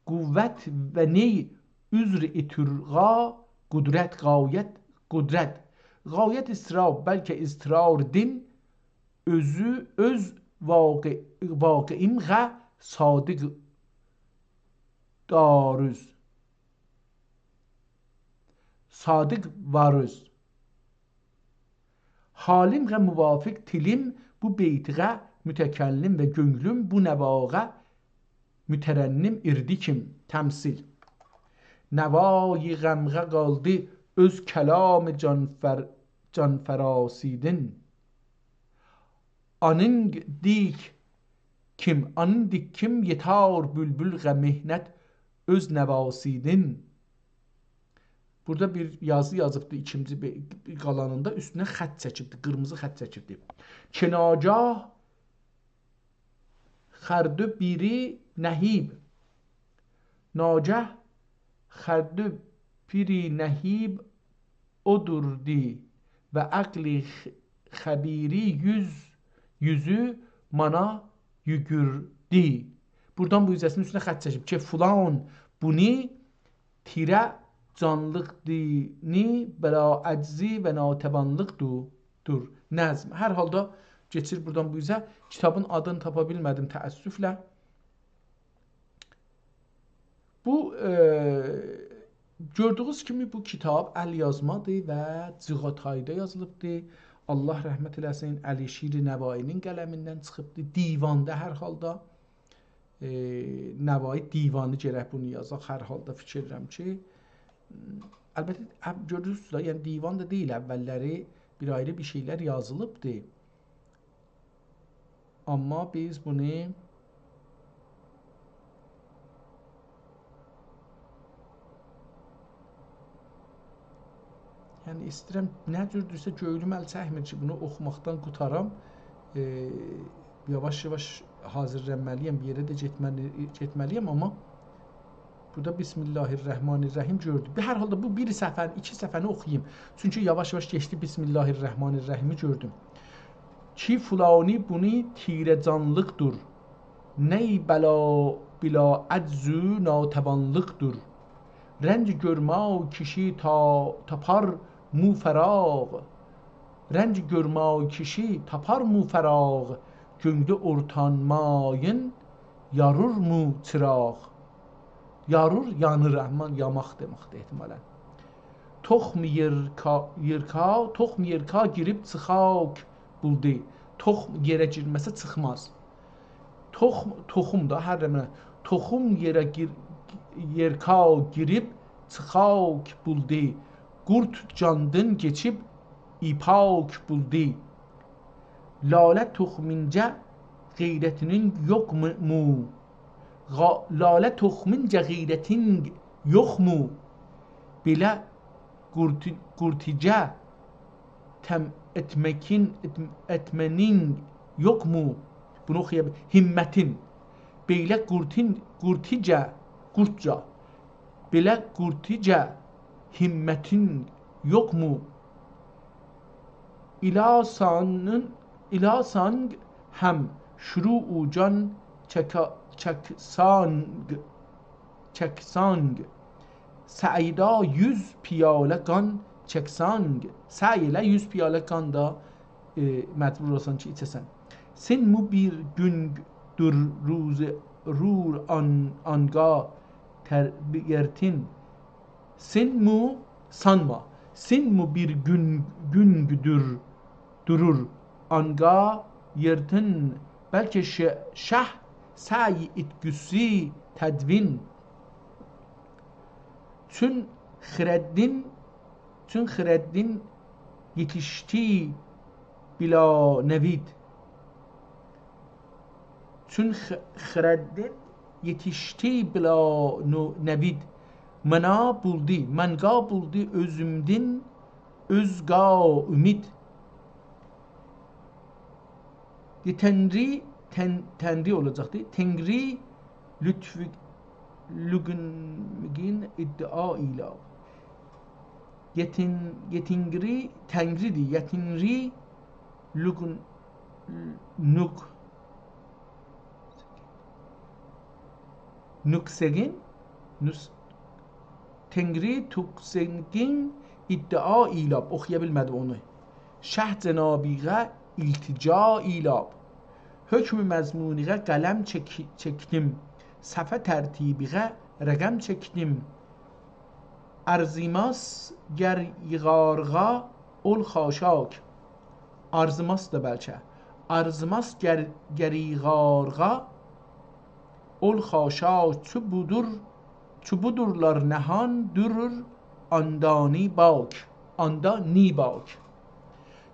قوت و نی عذر ایتورغا قدرت، غایت، قدرت. غایت اضطراب، بلکه اضطرار دین، اؤزو، اؤز واقع-، واقعیمغه صادق داروز. صادق واروز. حالیمغه موافق تیلیم بو بیتیغه متکلم و گؤنلوم بو نواغه مترنم ایردی کیم. تمثیل. نوای غمغه قالدی اؤز کلام جانفر-، جان‌فراسیدین. آنین دیک کیم، آنین دیک کیم یئتار بولبولغه محنت اؤز نواسیدین. بورادا بیر یازی یازیبدی ایکینجی بی-، قالانیندا، اوستونه خط چکیبدی، قیرمیزی خط چکیبدی. که ناگاه خردو بیری نهیب. ناگاه خردو بیری نهیب اودوردی و عقل خ-، خبیری یوز، یوزو مانا یوگوردی. بورادان بو اوزه‌سینین اوستونه خط چکیب کی، فلان بونی تیره جانلیقدینی بلا عجزی و ناتوانلیقدو-، دور. نظم. هر حالدا کئچیر بورادان بو اوزه. کیتابین آدینی تاپا بیلمه‌دیم تأسفله. بو، ائ، گؤردویونوز کیمی بو کیتاب ال‌یازمادیر و جیغاتایدا یازیلیبدیر. الله رحمت ائله‌سین، علیشیر نوایی‌نین قلمیندن چیخیبدیر. دیواندا هر حالدا، ائ، نوایی دیوانی گرک بونو یازاق. هر حالدا فیکیر ائدیرم کی، البته، هم گؤرورسونوز ده، یعنی دیوان دا دئییل، اوللری بیر آیری بیر شئیلر یازیلیبدیر. آمما بیز بونو، یعنی، ایسته‌ییرم، نه جوردورسه گؤیلوم ال چکمیر کی، بونو اوخوماقدان قوتارام. ائ، یاواش-یاواش حاضیرلانمالی‌یام، بیر یئره ده گئتمه‌لی-، گئتمه‌لی‌یم، آمما بورادا بسم الله الرحمن الرحیم گؤردوم. بیر، هر حالدا بو بیر صفحه‌نی، ایکی صفحه‌نی اوخویوم. چونکی یاواش-یاواش کئچدی، بسم الله الرحمن الرحیمی گؤردوم. کی فلانی بونی تیره جانلیقدور. نی بلا، بلا عجز و ناتوانلیقدور. رنج گؤرمه کیشی تا، تاپار مو فراغ. رنج گؤرمه کیشی تاپار مو فراغ. گؤنلو اورتانمایین یارور مو چیراغ. یارور، یانیر، اما یاماق دئمکدیر احتمالاً. تخم یئرکا، یئرکا، تخم یئرکا گیریب چیخاک بولدو. تخم یئره گیرمه‌سه چیخماز. تخم، تخم دا، هر نمنه. تخم یئره گیر-، یئرکا گیریب چیخاک بولدو. قورد جاندان کئچیب ایپاک بولدو. لاله تخمینجه غیرتینین یوخمو؟ غا-، لاله تخمینجه غیرتین یوخمو؟ بئله قورتی-، قورتیجه تم ائتمکین، ائت-، ائتمه‌نین یوخمو؟ بونو اوخویا بیل-، همتین. بئله قورتین-، قورتیجه، قورتجا. بئله قورتیجه همتین یوخمو؟ ایلاسانین، ایلاسانگ هم شروع جان چکا-، چکسانگ، چکسانگ. سعیدا یوز پیاله قان چکسانگ. سعی ائله، یوز پیاله قان دا، ائ، مجبور اولاسان کی، ایچه‌سن. سین مو بیر گونگدور روز، رور آن-، آنگا تر-، یئرتین. سین مو، سانما. سین مو بیر گون، گونگدور دورور آنگا یئرتین، بلکه شه-، شه سعی ایتگوسی تدوین. چون خردین، چون خردین یئتیشدی بلا نوید. چون خ-، خردین یئتیشدی بلا نو-، نوید. مانا بولدو، منقا بولدو اؤزومدن اؤزگا اومید. دی تنری، تن-، تنری اولاجاقدی. تنری لطفی، لوگونگین ادعا ایله. یتین-، یتینگری تنری‌دیر. یتینری لوگون-، نوک-، نوکسگین، نوس-، تنری توکسگین ادعا ایله. اوخویا بیلمه‌دیم اونو. شه جنابیغه التجا ایله. حکم مضمونیغه قلم چک-، چکدیم. صفحه ترتیبیغه رقم چکدیم. ارزیماس گر ییغارغا اول خاشاک. آرزیماس دا بلکه. آرزیماس گر-، گریغارغا، اول خاشاک چو بودور، چو بودورلار نهان دورور، آندا نی باک، آندا نی باک.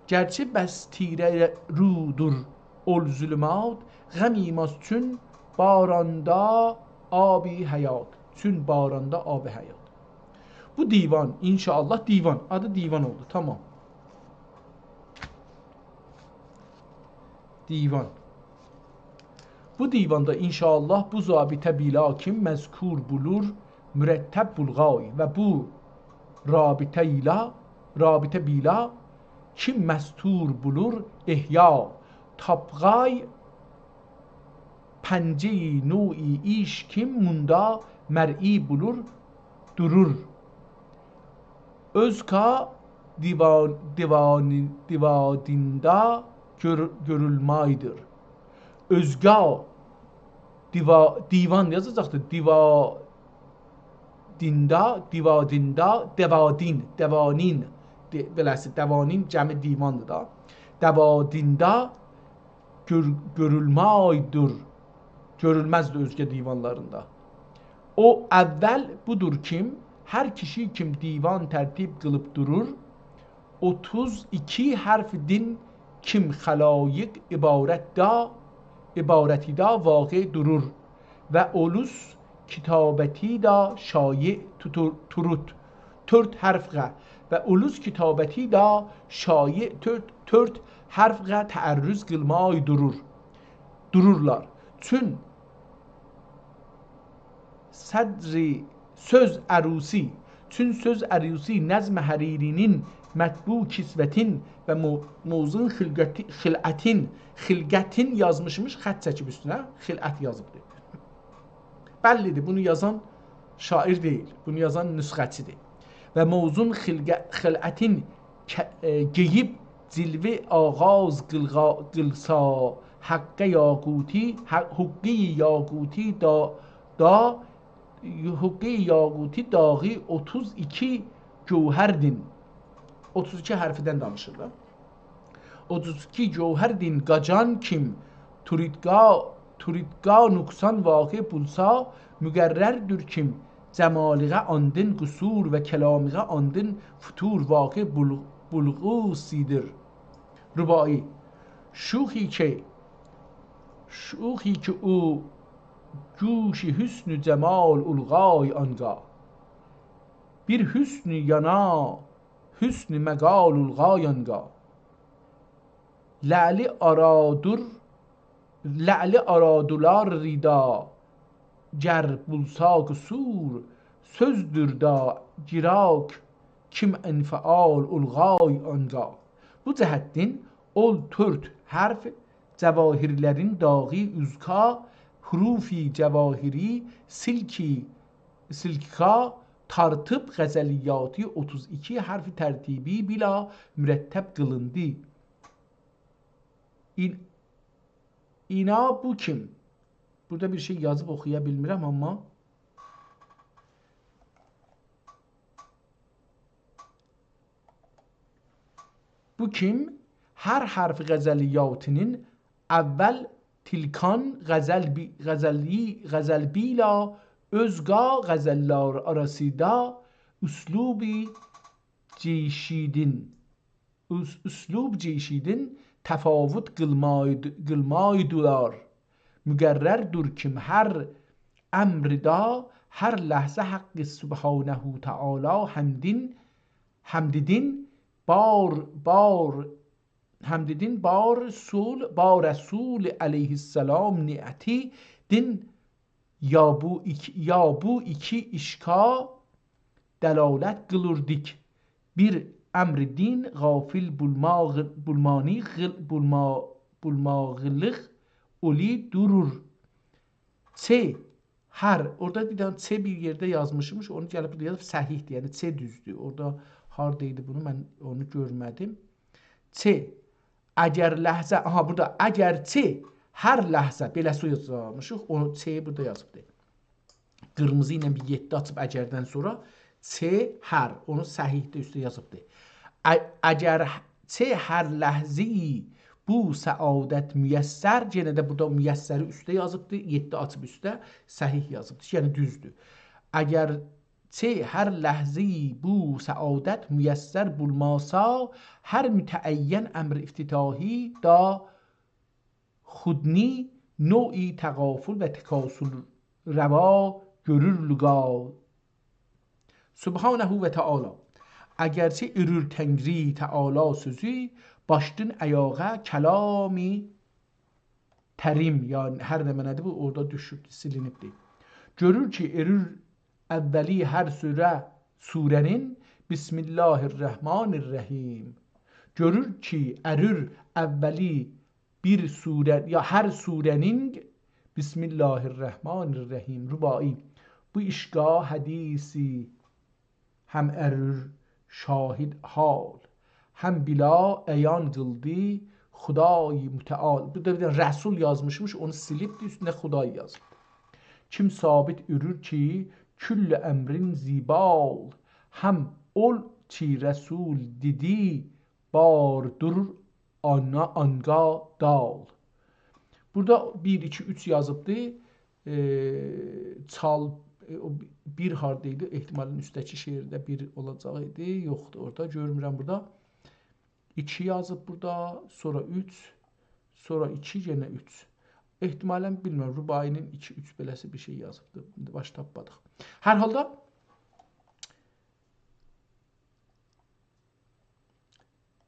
گرچه بس تیره رودور اول ظلمات، غم ایماس چون باراندا آب حیات. چون باراندا آب حیات. بو دیوان، ان‌شاءالله دیوان. آدی دیوان اولدو، تامام. دیوان. بو دیواندا ان‌شاءالله بو ضابطه بیلا کیم مذکور بولور، مرتب بولغای و بو رابطه ایله، رابطه بیلا کیم مستور بولور، احیا تاپغای پنجه‌ی نوعی ایش کیم موندا مرئی بولور، دورور. اؤزگا دیوان-، دیوانی-، دیوادیندا گؤر-، گؤرولمایدیر. اؤزگا دیوا-، دیوان یازاجاقدیر. دیوا-، دیندا، دیوادیندا، دوادین، دوانین، دی-، بئله‌سی، دوانین جمعی دیواندیر دا. دوادیندا گؤر-، گؤرولمایدیر. گؤرولمزدیر اؤزگه دیوانلاریندا. او اول بودور کیم، هر کیشی کیم دیوان ترتیب قیلیب دورور، اوتوز ایکی حرفدین کیم خلایق عبارت دا، عبارتی دا واقع دورور و اولوس کتابتی دا شایع توتور-، توروت. تؤرد حرفغه و اولوس کتابتی دا شایع تؤرد، تؤرد حرفغه تعرض قیلمای دورور، دورورلار. چون صدری سؤز عروسی، چون سؤز عروسی نظم حریری‌نین مطبوع کسوتین و مو-، موزون خلقتی-، خلعتین، خلقتین یازمیشمیش، خط چکیب اوستونه، خلعت یازیبدی. بللی‌دیر، بونو یازان شاعر دئییل، بونو یازان نسخه‌چی‌دیر. و موزون خلقه-، خلعتین که-، ائ، گئییب جلوه آغاز قیلغا-، قیلسا، حقه یاقوتی، حق-، حقی یاقوتی دا، دا، حقی یاقوتی داغی اوتوز ایکی گوهردین. اوتوز ایکی حرفدن دانیشیر دا. اوتوز ایکی گوهردین قاجان کیم، توریدگا، توریدگا نقصان واقع بولسا، مقرردیر کیم، جمالیغه آندین قصور و کلامیغه آندین فتور واقع بول-، بولغوسی‌دیر. رباعی. شوخی کی، شوخی کی او گوش حسن و جمال اولغای آنگا. بیر حسن یانا، حسن مقال اولغای آنگا. لعلی آرادور، لعلی آرادولار ردا، گر بولسا قصور، سؤزدور دا گیراک کیم انفعال اولغای آنگا. بو جهتدن اول تؤرد حرف جواهرلرین داغی اوزکا، حروف جواهری سیلکی، سیلکا تارتیب غزلیاتی اوتوز ایکی حرف ترتیبی بیلا مرتب قیلیندی. این-، اینا بو کیم؟ بورادا بیر شئی یازیب اوخویا بیلمیرم، آمما بو کیم؟ هر حرف غزلیاتی‌نین اول تیلکان غزل بی-، غزلی-، غزل بیلا اؤزگا غزللر آراسیندا اسلوبی جیشیدین، اس-، اسلوب جیشیدین تفاوت قیلمایدی-، قیلمایدیلار. مقرردیر کیم هر امردا، هر لحظه حق سبحانه تعالی حمدین، حمددین بار، بار، حمددین بار رسول، بار رسول علیه‌السلام نعتیدین، یا بو ایکی، یا بو ایکی عشقا دلالت قیلیردیق. بیر امر دین غافل بولماغ-، بولمانی غیل-، بولما-، بولماغلیق اولی دورور. چ، هر، اورادا بیر دنه چ بیر یئرده یازمیشمیش، اونو گلیب بورادا یازیب، صحیحدیر، یعنی چ دوزدور. اورادا هاردا ایدی بونو، من اونو گؤرمه‌دیم. چ، اگر لحظه، آها، بورادا اگرچه هر لحظه، بئله سؤز یازمیشیق، اونو چ بورادا یازیبدیر. قیرمیزی ایله بیر یئددی آچیب اگردن سونرا چ هر، اونو صحیحده اوسته یازیبدیر. ا-، اگر چه هر لحظه‌ای بو سعادت میسر، یئنه ده بورادا میسری اوسته یازیبدی، یئددی آچیب اوسته، صحیح یازیبدی. یعنی دوزدور. اگر چه هر لحظه‌ای بو سعادت میسر بولماسا، هر متعین امر افتتاحی دا خود نی، نوعی تغافل و تکاسل روا گؤرور لقا. سبحانه و تعالی. اگرچه ارور تنگری تعالی سؤزو، باشدان آیاغا کلامی تریم، یعنی هر نمنه‌دیر بو، اورادا دوشوبدور، سیلینیبدیر. گؤرور کی، ارور اولی هر سوره، سوره‌نین، بسم الله الرحمن الرحیم. گؤرور کی، ارور اولی بیر سوره، یا هر سوره‌نین، بسم الله الرحمن الرحیم، رباعی. بو عشقا حدیثی هم ارور شاهد حال، هم بیلا عیان قیلدی خدای متعال. بورادا بیر دنه رسول یازمیشمیش، اونو سیلیبدی، اوستونه خدای یازیب. کیم ثابت ارور کی، کل امرین زیبال، هم اول کی رسول دئدی، باردور آنا، آنقا دال. بورادا بیر، ایکی، اوچ یازیبدی. ائ، چال، ائ، او بیر هاردا ایدی؟ احتمالاً اوستده‌کی شعرده بیر اولاجاق ایدی. یوخدور اورادا، گؤرمورم بورادا. ایکی یازیب بورادا، سونرا اوچ، سونرا ایکی، یئنه اوچ. احتمالاً، بیلمیرم، رباعی‌نین ایکی، اوچ بئله‌سی بیر شئی یازیبدی. ایندی باش تاپمادیق. هر حالدا،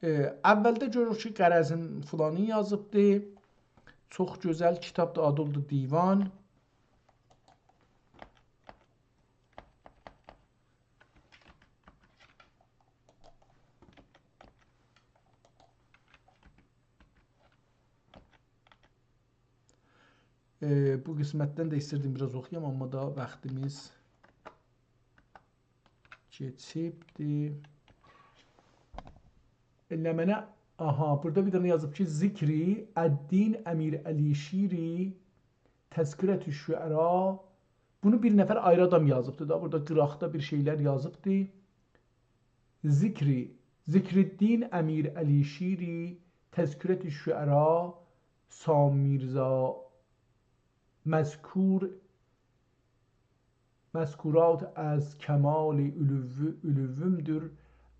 ائ، اولده گؤروروک کی، غرضین فلانی یازیبدی. چوخ گؤزل کیتابدیر، آدی اولدو دیوان. ائ، بو قسمتدن ده ایستیردیم بیر آز اوخویام، آمما دا واختیمیز کئچیبدی. ائله‌منه، آها، بورادا بیر دنه یازیب کی، ذکری الدین امیر علی شیری، تذکرة الشعرا. بونو بیر نفر آیری آدام یازیبدی دا، بورادا قیراقدا بیر شئیلر یازیبدی. ذکری، ذکرالدین امیر علی شیری، تذکرة الشعرا، سامی میرزا، مذکور، مذکورات از کمال علو، علومدور،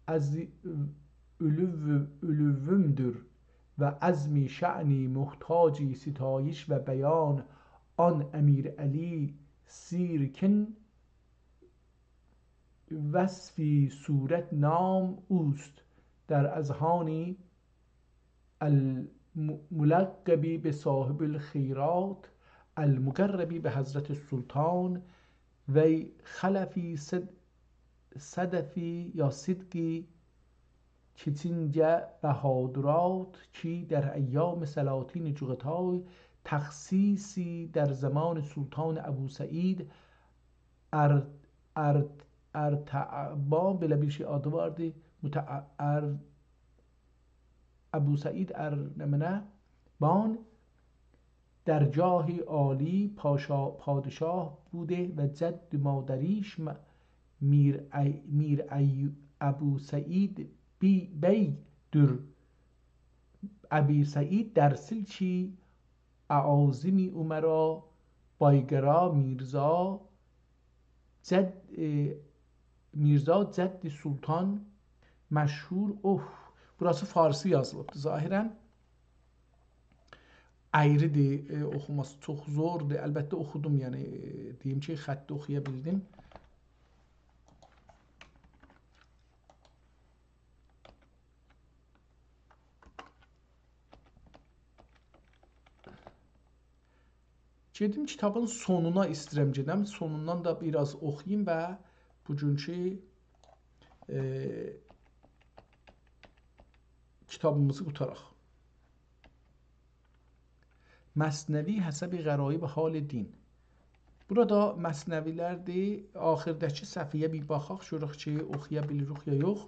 از علو، علومدور و عظم شأنی محتاج ستایش و بیان آن امیر علی سیرکین وصف صورت نام اوست در اذهان الملقب به صاحب الخیرات، المقرب به حضرت السلطان، وی خلفی صد، صدفی یا صدقی کیچینجه بهادرات کی در ایام سلاطین جغتای تخصیصی در زمان سلطان ابوسعید ار، ار، ارتعبان، بئله بیر شئی آدی واردی. متع، ار، ابوسعید ار، نمنه، بان در جاه عالی پاشا، پادشاه بوده و جد مادریش م، میر ای، میر ای، ابوسعید بی، بی‌دور. ابوسعید در سلک اعاظم امرا، بایقرا میرزا، جد، ائ، میرزا جد سلطان مشهور. اوه، بوراسی فارسی یازیلیبدیر ظاهراً. اَیری‌دیر، ائ، اوخوماسی چوخ زوردور. البته اوخودوم، یعنی، ائ، دئییم کی، خطی اوخویا بیلدیم. گئدیم کیتابین سونونا، ایسته‌ییرم گئدم. سونوندان دا بیر آز اوخویوم و بوگونکو، ائ، کیتابیمیزی قوتاراق. مثنوی حسب غرایب حال دین. بورادا مثنوی‌لردیر. آخیرداکی صفحه‌یه بیر باخاق، گؤرک کی، اوخویا بیلیریک یا یوخ.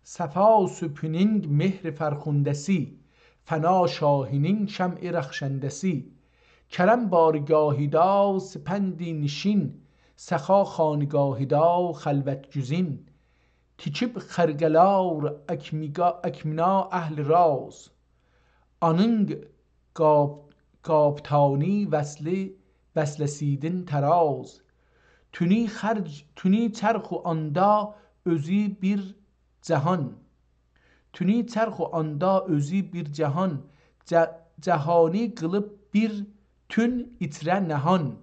صفا صبحونون مهر فرخنده‌سی، فنا شاهینین شمع رخشنده‌سی. کرم بارگاهیدا سپند نشین، سخا خانقاهیدا خلوت‌گزین. تیکیب خرقه‌لر اکمیگا-، اکمینا اهل راز. آنین قاب-، قابتانی وصلی، وصله‌سیدین تراز. تونی خرج-، تونی چرخ و آندا اؤزو بیر جهان. تونی چرخ و آندا اؤزو بیر جهان. جه-، جهانی قیلیب بیر تون ایچره نهان.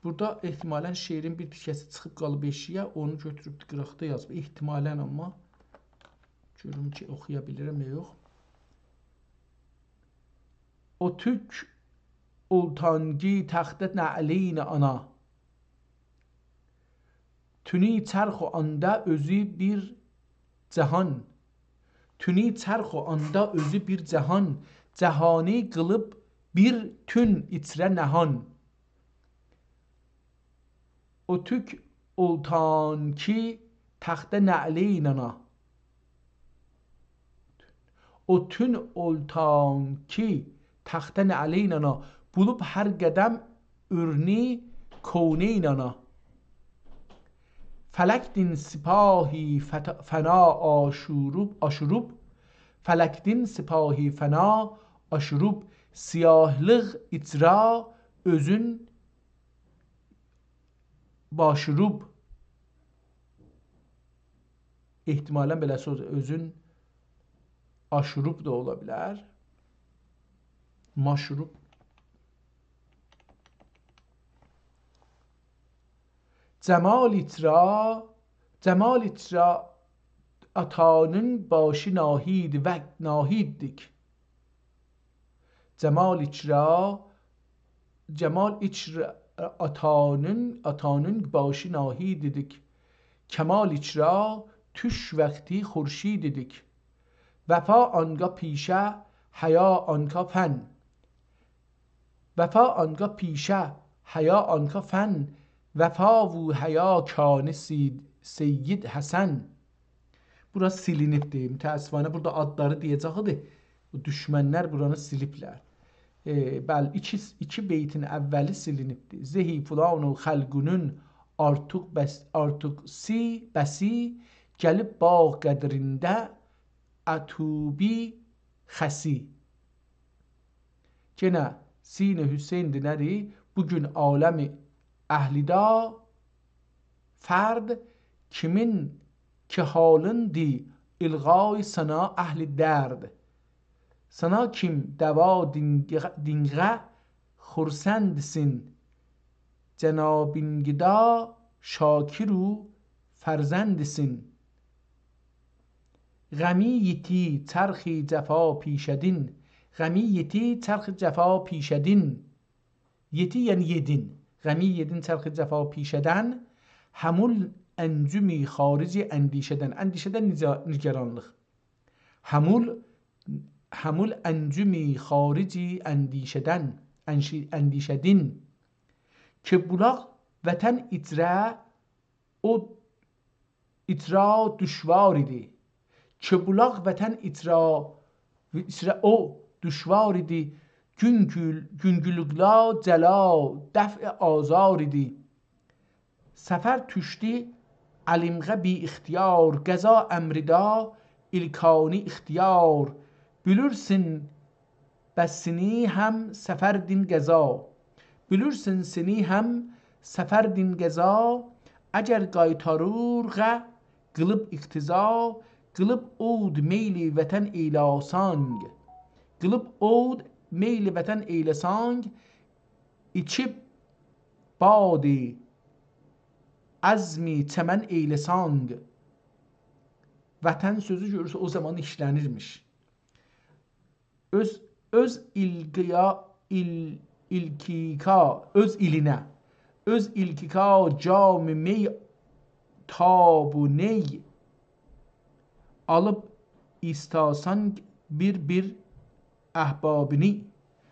بورادا احتمالاً شعرین بیر تیکه‌سی چیخیب قالیب ائشیگه، اونو گؤتوروب قیراقدا یازیب. احتمالاً، آمما گؤروم کی، اوخویا بیلیرم یا یوخ. او توک اولتان کی تخته نعلین آنا. تونی چرخ و آندا اؤزو بیر جهان. تونی چرخ و آندا اؤزو بیر جهان. جهانی قیلیب بیر تون ایچره نهان. او توک اولتان کی تخته نعلین آنا. او تون اولتان کی تخته نعلین آنا، بولوب هر قدم اورنی کونین آنا. فلکدین سپاهی فت-، فنا آشوروب، آشوروب، فلکدین سپاهی فنا آشوروب، سیاهلیق ایچره اؤزون باشوروب. احتمالاً بئله سؤز، اؤزون آشوروب دا اولا بیلر. ماشوروب. جمال ایچره، جمال ایچره آتانین باشی ناهید و ناهیددیک. جمال ایچره، جمال ایچره آتانین، آتانین باشی ناهیددیک. کمال ایچره توش وقتی خورشیددیک. وفا آنقا پیشه، حیا آنقا فن. وفا آنقا پیشه، حیا آنقا فن، وفا و حیا کانی سید، سید حسن. بورا سیلینیبدیر. متأسفانه بورادا آدلاری دئیه‌جک ایدی. بو دوشمنلر بورانی سیلیبلر. ائ، بلی، ایکی، ایکی بیتین اولی سیلینیبدیر. زهی فلان و خلقونون آرتوق بس، آرتوق سی، بسی، گلیب باغ قدرینده اتوبی خسی. گئنه سین حسین‌دی، نه‌دیر؟ بو گون عالم اهلیدا فرد کیمین کی حالیندی القای سنا اهل درد. سنا کیم دوا دینقه، دینقه خورسندسین، جنابین گدا شاکر و فرزندسین. غمی یئتی چرخ جفا پیشه‌دین. غمی یئتی چرخ جفا پیشه‌دین. یئتی، یعنی یئدین. غمی یئدین چرخ جفا پیشه‌دن. همول انجمی خارج اندیشه‌دن. اندیشه‌دن نجا-، نگرانلیق. همول، همول انجمی خارج اندیشه‌دن. انشی-، اندیشه‌دین. کی بولاق وطن ایچره او ایچره دوشوار ایدی. کی بولاق وطن ایچره، ایچره او دوشوار ایدی. گونگول-، گونگولوقلا جلا دفع آزار ایدی. سفر توشدو الیمغه بی اختیار، قضا امریدا الکانی اختیار. بیلیرسین بس سینی هم سفردین قضا. بیلیرسین سینی هم سفردین قضا. اگر قایتاریرغا قیلیب اقتضا، قیلیب اود میل وطن ائیله‌سانگ. قیلیب اود میل وطن ائیله‌سانگ، ایچیب باد عزم چمن ائیله‌سانگ. وطن سؤزو گؤرورسن، او زامان ایشله‌نیرمیش. اؤز، اؤز ایلقیا-، ایل-، ایلکیکا، اؤز ایلینه. اؤز ایلکیکا جام می تاب و نی، آلیب ایستاسان بیر-بیر احبابینی.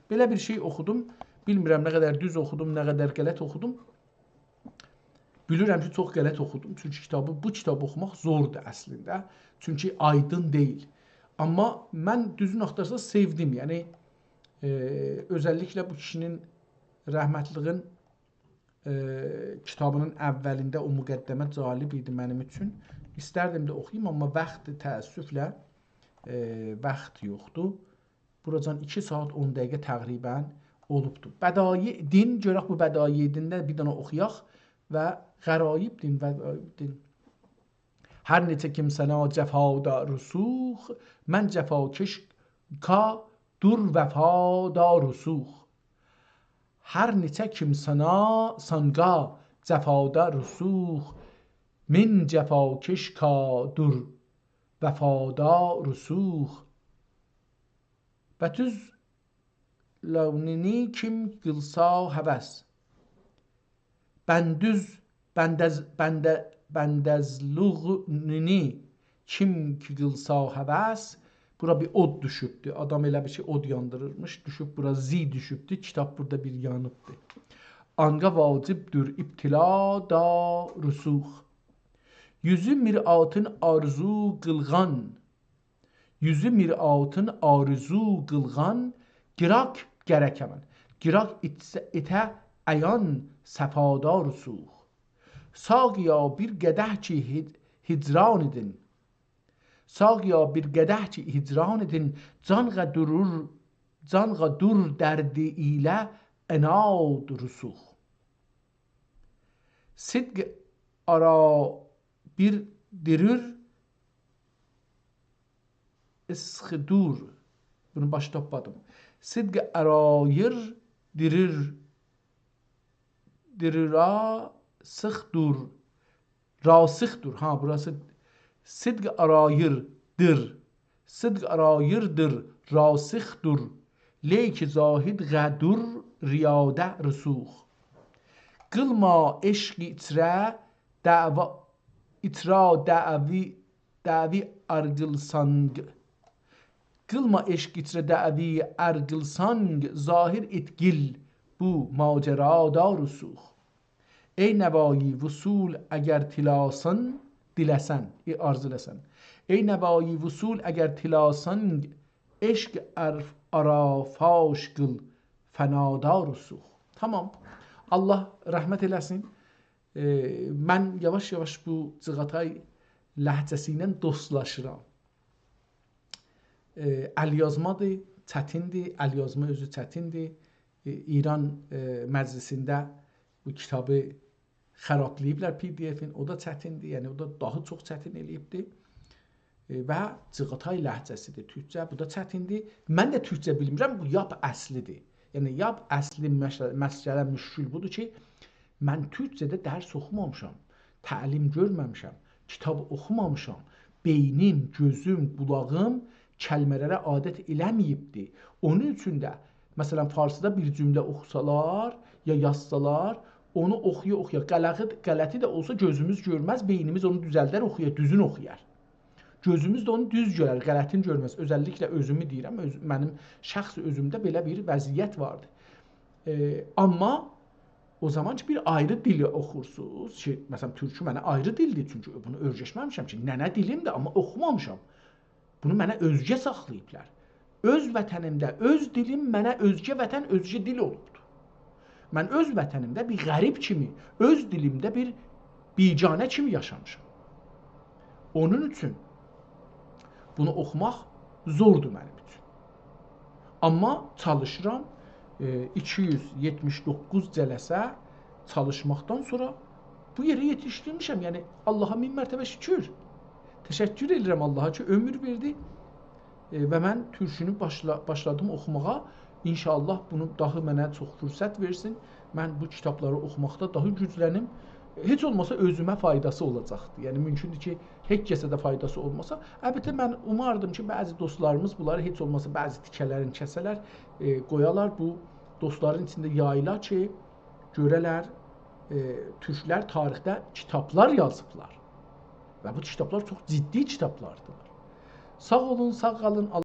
بئله بیر شئی اوخودوم. بیلمیرم نه قدر دوز اوخودوم، نه قدر غلط اوخودوم. بیلیرم کی، چوخ غلط اوخودوم. چونکی کیتابی، بو کیتابی اوخوماق زوردور اصلینده. چونکی آیدین دئییل. آمما من دوزونو آختارسا سئودیم. یعنی، ائ، اؤزللیکله بو کیشی‌نین، رحمتلیگین ائ، کیتابی‌نین اولینده او مقدمه جالب ایدی منیم اوچون. ایستردیم ده اوخویوم، آمما واخت تأسفله، ائ، واخت یوخدور. بوراجان ایکی ساعات اون دقیقه تقریباً اولوبدور. بدایع دین، گؤرک بو بدایع دینده بیر دنه اوخویاق و غرایب دین، غرایب دین. هر نئچه کیم سانا جفادا رسوخ، من جفاکش کا دور وفادا رسوخ. هر نئچه کیم سانا سانگا جفادا رسوخ، من جفاکش کا دور وفادا رسوخ. بتوز لونینی کیم قیلسا هوس. بندوز، بندز، بنده، بندزلوغونی کیم کی قیلسا هوس. بورا بیر اود دوشوبدو. آدام ائله بیل کی، اود یاندیریرمیش. دوشوب بورا، زی دوشوبدو. کیتاب بورادا بیر یانیبدی. آنگا واجبدور ابتلادا رسوخ. یوزو مرآتین آرزو قیلغان، یوزو مرآتین آرزو قیلغان، قیراق گرک امن، قیراق ایتسه، ایته عیان صفادا رسوخ. ساقیا بیر قدح کی هج-، هجران ایدین، ساقیا بیر قدح کی هجران ایدین، جانغا دورور، جانغا دور دردی ایله عناد رسوخ. صدق آرا بیر دیریر، اسخ دور. بونو باشا تاپمادیم. صدق آراییر، دیریر، دیریرا سیخ دور. راسخ دور. ها، بوراسی صدق آراییر، دیر. صدق آراییر، دیر، راسخ دور. لیک زاهد غه دور ریاده رسوخ. قیلما عشق ایچره دعوا، ایچره دعوی، دعوی آرقیلسانگ. قیلما عشق ایچره دعوی آرقیلسانگ، ظاهر ایت قیل بو ماجرادا رسوخ. ای نوایی وصول اگر تیلاسان، دیله‌سن، ای، آرزو ائله‌سن. ای نوایی وصول اگر تیلاسان، عشق آر-، آرا فاش قیل فنادا رسوخ. تامام. الله رحمت ائله‌سین. ائ، من یاواش-یاواش بو جیغاتای لهجه‌سی ایله دوستلاشیرام. ائ، ال‌یازمادیر، چتیندیر، ال‌یازما اؤزو چتیندیر. ائ، ایران، ائ، مجلسینده بو کیتابی خرابلاییبلار پی دی افین، او دا چتیندیر، یعنی او دا داها چوخ چتین ائله‌ییبدی. ائ، و جیغاتای لهجه‌سیدیر تورکجه، بو دا چتیندیر. من ده تورکجه بیلمیرم، بو یاپ اصلیدیر. یعنی یاپ اصلی مش-، مسئله، مشکل بودور کی، من تورکجه‌ده درس اوخومامیشام، تعلیم گؤرمه‌میشم، کیتاب اوخومامیشام. بئینیم، گؤزوم، قولاغیم کلمه‌لره عادت ائله‌مه‌ییبدی. اونون اوچون ده، مثلا، فارسیدا بیر جمله اوخوسالار، یا یازسالار، اونو اوخویا-اوخویا، غلطی، غلطی ده اولسا گؤزوموز گؤرمز، بئینیمیز اونو دوزلدر، اوخویار، دوزون اوخویار. گؤزوموز ده اونو دوز گؤرر، غلطین گؤرمز. اؤزللیکله اؤزومو دئییرم، اؤز-، منیم شخص اؤزومده بئله بیر وضعیت واردی. ائ، آمما او زامان کی، بیر آیری دیلی اوخورسونوز کی، مثلا، تورکو منه آیری دیلدیر، چونکی بونو اؤیرشمه‌میشم کی، ننه دیلیمدیر، آمما اوخومامیشام. بونو منه اؤزگه ساخلاییبلار. اؤز وطنیمده اؤز دیلیم منه اؤزگه وطن، اؤزگه دیل اولوبدور. من اؤز وطنیمده بیر غریب کیمی، اؤز دیلیمده بیر بیگانه کیمی یاشامیشام. اونون اوچون بونو اوخوماق زوردور منیم اوچون. آمما چالیشیرام، ائ، ایکی یوز یئتمیش دوققوز جلسه چالیشماقدان سونرا بو یئره یئتیشدیرمیشم. یعنی، آللاها مین مرتبه شوکور. تشکر ائدیرم آللاها کی، عؤمور وئردی. ائ، و من تورکونو باشلا-، باشلادیم اوخوماغا. ان‌شاءالله بونو داها منه چوخ فرصت وئرسین. من بو کیتابلاری اوخوماقدا داها گوجلنیم. هئچ اولماسا اؤزومه فایداسی اولاجاقدیر. یعنی، مومکوندور کی، هئچ کسه ده فایداسی اولماسا. البته، من اوماردیم کی، بعضی دوستلاریمیز بونلاری هئچ اولماسا بعضی تیکه‌لرینی کسه‌لر، ائ، قویالار بو دوستلارین ایچینده یاییلا کی، گؤره‌لر، ائ، تورکلر تاریخده کیتابلار یازیبلار. و بو کیتابلار چوخ جدی کیتابلاردیر. ساغ اولون، ساغ قالین،